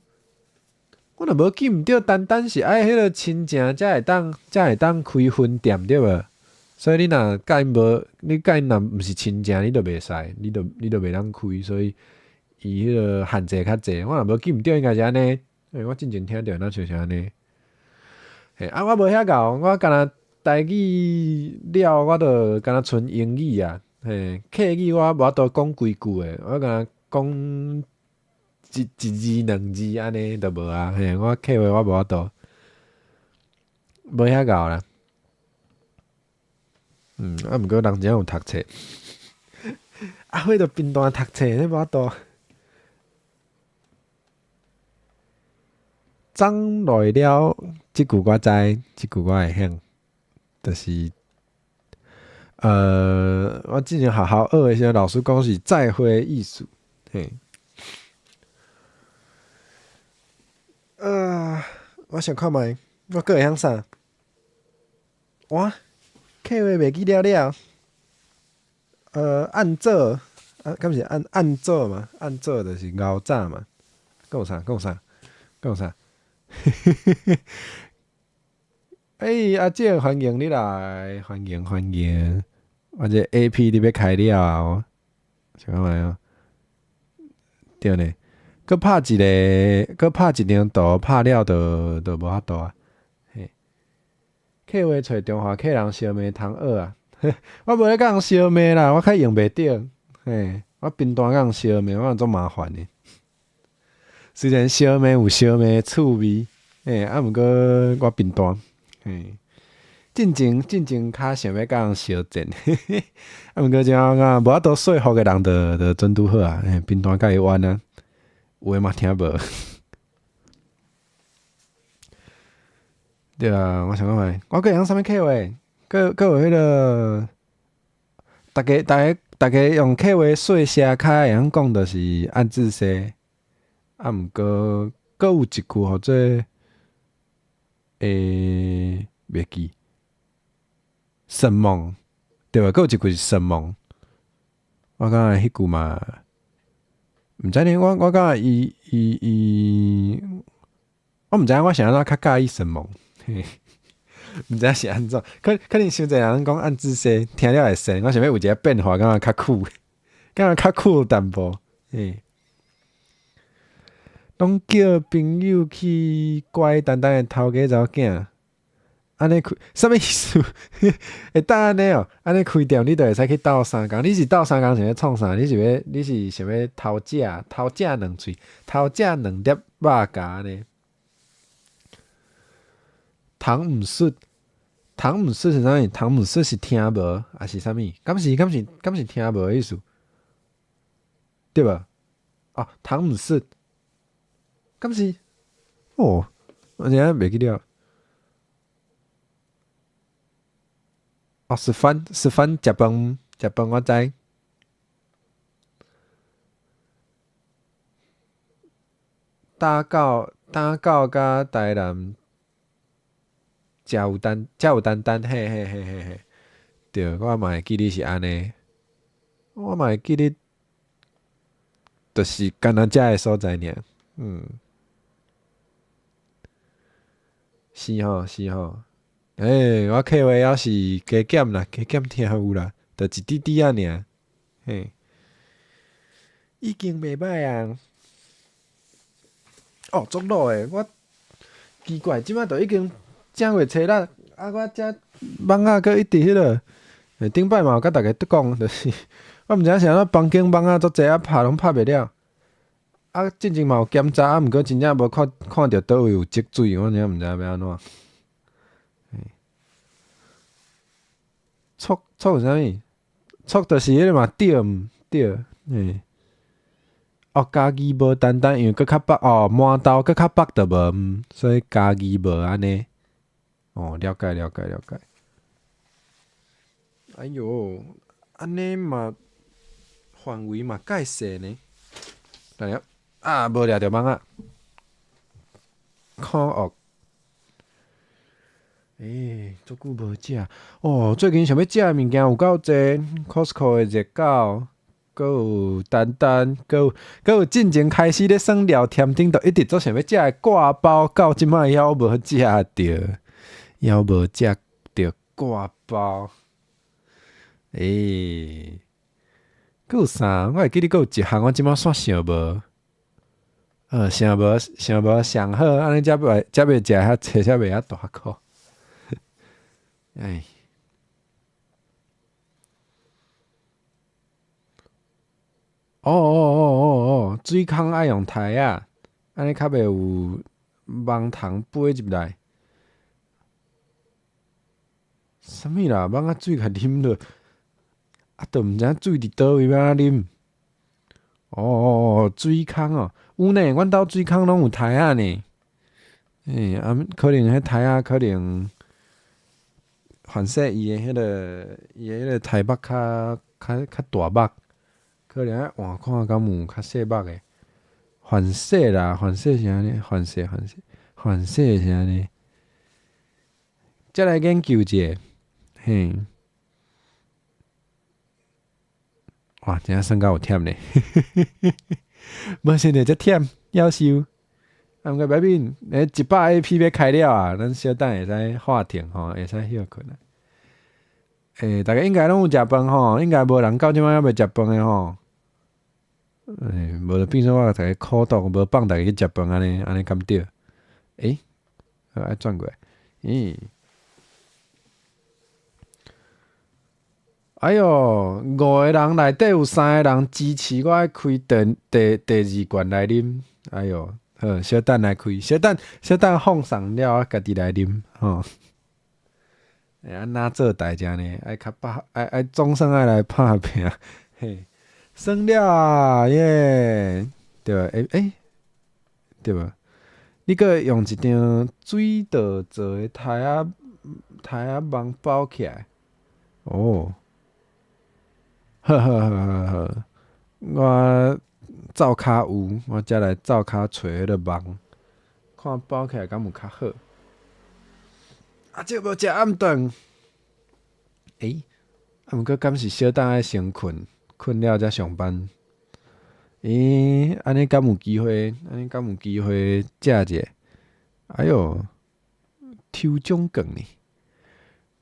我若無記毋對，單單是愛彼個親情才會當開分店，對無？所以你若佮𪜶無，你佮𪜶若毋是親情，你就袂使，你就袂當開，所以伊彼個限制較濟。我若無記毋對，應該是按呢。欸，我進前聽著若像是按呢。嘿，啊，我無遐𠢕，我敢若台語了，我就敢若賰英語啊。嘿，客語我無法度講規句的，我敢若講一字兩字按呢就無啊。嘿，我客話我無法度。無遐𠢕啦。啊，毋過人真正有讀冊，阿輝就貧惰讀冊，你無法度。長來了，這句我知，這句我會曉，就是，我之前學校學的時陣，老師講是再會的意思，嘿。我想看覓，我閣會曉啥？哇，客話袂記了了。按做，啊，敢是按按做嘛？按做就是𠢕早嘛。閣有啥？閣有啥？閣有啥？欸，阿姐，歡迎你來，歡迎歡迎。我這 AP 你欲開了後，想看覓哦？對呢，閣拍一个，閣拍一張圖，拍了就無法度啊。嘿，客話揣中華客人相罵通學啊！我無咧共人相罵啦，我較用袂著。嘿，我貧惰共人相罵，我足麻煩的。雖然相罵有相罵的趣味，嘿，啊，毋過我貧惰，嘿，進前較想欲共人相戰，啊，毋過這樣無法度說服的人就準拄好啊，嘿，貧惰共伊冤啊，有的嘛聽無。對啊，我想看覓，我閣會曉啥物客話？閣有彼个，逐家用客話細聲較會曉講，就是按字說。啊，毋過閣有一句號做，袂記，什麼？對無？閣有一句是什麼？我感覺彼句嘛，毋知呢。我感覺伊伊伊，我毋知影我是按怎較佮意什麼？毋知影是按怎？可能傷濟人講按字說，聽了會神。我想欲有一个變化，感覺較酷，感覺較酷淡薄。嘿。攏叫朋友去拐單單的頭家查某囝，按呢開，啥物意思？會當按呢哦？按呢開店，你就會使去鬥相共。你是鬥相共想欲創啥？你是想欲偷食？偷食兩喙，偷食兩粒肉夾按呢？糖毋欶，糖毋欶是啥物？糖毋欶是聽無，抑是啥物？敢是聽無的意思？對無？哦，糖毋欶。敢是？哦，我真正袂記了。哦，食飯食飯食飯食飯，我知。打狗打狗佮台南食有單單，嘿嘿嘿嘿嘿，對，我嘛會記得是按呢，我嘛會記得，就是干焦這个所在爾，嗯。是吼是吼，欸，我客話猶是加減啦，加減聽有啦，就一滴滴仔爾，嘿，已經袂䆀啊。哦，足老的，我奇怪，這擺都已經正月初六，啊，我這網仔閣一直彼落，頂擺嘛有共大家講，就是我毋知影是按怎房間網仔足濟啊，拍攏拍袂了。啊，進前嘛有檢查，啊，毋過真正無看看著佗位有積水，我真正毋知影欲按怎。錯錯是啥物？錯就是彼个嘛對毋對？嘿。哦，家己無單單，因為閣較北哦，饃頭閣較北就無，所以家己無按呢。哦，了解了解了解。哎喲，按呢嘛範圍嘛蓋細呢。來了，啊，無掠著網仔。可惡！欸，足久無食哦。最近想欲食的物件有夠濟，Costco 的熱狗，閣有丹丹，閣有進前開始咧耍聊天頂，就一直足想欲食的割包，到這擺猶無食著，猶無食著割包。欸，閣有啥？我會記得閣有一項，我這擺煞想無。想無想無上好，按呢才袂才袂食遐濟，才袂遐大箍。哎，哦哦哦哦哦，水空愛用台仔，按呢較袂有網蟲飛入來。啥物啦？蠓仔水共啉落，啊，都毋知影水佇佗位欲按怎啉。哦哦哦，水空哦，有呢，阮兜水空攏有苔仔呢。欸，啊，可能彼苔仔可能，反正伊的彼個苔目較大目，可能愛換看敢有較細目的。反射啦，反射是按呢？反射反射反射是按呢？再來研究一下，嘿。哇，真正算甲有忝呢，無想著遮忝，夭壽。啊，毋過袂要緊，欸，100 AP 欲開了啊，咱小等會使喊停吼，會使歇睏啊。欸，逐家應該攏有食飯吼，應該無人到這擺猶未食飯的吼。欸，無就變做我共逐家苦毒，無放逐家去食飯按呢，按呢敢對？欸，好，愛轉過來，咦？哎喲，五个人內底有三个人支持我愛開第二罐來啉。哎喲，好，小等來開，小等小等放送了，我家己來啉吼。欸，按怎做代誌呢？愛較拍，愛總算愛來拍拚，嘿，算了啊耶，對吧？欸欸，對無？你閣用一張水稻做的苔仔網包起來，哦。好好好好好，我灶跤有，我才來灶跤揣彼个網，看包起來敢有較好。啊，這無食暗頓。欸，啊，毋過敢是小等愛先睏，睏了才上班。欸，按呢敢有機會？按呢敢有機會食者？哎喲，抽獎券呢？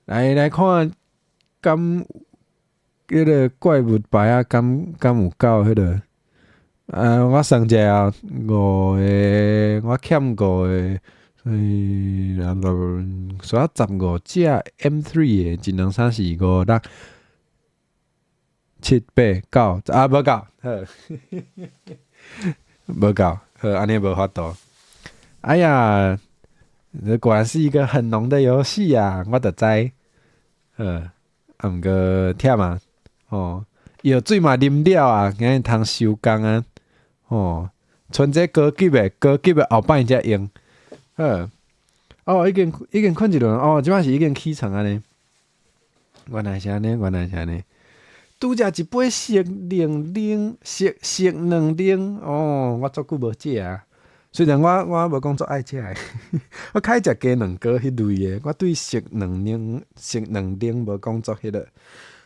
來來看，敢彼个怪物牌仔敢有夠彼个？啊，我算一下啊，五个，我欠五个，所以所以15隻 M3 的，一兩三四五六七八九，啊，無夠，好，無夠，好，按呢無法度。哎呀，這果然是一個很濃的遊戲啊！我就知，好，啊，毋過忝啊，吼，藥水嘛啉了啊，今日通收工啊，吼，賰這高級的，高級的後擺才用，好，哦，已經睏一輪，哦，這擺是已經起床按呢，原來是按呢，原來是按呢，拄食一杯熟檸奶，熟卵奶，哦，我足久無食啊。雖然我無講足愛食的，我較愛食雞卵糕彼類的，我對熟卵奶、熟卵奶無講足彼个，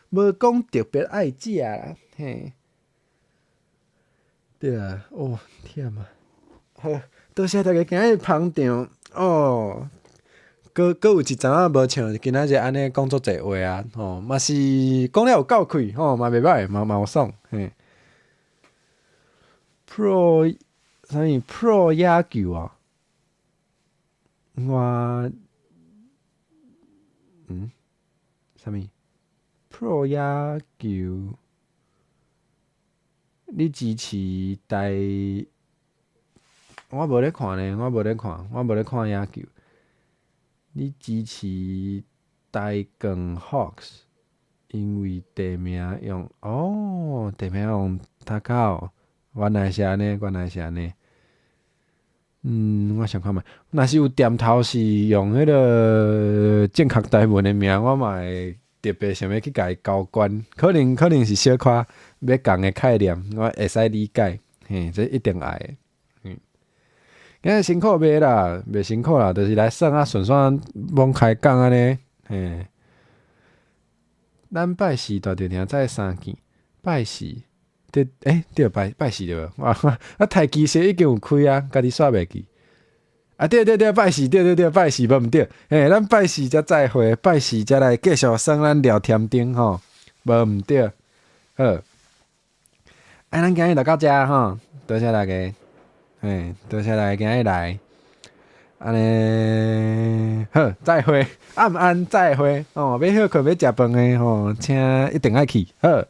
無講特別愛食啦，嘿。對啊，哦，忝啊！好，多謝大家今日捧場，哦，閣有一陣仔無像今仔日按呢講足濟話啊，吼，嘛是講了有夠氣，吼，嘛袂䆀，嘛有爽，嘿。Pro 啥物 Pro 野球啊？我啥物 Pro 野球？你支持台？我無咧看呢，我無咧看，我無咧看野球。你支持台鋼 Hawks？因為地名用哦，地名用他口，原來是按呢，原來是按呢。我想看覓，若是有店頭是用彼个正確台文的名，我嘛會特別想欲去共伊交關。可能是小可欲仝的概念，我會使理解。嘿，這一定愛的。今日辛苦袂啦，袂辛苦啦，就是來耍啊，順紲罔開講按呢。嘿，咱拜四大著聽早三更，拜四。對，欸，對，拜四對無？我台其實已經有開啊，家己煞袂記。啊，對對對，拜四，對對對，拜四無毋對。嘿，咱拜四才再會，拜四才來繼續耍咱聊天燈吼，無毋對。好，啊，咱今日就到遮吼，多謝大家，嘿，多謝大家今日來。按呢，好，再會，暗安再會哦。欲歇睏欲食飯的吼，請一定愛去。好，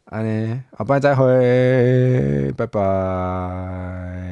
按呢，後擺再會，拜拜。